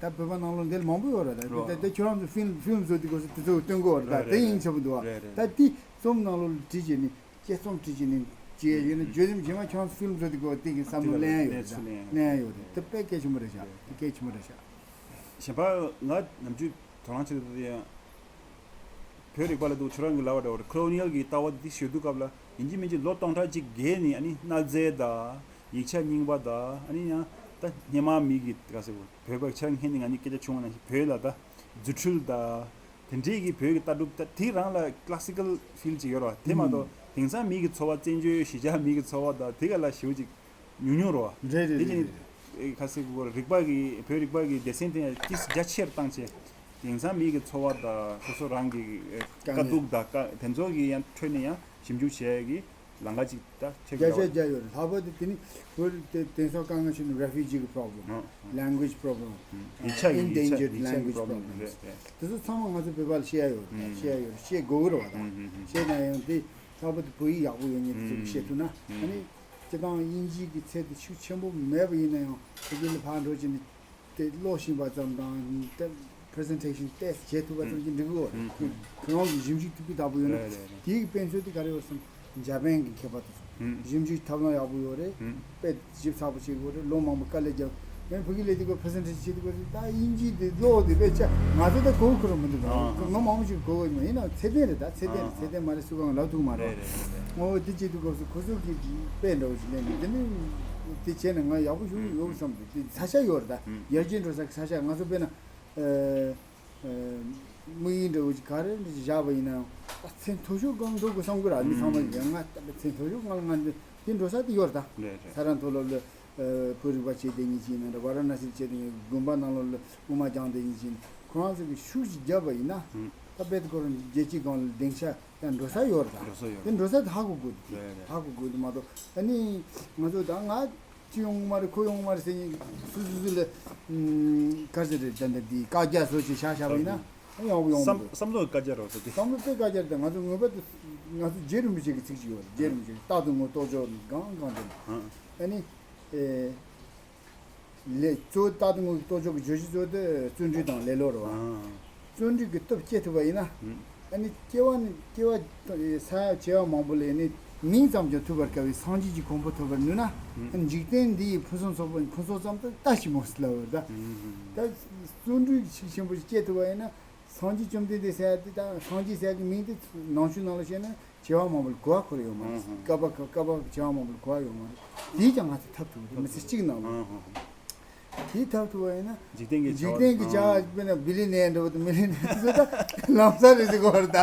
ད་བོད་པ་ནང་ལོགས་འདི་ལ་མང་པོ་ཡོད་རེད། ད་ད་ཁྱོད་རང་ཚོ་ཕིལམ་ཕིལམ་བཟོ་དུས་སྐབས་སུ་དེ་ཚོ་སྟོན་གི་ཡོད་རེད། ད་དེ་ཡིན་ཆེ་པོ་འདུག་བ། ད་དེ་རྩོམ་ནང་ལོགས་ལ་བྲིས་བྱས་ནས་དཔྱད་རྩོམ་བྲིས་བྱས་ནས་བྱས་ཡིན་ན་བརྗོད་དེ་རྗེས་མ་ཁྱོད་རང་ཚོ་ཕིལམ་བཟོ་དུས་སྐབས་དེ་གི་བསམ་བློ་ལེན་ཡོད་རེད། ད་ལེན་ཡོད་རེད། དེ་དཔེ་གལ་ཆེན་པོ་རེད་ཤག་དེ་གལ་ཆེན་པོ་རེད་ཤག་གཞན་པ་ང་ནམ་རྒྱུན་དོ་སྣང་བྱེད་དུ་དེ་ཡང་བོད་རིག་པ་ལ་འདུག་ཁྱོད་རང་གི་ལབ་པ་འདྲ་བོ་རེད། ཁོ་ལོ་ནི་ཡལ་གྱི་ལྟ་བ་འདི་ཤོད་དུས་སྐབས་ལ་ཡིན་གཅིག་མིན་གཅིག་ལོ་སྟོང་ཕྲག་གཅིག་བརྒལ་ནས་ཨ་ནི་གནའ་རྫས་དང་ཡིག་ཆ་རྙིང་པ་དང་ཨ་ནི་ཡང་ད་སྔོན་མ་མི་གི་ག་ཟེར་བོད་པ་ཆ་སྔན་ནས་ང་གཉིས་སྐད་ཆ་བྱུང་བ་ནང་བཞིན་བོད་ལ་ད་རྫུ་འཕྲུལ་དང་དེ་འདྲས་ཀྱི་བོད་ཀྱི་ལྟ་གྲུབ་ད་དེ་རང་ལ་classical feel ཅིག་ཡོད་རེད་བ། དེ་མ་གཏོགས་དེང་སང་མི་གི་འཚོ་བ་བཙན་བྱོལ་གཞིས་ཆགས་མི་གི་འཚོ་བ་དང་དེ་ག་ལ་ཞེ་པོ་ཅིག་ཉུང་ཉུང་རེད་བ། རེད་རེད། དེ་རེད་བཞིན་རེད། ཁ་སང་གི་རིག་པ་གི་བོད་རིག་པ་གི་སྡེ་ཚན་དེ་ཏིས་རྒྱ་ཆེར་བཏང་བྱས། དེང་སང་མི་གི་འཚོ་བ་དང་སོ་སོ་རང་གི་དཀའ་དཀའ་ངལ་སྡུག་དང་དཀའ་དེ་ཚོ་གི་ཡང་ཁྲོད་ནས་ཡང་ཞིབ་འཇུག་བྱས་ཀྱི་ལམ་ཁ་ཅིག་ད་ཆགས་ཀྱི་རྒྱ་ཆེར་རེད་བ། རྒྱ་ཡོད་རེད། ལྷག་པར་དུ་དེ་ནི་བོད་རིགས་དེ་དེང་སང་དཀའ་ངལ་ཆེ་ནི་refugee གི་problem། ཨ། language problem། ཡིག་ཆ་གི་ཡིག་ཆ endangered ཡིག་ཆ་གི་language problem problems རེད་རེད། དེ་ཚོ་ཚང་མ་ང་ཚོ་བོད་པ་ལ་བཤད་ཡ་ཡོད་རེད། ཨ། བཤད་ཡ་ཡོད་རེད། བཤད་དགོས་ཀྱི་རེད་བ། ད་བཤད་ན་ཡང་དེ་ལྷག་པར་དུ་བོད་ཡིག་ཡག་པོ་ཡོད་མཁན་དེ་ཚོ་གི་བཤད་ཐུབ་ན་ཨ་ནི། སྤྱིར་བཏང་དབྱིན་ཇི་གི་ཚད་དེ་ཤུགས་ཆེན་པོ་མེད་པ་ཡིན་ན་ཡང་ཕ་གི་ལ་ཕར་འགྲོ་བྱས་ནས་དེ་ཀློག་ཤེས་པ་ཙམ་དང་དེ་presentation test བྱེད་ཐུབ་པ་ཙམ་གྱིས་འགྲིག་གི་ཡོད་རེད། ཁོ་རང་གི་ཞིབ་འཇུག་ཐུབ་ཀྱི་བདག་པོ་ཡོད་ན་དེའི་དཔེ་མཚོན་དེ་ག་རེ་ཡོད་སམ་འཇར་པན་གྱི་མཁས་པ་དེ་ཚོ་ཞིབ་འཇུག་ཐབས་ལམ་ཡག་པོ་ཡོད་རེད། དཔེ་ཞིབ་ཚགས་པོ་བྱེད་དགོས་རེད། ལོ་མང་པོ་དཀའ་ལས་རྒྱབ། ཡང་ཕ་གི་ལས་དེ་གོ་presentation བྱེད་དེ་གོ་ད་དབྱིན་ཇི་དེ་ཀློག་དེ་དཔེ་ཆ་ང་ཚོ་ད་གོ་ཁོ་རང་མི་འདུག་ཨ་ཨ། ང་མང་པོ་ཞིག་གོ་གི་མ་ཡིན་ན་ཚད་ལྡན་རེད། ད་ཚད་ལྡན་རེད། ཨ་ཨ། ཚད་ལྡན་མ་རེད་སུ་གང་ལབ་ཐུབ་མ་རེད། རེད་རེད་རེད། ངོ་བོ་དེ་བྱེད་དུས་སྐབས་སུ་ཁོ་ཚོ་གི་དཔེ་འདྲ་བོ་ཞིག་ལེན་དུས་དེ་ནི་དེ་བྱས་ན་ང་ཡག་པོ་ཞིག་ཡོད་བསམ་འདུག་དེ་ས་ཆ་ཡོད་རེད། ད་ཡར་རྒྱས་འགྲོ་ས་གི་ས་ཆ་ང་ཚོ་དཔེར་ན་ཨ་ཨ་དམིགས་ཡུལ་འདྲ་བོ་ཞིག་ག་རེ་འདྲ་ཞིག་བཞག་པ་ཡིན་ན་ཡང་ད་ཚད་མཐོ་ཤོས་སྒང་འགྲོ་དགོས་བསམ་གི་རེད། མི་ཚང་མ་ཡིན་ང་ད་ཚད་མཐོ་ཤོས་སྒང་ལ་ང་འདི་འདི་འགྲོ་ས་དེ་ཡོད་རེད། ད་རེད་རེད། ས་ར་མཐོ་སློབ་ལ། བོད་རིག་པ་བྱེད་བསྡད་མཁན་ཅིག་ཡིན་ན་འདྲ། ཝཱ་ར་ཎ་སིར་བྱེད་བསྡད་མཁན་དགོན་པ་ནང་ལོགས་ལ་དབུ་མ་སྦྱངས་བསྡད་མཁན་ཅིག་ཡིན་ན། ཁོ་རང་ཚོ་གིས་ཤུགས་ཅིག་བརྒྱབ་པ་ཡིན་ན། ད་རྦད་དེ་ཁོ་རང་རྒྱལ་སྤྱིའི་སྒང་ལ་སྡིངས་ཆ་ཡང་འགྲོ་ས་ཡོད་རེད་ད། འགྲོ་ས་ཡོད་རེད། དེ་འགྲོ་ས་དེ་ཧ་གོ་དགོས་ཏེ། རེད་རེད། ཧ་གོ་དགོས་ཏེ་མ་གཏོགས། ཨ་ནི་ང་ཚོ་ད་ང་ཅི་ཡོང་གི་མ་རེད། ཁོ་ཡོང་གི་མ་རེད་ཟེར་མཁན་སུ་སུ་སུ་ལ་ག་རེ་ཟེར་རེད། ད་འདི་བཀའ་རྒྱ་བཟོ་བྱས་བཞག་བཞག་པ་ཡིན་ན། ཡང་ཡོང་གི་བསམ་མི་འདུག་བསམ་བློ་བཀའ་རྒྱ་རོགས་ཟེར་ཏེ། བསམ་བློ་དཔེ་བཀའ་རྒྱ་རེད། ང་ཚོ་ངོས་པ་དེ་ང་ཚོ་རྗེ་རིན་པོ་ཆེ་གི་ཚིག་ཅིག་ཡོད་རེད། རྗེ་རིན་པོ་ཆེ་གི་རྟག་ཏུ་ངུ་རྟོགས་བརྗོད་གང་གང་དེ། ཨ་ནི་ཨེ་ལས་གཙོ་བོ་རྟག་ཏུ་ངུ་གི་རྟོགས་བརྗོད་ཀྱི་བརྗོད་གཞི་གཙོ་བོ་དེ་བརྩོན་འགྲུས་དང་ལེ་ལོ་རེད་བ། བརྩོན་འགྲུས་ཀྱི་སྟོབས་སྐྱེ་ཐུབ་པ་ཡིན་ན། ཨ་ནི་སྐྱེ་བ་ནི་སྐྱེ་བ་ས་ཡ་བྱེ་བ་མང་པོ་ལས་ནི་མིང་ཙམ་ཀྱང་ཐོས་པར་དཀའ་བའི་སངས་རྒྱས་ཀྱི་གོ་འཕང་ཐོབ་པར་ནུས་ན། ཨ་ནི་འཇིག་རྟེན་འདི་ཡི་ཕུན་སུམ་ཚོགས་པ་ཕུན་ཚོགས་ཙམ་དུ་ལྟ་ཞིག་མོ་ཟེར་ལབ་པ་རེད་ད། ད་བརྩོན་འགྲུས་ཤུགས་ཆེན་པོ་ཞིག་སྐྱེ་ཐུབ་པ་ཡིན་ན། སངས་རྒྱས་བཅོམ་ལྡན་འདས་ཟེར་ཡ་དེ་དང་སངས་རྒྱས་ཟེར་ཡ་གི་མིང་དེ་ནང་ཆོས་ནང་ལ་བཤད་ན་བྱེ་བ་མང་པོ་ལ་གོ་བ་འཁོར་ཡོད་མ་རེད། ཨང་ཧང་། བསྐལ་པ་བསྐལ་པ་བྱེ་བ་མང་པོ་ལ་གོ་བ་ཡོད་མ་རེད། དེས་ཀྱང་ང་ཚོ་ཐབས་ཐུབ་རེད། མི་ཚེ་གཅིག་ནང་ལ། ཨང་ཧང་། དེས་ཐབས་ཐུབ་པ་ཡིན་ན། འཇིག་རྟེན་གྱི་འཇིག་རྟེན་གྱི་བྱ་བ་དཔེར་ན་བི་ལི་ནེར་འདྲ་བོ་དང་མི་ལི་ནེར་དེ་ཚོ་ད་ལམ་སང་རེད་ཟེར་གོ་བ་རེད་ད།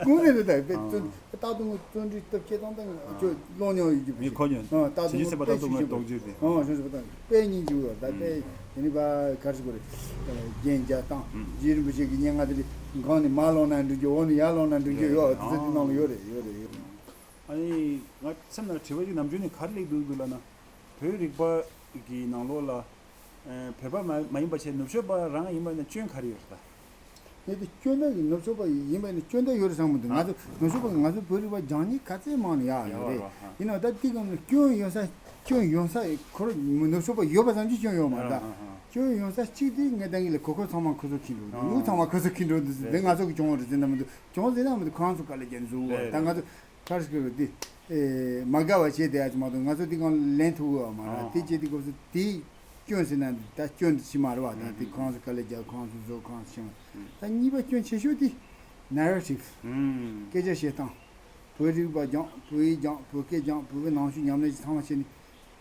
ཀུན་ནས་རེད་ད། དཔེ་བརྩོན་རྟག་ཏུ་ངུ་བརྩོན་འགྲུས་སྟོབས་སྐྱེད་སྟངས་དང་ཁྱོད་ཀློག་མྱོང་ཡོད་རྒྱུ་མི་ཁོ་ཉོན། ཨ་རྟག་ཏུ་ངུ་བྱེད་པ་རྟག་ཏུ་ངུ་རྟོགས་བརྗོད་དེ། ཨ་བྱེད་པ་དང་དཔེ་སྙིང་རྗེ་བོ་ཡོད་ད། དཔེ་དེ་ནི་བ་གར་སི་གོ་རེད། རྒྱན་རྒྱག་སྟངས། རྗེ་རིན་པོ་ཆེ་གི་སྙན་ངག་དེ་ལས་སྒང་ནས་མར་ཀློག་ན་འགྲིག་རྒྱུ། འོག་ནས་ཡར་ཀློག་ན་འགྲིག་རྒྱུ་ཡོད། དེ་ཚོ་དེ་ནང་ལ་ཡོད་རེད། ཡོད་རེད། ཡོད་རེད། ཨ་ནི་ང་སེམས་ནང་དྲི་བ་ཞིག་ནམ་རྒྱུན་ནས་ག་རེ་སླེབས་འདུག་འདུག་ལབ་ན། བོད་རིག་པ་གི་ནང་ལོགས་ལ། ཨ་བོད་པ་མ་མ་ཡིན་པ་བྱས་ནུབ་ཕྱོགས་པ་རང་ཡིན་པ་ན་སྐྱོན་ག་རེ་ཡོད་རེད་ད། ངས་དེ་སྐྱོན་ད་ཡིན། ནུབ་ཕྱོགས་པ་ཡིན་པ་ཡིན་ན་སྐྱོན་ད་ཡོད་རེད་བསམ་གི་མི་འདུག་ང་ཚོ་ནུབ་ཕྱོགས་པ་ང་ཚོ་བོད་རིག་པ་སྦྱང་མཁན་ག་ཚད་མང་ནས་ཡག་ཡོད་རེད། ཡོད་རེད། ཡིན་ནའང་ད་དེ་གམ་ནས་སྐྱོན་ཡོད་ས་སྐྱོན་ཡོད་ས་ཁོ་རང་ནུབ་ཕྱོགས་པ་ཡོད་པ་ཙམ་གྱིས་སྐྱོན་ཡོད་མ་རེད་ད། སྐྱོན་ཡོད་ས་གཅིག་དེ་ངས་ད་གིན་ལ་གོ་སྐབས་ཚང་མ་ཁོ་ཚོ་ཁྱེར་འགྲོ་འདུག་དངུལ་ཚང་མ་ཁོ་ཚོ་ཁྱེར་འགྲོ་འདུག་དེ་ང་ཚོ་གི་གྱོང་རེད་ཟེར་ན་མི་འདུག་གྱོང་ཟེར་ན་མི་འདུག་ཁོ་རང་ཚོ་དཀའ་ལས་རྒྱག་འདུག་ད་ང་ཚོ་ཕར་སྐྱོར་རོ་དེ། ཨེ་མ་དགའ་བ་བྱས་བསྡད་ཡ་ཅིག་མ་གཏོགས་ང་ཚོ་འདི་སྒང་ལེན་ཐུབ་ཡོད་མ་རེད། དེ་བྱས་དུས་སྐབས་སུ་དེ་སྐྱོན་ཟེར་ན་ད་སྐྱོན་དེ་ཅིག་མ་རེད་བ། ད་དེ་ཁོ་རང་ཚོ་དཀའ་ལས་རྒྱག་ཁོ་རང་ཚོ་བཟོ་ཁོ་རང་ཚོ་བྱེད་མ། ད་གཉིས་པ་སྐྱོན་ཆེ་ཤོས་དེ་ནེ་རེ་ཊིབ། སྐད་ཆ་བཤད་སྟངས། བོད་རིག་པ་སྦྱངས། བོད་ཡིག་སྦྱངས། བོད་སྐད་སྦྱངས། བོད་པའི་ནང་ཆོས་ཉམས་ལེན་ཅིག་ཚང་མ་བྱས་ནས།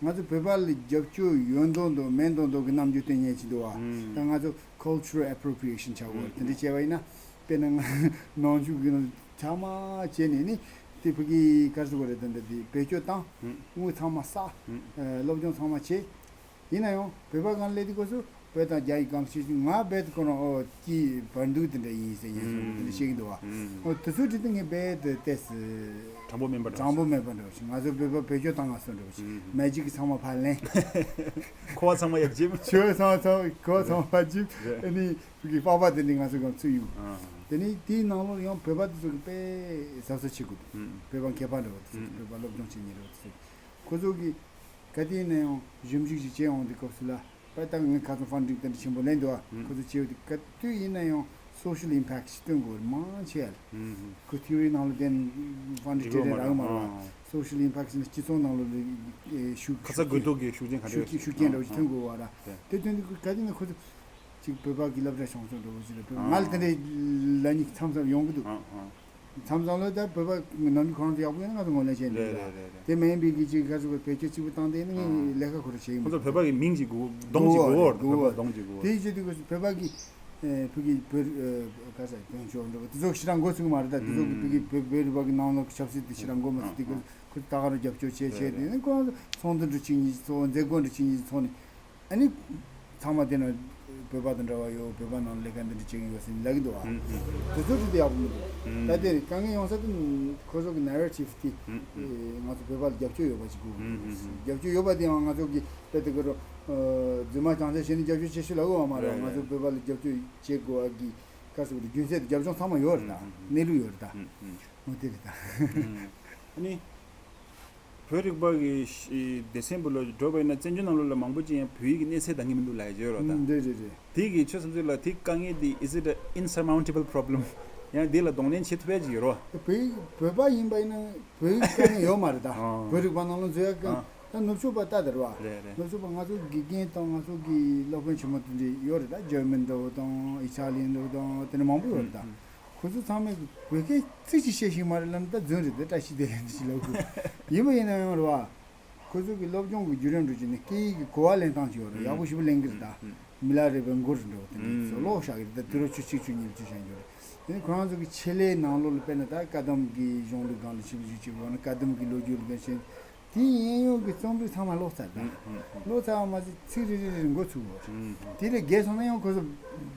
ང་ཚོ་བོད་པ་ལ་རྒྱབ་སྐྱོར་ཡོད་མདོག་མདོག་མེད་མདོག་མདོག་གི་རྣམ་འགྱུར་སྟོན་མཁན་ཅིག་འདུག་བ། ད་ང་ཚོ་cultural appropriation བྱ་དགོས་རེད། དེ་འདྲ་བྱས་པ་ཡིན་ན། དཔེར་ན་ང་ནང་ཆོས་ཀྱི་ཚང་མ་བྱས་ནས་ནི་དེ་བོད་ཀྱི་ག་རེ་ཟེར་དགོས་རེད། ད་འདི་དེ་བེད་སྤྱོད་བཏང་། དངུལ་ཚང་མ་བསགས། སློབ་སྦྱོང་ཚང་མ་བྱས། ཡིན་ན་ཡང་བོད་པ་སྒང་སླེབས་དུས་སྐབས་སུ་བོད་དང་རྒྱ་ཡི་སྒང་ཞིག་ང་རྦད་དེ་ཁོ་རང་ཨོ་ཀྱི་བར་འདུག་དེ་འདྲ་ཡིན་ཟེར་ངས་སོང་དེ་འདྲ་བཤད་ཀྱི་འདུག་བ། ཨོ་དེ་ཚོའི་གྲས་དེ་ངས་རྦད་དེ་ཏོག་ཙམ་དྲང་པོ་མིན་པ་འདྲ་བ་ཞིག་དྲང་པོ་མེད་པ་འདྲ་བ་ཞིག་ང་ཚོ་བོད་པ་བེད་སྤྱོད་བཏང་བ་སོང་འདྲ་བ་ཞིག་མེ་ཇིག་གི་ཚང་མ་ཕར་ལེན། ཁོ་བ་ཚང་མ་ཡར་བརྗེས། ཆོས་ཚང་མ་ཚང་ཁོ་བ་ཚང་མ་ཕར་བརྗེས། རེད། ཨ་ནི་བོད་ཀྱི་པགས་པ་དེ་འདྲ་ང་ཚོ་གང་ཚུད་ཡོང་། དེ་ནས་དེའི་ནང་ལོགས་ཡང་བོད་པ་དེ་ཚོ་གི་དཔེ་གཟབ་གཟབ་བྱེད་དགོས་འདུག་བོད་པ་མཁས་པ་འདྲ་བ་དེ་ཚོ་བོད་པ་སློབ་སྦྱོང་བྱེད་མཁན་འདྲ་བ་དེ་ཚོ་ཁོ་ཚོ་གི་ག་དུས་ཡིན་ན་ཡང་ཞིབ་འཇུག་ཅིག་བྱེད་འོང་དུས་སྐབས་སུ་ལ། དཔེ་ད་ངས་ཁ་སང་ཕན་ཌིང་དེ་འདྲ་ཆེན་པོ་ལེན་འདུག་ཨ། ཁོ་ཚོ་བྱེད་འོང་དུས་ག་དུས་ཡིན་ན་ཡང་social impact ཞིག་སྟོན་དགོས་རེད། མང་ཆེ་བ་ལ། ཁོ་theory ནང་ལ་དེ་ཕན་ཌིང་དེ་འདྲ་རག་གི་མ་རེད་བ། social impact ཟེར་ན་སྤྱི་ཚོགས་ནང་ལོགས་ལ་ཤུགས་ཁ་ཚ་དགོས་གཏུག་གི་ཤུགས་རྐྱེན་ག་འདྲ་ཤུགས་ཤུགས་རྐྱེན་འདྲ་བོ་ཞིག་ཐོན་དགོས་བ་ར། དེ་ཐོན་དུས་ག་དུས་ན་ཁོ་ཚོ་ཅིག་བོད་པ་གི་སློབ་གྲྭ་སྦྱོང་ཚོགས་འདྲ་བོ་ཞིག་ལ་བོད་ང་ལ་དེ་འདྲའི་ལབ་མཁན་མཚམས་མཚམས་ཡོང་གི་འདུག་མཚམས་མཚམས་ལ་ད་བོད་པ་ནམ་རྒྱུན་ཁོ་རང་ཚོ་ཡག་པོ་ཡོད་ན་ང་ཚོ་ངོས་ལེན་བྱས་འདུག་རེད་རེད་རེད་རེད། དེ་མིན་པའི་གི་ཅིག་ག་ཚོད་བེད་སྤྱོད་གཅིག་པུ་བཏང་དེ་ནི་ངས་ལས་ཀ་ཁོ་རང་བྱེད་ཀྱི་མི་འདུག་ཁོ་ཚོ་བོད་པ་གི་མིང་ཅིག་དགོས་གདོང་ཅིག་དགོས་བ་རེད། བོད་པ་གདོང་ཅིག་དགོས་བ་དེ་རེད། བྱེད་དུས་བོད་པ་གི་བོད་ཀྱི་བོད་ག་ས་དོན་ཆོག་འདྲ་བོ་དེ་ཚོ་ཞེ་དྲག་མགོ་ཚོས་ཀྱི་མ་རེད། ད་དེ་ཚོ་གི་བོད་ཀྱི་བོད་བོད་རིག་པ་གི་ནང་ལོགས་ཀྱི་ཆབ་སྲིད་དེ་ཞེ་དྲག་མགོ་མ་ཚོས་དེ་ཁོ་ཚོ་ད་ག་རང་རྒྱབ་སྐྱོར་བྱས་བྱས་དེ་ནི་ཁོ་རང་ཚོ་ཚོགས་འདུ་འདྲ་ཅིག་གཉིས་ཚོགས། མཛད་སྒོ་འདྲ་ཅིག་གཉིས་ཚོགས་ནས། ཨ་ནི། ཚང་མ་དེ་ན་བོད་པ་དང་འདྲ་བ་ཡོད། བོད་པ་ནང་ལས་ཀ་འདི་འདྲ་བྱེད་ཀྱི་ཡོད་ཟེར་ནས་ལབ་ཀྱི་འདུག་བ། དེ་ཚོ་དེ་དེ་ཡག་པོ་མི་འདུག་ད་དེ་དཀའ་ངལ་ཡོང་ས་དེ་ཁོ་ཚོ་གི་ནེ་རེ་ཊིབ་དེ། ང་ཚོ་བོད་པ་ལ་རྒྱབ་སྐྱོར་ཡོད་པ་ཞིག་དགོས། རྒྱབ་སྐྱོར་ཡོད་པ་དེ་ཡང་ང་ཚོ་གི་དཔེ་དེ་ག་རུ། རྫུན་མ་རྐྱང་རྐྱང་བྱས་ནས་རྒྱབ་སྐྱོར་བྱེད་ཤེས་ལ་འོས་པ་མ་རེད། ང་ཚོ་བོད་པ་ལ་རྒྱབ་སྐྱོར་བྱེད་དགོས་པ་གི་ག་ཟེར་དགོས་རེད། རྒྱུ་མཚན་དེ་རྒྱབ་ལྗོངས་ཚང་མ་ཡོད་རེད་ད། གནས་ལུགས་ཡོད་རེད་ད། འོ་དེ་རེད་ད། ཨ་ནི། བོད་རིག་པ་གི་ཤི་སྡེ་ཚན་བུ་ལ་འགྲོ་བ་ཡིན་ན་བཙན་བྱོལ་ནང་ལོགས་ལ་མང་པོ་ཅིག་ཡང་བོད་ཡིག་གི་གནས་ཚད་འདང་གི་མི་འདུག་ལབ་ཡ་ཅིག་ཡོད་རེད་ད། འདི་རེད་རེད། དེ་གི་ཁྱོད་བསམ་ཚུལ་ལ་དེ་དཀའ་ངལ་དེ་is it a insurmountable problem? ཡང་དེ་ལ་གདོང་ལེན་བྱེད་ཐུབ་ཡ་ཅིག་ཡོད་རེད་བ། བོད་བོད་པ་ཡིན་པ་ཡིན་ན་བོད་ཡིག་དཀའ་ངལ་ཡོད་མ་རེད་ད། ཨང་། བོད་རིག་པ་ནང་ལོགས་འཛུལ་ཡ་དཀའ། ཨང་། ད་ནུབ་ཕྱོགས་པ་ལྟ་དེ་རེད་བ། རེད་རེད། ནུབ་ཕྱོགས་པ་ང་ཚོ་དགེ་རྒན་དང་ང་ཚོ་གི་སློབ་དཔོན་ཆེན་མོ་དེ་འདྲ་ཡོད་རེད་ད། ཇར་མན་འདྲ་བོ་དང་ཨི་ཊ་ལི་ཡན་འདྲ་བོ་དང་དེ་འདྲ་མང་པོ་ཡོད་རེད་ད། ཁོ་ཚོ་ཚང་མས་བོད་སྐད་ཚིག་གཅིག་བཤད་ཤེས་མ་རེད་ལབ་ན་ད་རྫུན་རེད། ད་བཀྲ་ཤིས་བདེ་ལེགས་འདི་ཞིག་ལབ་དགོས། ཡིན་པ་ཡིན་ན་ཡང་རེད་བ། ཁོ་ཚོ་གི་སློབ་སྦྱོང་གི་བརྒྱུད་རིམ་འགྲོ་རྒྱུ་ནི་སྐད་ཡིག་གི་གོ་བ་ལེན་སྟངས་ཅིག་ཡོད་རེད། ཡག་པོ་ཞེ་པོ་ལེན་གི་རེད་ད། མི་ལ་རས་པའི་མགུར་འདྲ་བོ་དེ་འདྲ་ཚོ་ཀློག་བཞག་གི་རེད་ད། དུས་རབས་བཅུ་གཅིག་བཅུ་གཉིས་བཅུ་བཞི་འགྱུར་རེད། དེ་ནི་ཁོ་རང་ཚོ་གི་ཆེད་ལས་ནང་ལོགས་ལ་དཔེར་ན་ད་བཀའ་གདམས་ཀྱི་གཞུང་ལུགས་སྒང་ལ་ཞིབ་འཇུག་བྱེད་དགོས་ན་བཀའ་གདམས་ཀྱི་ལོ་རྒྱུས་ལ་འགན་ཞིག་དེའི་གཡས་གཡོན་གྱི་རྩོམ་རིག་ཚང་མ་ཀློག་ཚར་དང་། ཀློག་ཚར་བ་མ་ཟད་ཚིག་རེ་རེ་རེ་འགོ་ཚུགས་དགོས། དེ་ལས་བརྒལ་སོང་ན་ཡང་ཁོ་ཚོ་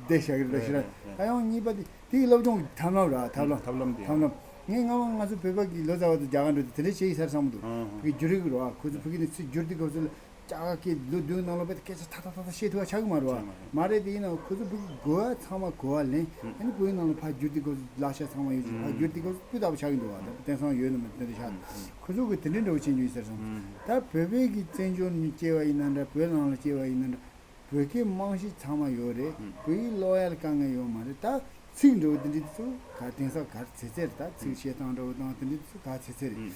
བསྡད་བཞག་གི་རེད། ད་ཤི་ར་ད་ཡང་གཉིས་པ་དེ་དེའི་སློབ་སྦྱོང་གི་ཐབས་ལམ་ར་ཐབས་ལམ་ཐབས་ལམ་དེ་ཐབས་ལམ། ངས་སྔ་མ་ང་ཚོ་བོད་པ་གི་ལོ་ཙཱ་བ་དང་རྒྱ་གར་འགྲོ་དུས་དེ་འདྲ་བྱེད་ཡི་ཟེར་བསམ་འདུག་ཕ་གི་བསྒྱུར་ཡི་རོ། ཁོ་ཚོ་ཕ་གི་ནས་ཚིག་བསྒྱུར་དུས་སྐབས་སུ་ལ་ཅག་གི་ལོ་བདུན་ནང་ལོ་བེད་སྐད་ཆ་ཐ་ཐ་ཐ་ཐ་བཤད་ཐུབ་པ་ཆགས་གི་མ་རེད་བ། མ་རེད། དེ་ཡིན་ན་ཁོ་ཚོ་བོད་ཀྱི་གོ་བ་ཚང་མ་གོ་བ་ལེན། ཨ་ནི་བོད་ཡིག་ནང་ལ་ཕར་བསྒྱུར་དུས་སྐབས་སུ་ལག་ཆ་ཚང་མ་ཡོད་ཅིག་ཕར་བསྒྱུར་དུས་སྐབས་སུ་སྤུས་དག་པོ་ཆགས་གི་འདུག་བ། ད་དེང་སང་ཡོད་ནི་མ་དེ་འདྲ་ཆགས། ཁོ་ཚོ་གི་དེ་འདྲའི་འདྲ་བོ་བྱེད་རྒྱུ་ཡིན་ཟེར་སོང་། ད་བོད་པའི་གི་བཙན་བྱོལ་ནས་སྐྱེ་བ་ཡིན་ན་འདྲ། བོད་ནང་ལ་སྐྱེ་བ་ཡིན་ན་འདྲ། བོད་སྐད་རྨང་གཞི་ཚང་མ་ཡོད་རེད། བོད་ཡིག་ཀློག་ཡ་ལ་དཀའ་ངལ་ཡོད་མ་རེད། ད་ཚིག་འདྲ་བོ་དེ་འདྲའི་ཚོ་ག་དེང་སང་ག་རེ་ཚེ་ཚད་རེད། ད་ཚིག་བཤད་སྟངས་འདྲ་བོ་དང་དེ་འདྲའི་ཚོ་ག་ཚེ་ཚད་རེད།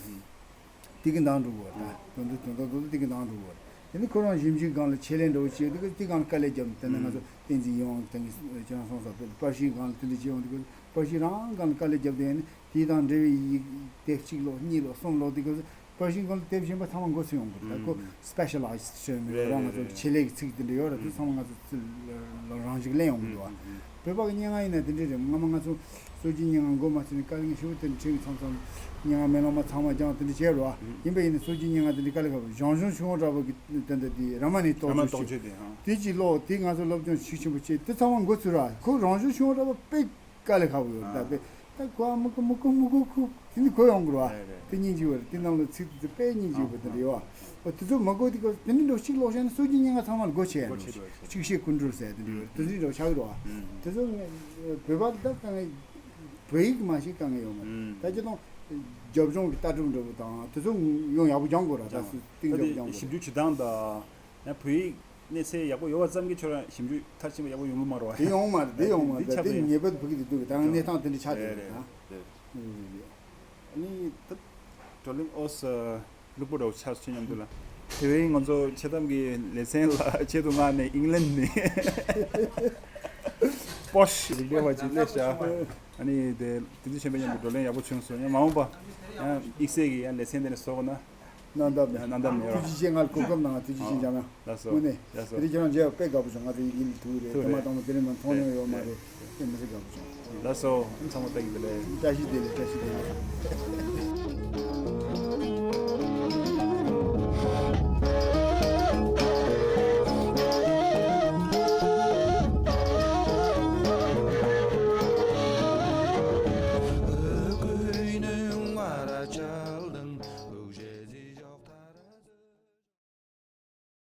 དེ་གི་འདང་འགྲོ་གི་བ། ད་དོན་དུ་དོན་དག་དོན་དུ་དེ་གི་འདང་འགྲོ་གི་བ། དེ་ནི་ཁོ་རང་ཞིབ་འཇུག་སྒང་ལ་ཆེད་ལས་འདྲ་བོ་བྱས་དུས་དེ་སྒང་ལ་དཀའ་ལས་བརྒྱབ། དེ་ནས་ང་ཚོ་བསྟན་འཛིན་ཡིད་དབང་གི་ཁྱེད་རང་སོང་ས་པར་ཤིའི་སྒང་ལ་དེ་འདྲ་བྱས་ཡོང་དུས་པར་ཤི་རང་སྒང་ལ་དཀའ་ལས་བརྒྱབ། དེ་ནི་དེ་དང་འབྲེལ་བའི་ཡིག་དེབ་གཅིག་ཀློག་གཉིས་ཀློག་གསུམ་ཀློག་དུས་སྐབས་སུ་པར་ཤིའི་སྒང་ལ་དེབ་གཞན་པ་ཚང་མ་མགོ་ཚོས་ཡོང་གི་རེད། ད་ཁོ་སི་པེ་ཤ་ལའི་ཟི་ཌི་ཟེར་མི་རེད། རང་ང་ཚོ་ཆེད་ལས་ཀྱི་ཚིག་དེ་འདྲ་ཡོད་རེད། དེ་ཚང་མ་ང་ཚོ་ཚུར་ལ་རང་ཞིག་ལེན་ཡོང་གི་འདུག་བ། བོད་པ་གི་སྙན་ངག་ཡིན་ན་དེ་འདྲ་རེད། སྔ་མ་ང་ཚོ་སྲོལ་རྒྱུན་སྙན་ངག་མགོ་མ་ཚོས་ནས་དཀའ་ལས་ཞེ་པོ་དེ་འདྲ་འཕྲད་མཚམས་མཚམས་སྙན་ངག་མེ་ལོང་མ་ཚང་མ་སྦྱངས་དེ་འདྲ་བྱས་རོ། ཡིན་པ་ཡིན་ན་སྲོལ་རྒྱུན་སྙན་ངག་དེ་འདྲ་དཀའ་ལས་ཁག་པོ། ཞང་ཞུང་ཆོས་དབང་གྲགས་པ་གི་དེ་འདྲ་དེ་ར་མ་ནའི་རྟོགས་བརྗོད་ཅིག་དེ་ཅིག་ཀློག་དེ་ང་ཚོ་སློབ་སྦྱོང་ཤུགས་ཆེན་པོ་བྱས། དེ་ཚང་མ་མགོ་ཚོས་ར། ཁོ་རང་ཞུང་ཆུང་ར་བ་དཔེ་དཀའ་ལས་ཁག་པོ་ཡོད་རེད། ད་དཔེ་ད་གོ་མི་གོ་མི་གོ་མི་གོ་ཁུག་དེ་ནི་གོ་ཡོང་གི་རེད་བ། དེ་སྙིང་རྗེ་བ་རེད། དེ་ནང་ལ་ཚིག་དེ་དཔེ་སྙིང་རྗེ་བ་དེ་འདྲ་ཡོད་བ། དེ་ཚོ་མི་གོ་དེ་གོ་དེ་ནི་འགྲོ་གཅིག་ཀློག་བྱས་ན་སྲོལ་རྒྱུན་སྙན་ངག་ཚང་མ་ལ་གོ་ཆེ་ཡ་འགྲོ། གཅིག་བཤད་ཀུན་གྲོལ་ཟེར་དེ་འདྲ་ཡོད་རེད། དེ་ཚོ་འགྲོ་ཆགས་གི་རེད་བ། དེ་ཚོ་བོད་པ་ད་དཀའ་ངལ། བོད་ཡིག་མ་ཤེས་དཀའ་ངལ་ཡོད་མ་རེད། ད་སྤྱིར་བཏང་རྒྱབ་ལྗོངས་ཀྱི་ལྟ་གྲུབ་འདྲ་བོ་དང་དེ་ཚོ་ཡང་ཡག་པོ་སྦྱང་དགོས་ར། ད་སུ་གཏིང་ཟབ་སྦྱང་དགོས་ར། ཞིབ་འཇུག་བྱེད་སྟངས་དང་། ཡང་བོད་ཡིག་གནས་ཚད་ཡག་པོ་ཡོད་པ་ཙམ་གྱིས་ཁྱོད་རང་ཞིབ་འཇུག་མཐར་ཕྱིན་པ་ཡག་པོ་ཡོང་གི་མ་རེད་བ། དེ་ཡོང་མ་རེད། དེ་ཡོང་མ་རེད། འདི་ད་ཁྱབ་དེ་ཡོད། ངེས་པར་དུ་ཕ་གི་དེ་འདུག་ད་གནས་སྟངས་དེ་འདྲ་ཆགས་བསྡད་རེད། རེད་རེད། ད་ཨ་ནི་ད་བགྲོ་གླེང་ཨོ་སི་ལུག་པོ་འདྲ་བོ་ཆགས་སོང་མཉམ་དུ་ལ། དེ་བས་ང་ཚོ་ཆེ་ཐམ་གྱི་ལེ་ཚན་ལ་ཆེད་དུ་མངགས་ནས་ཨིང་ལན་ནས་པོ་ཤི་རིག་པའི་བ་ཅིག་སླེབས་ཤག་ཨ་ནི་དེ་དེ་དུས་ཆེན་པོ་མཉམ་དུ་བགྲོ་གླེང་ཡག་པོ་བྱུང་སོང་། ཡང་མ་འོངས་པ་ཡང་དམིགས་བསལ་གྱི་ཡང་ལེ་ཚན་དེ་ནས་བཟོ་དགོས་ན། གནང་སྟབས་མེད། གནང་སྟབས་མེད་རོགས། ཐུགས་རྗེ་ཆེ། ང་ལ་གོ་སྐབས་གནང་བ་ཐུགས་རྗེ་ཆེ་འཇམ་དབྱངས། ལགས་སོ། དངོས་གནས། ལགས་སོ། དེ་རིང་ཁྱེད་རང་མཇལ་བ་དཔེ་དགའ་པོ་བྱུང་། ང་ཚོ་ཡིན་གྱི་ཐུག་རེད། ཐུག་ཐེངས་མ་རེད། དང་པོ་དེ་རིང་མ་མཐོང་མྱོང་ཡོད་མ་རེད། དཔེ་མི་སྲིད་དགའ་པོ་བྱུང་། ལགས་སོ། ཚང་མ་ལྟ་གི་འདུག་ལེ། བཀྲ་ཤིས་བདེ་ལེགས། བཀྲ་ཤིས་བདེ་ལེགས།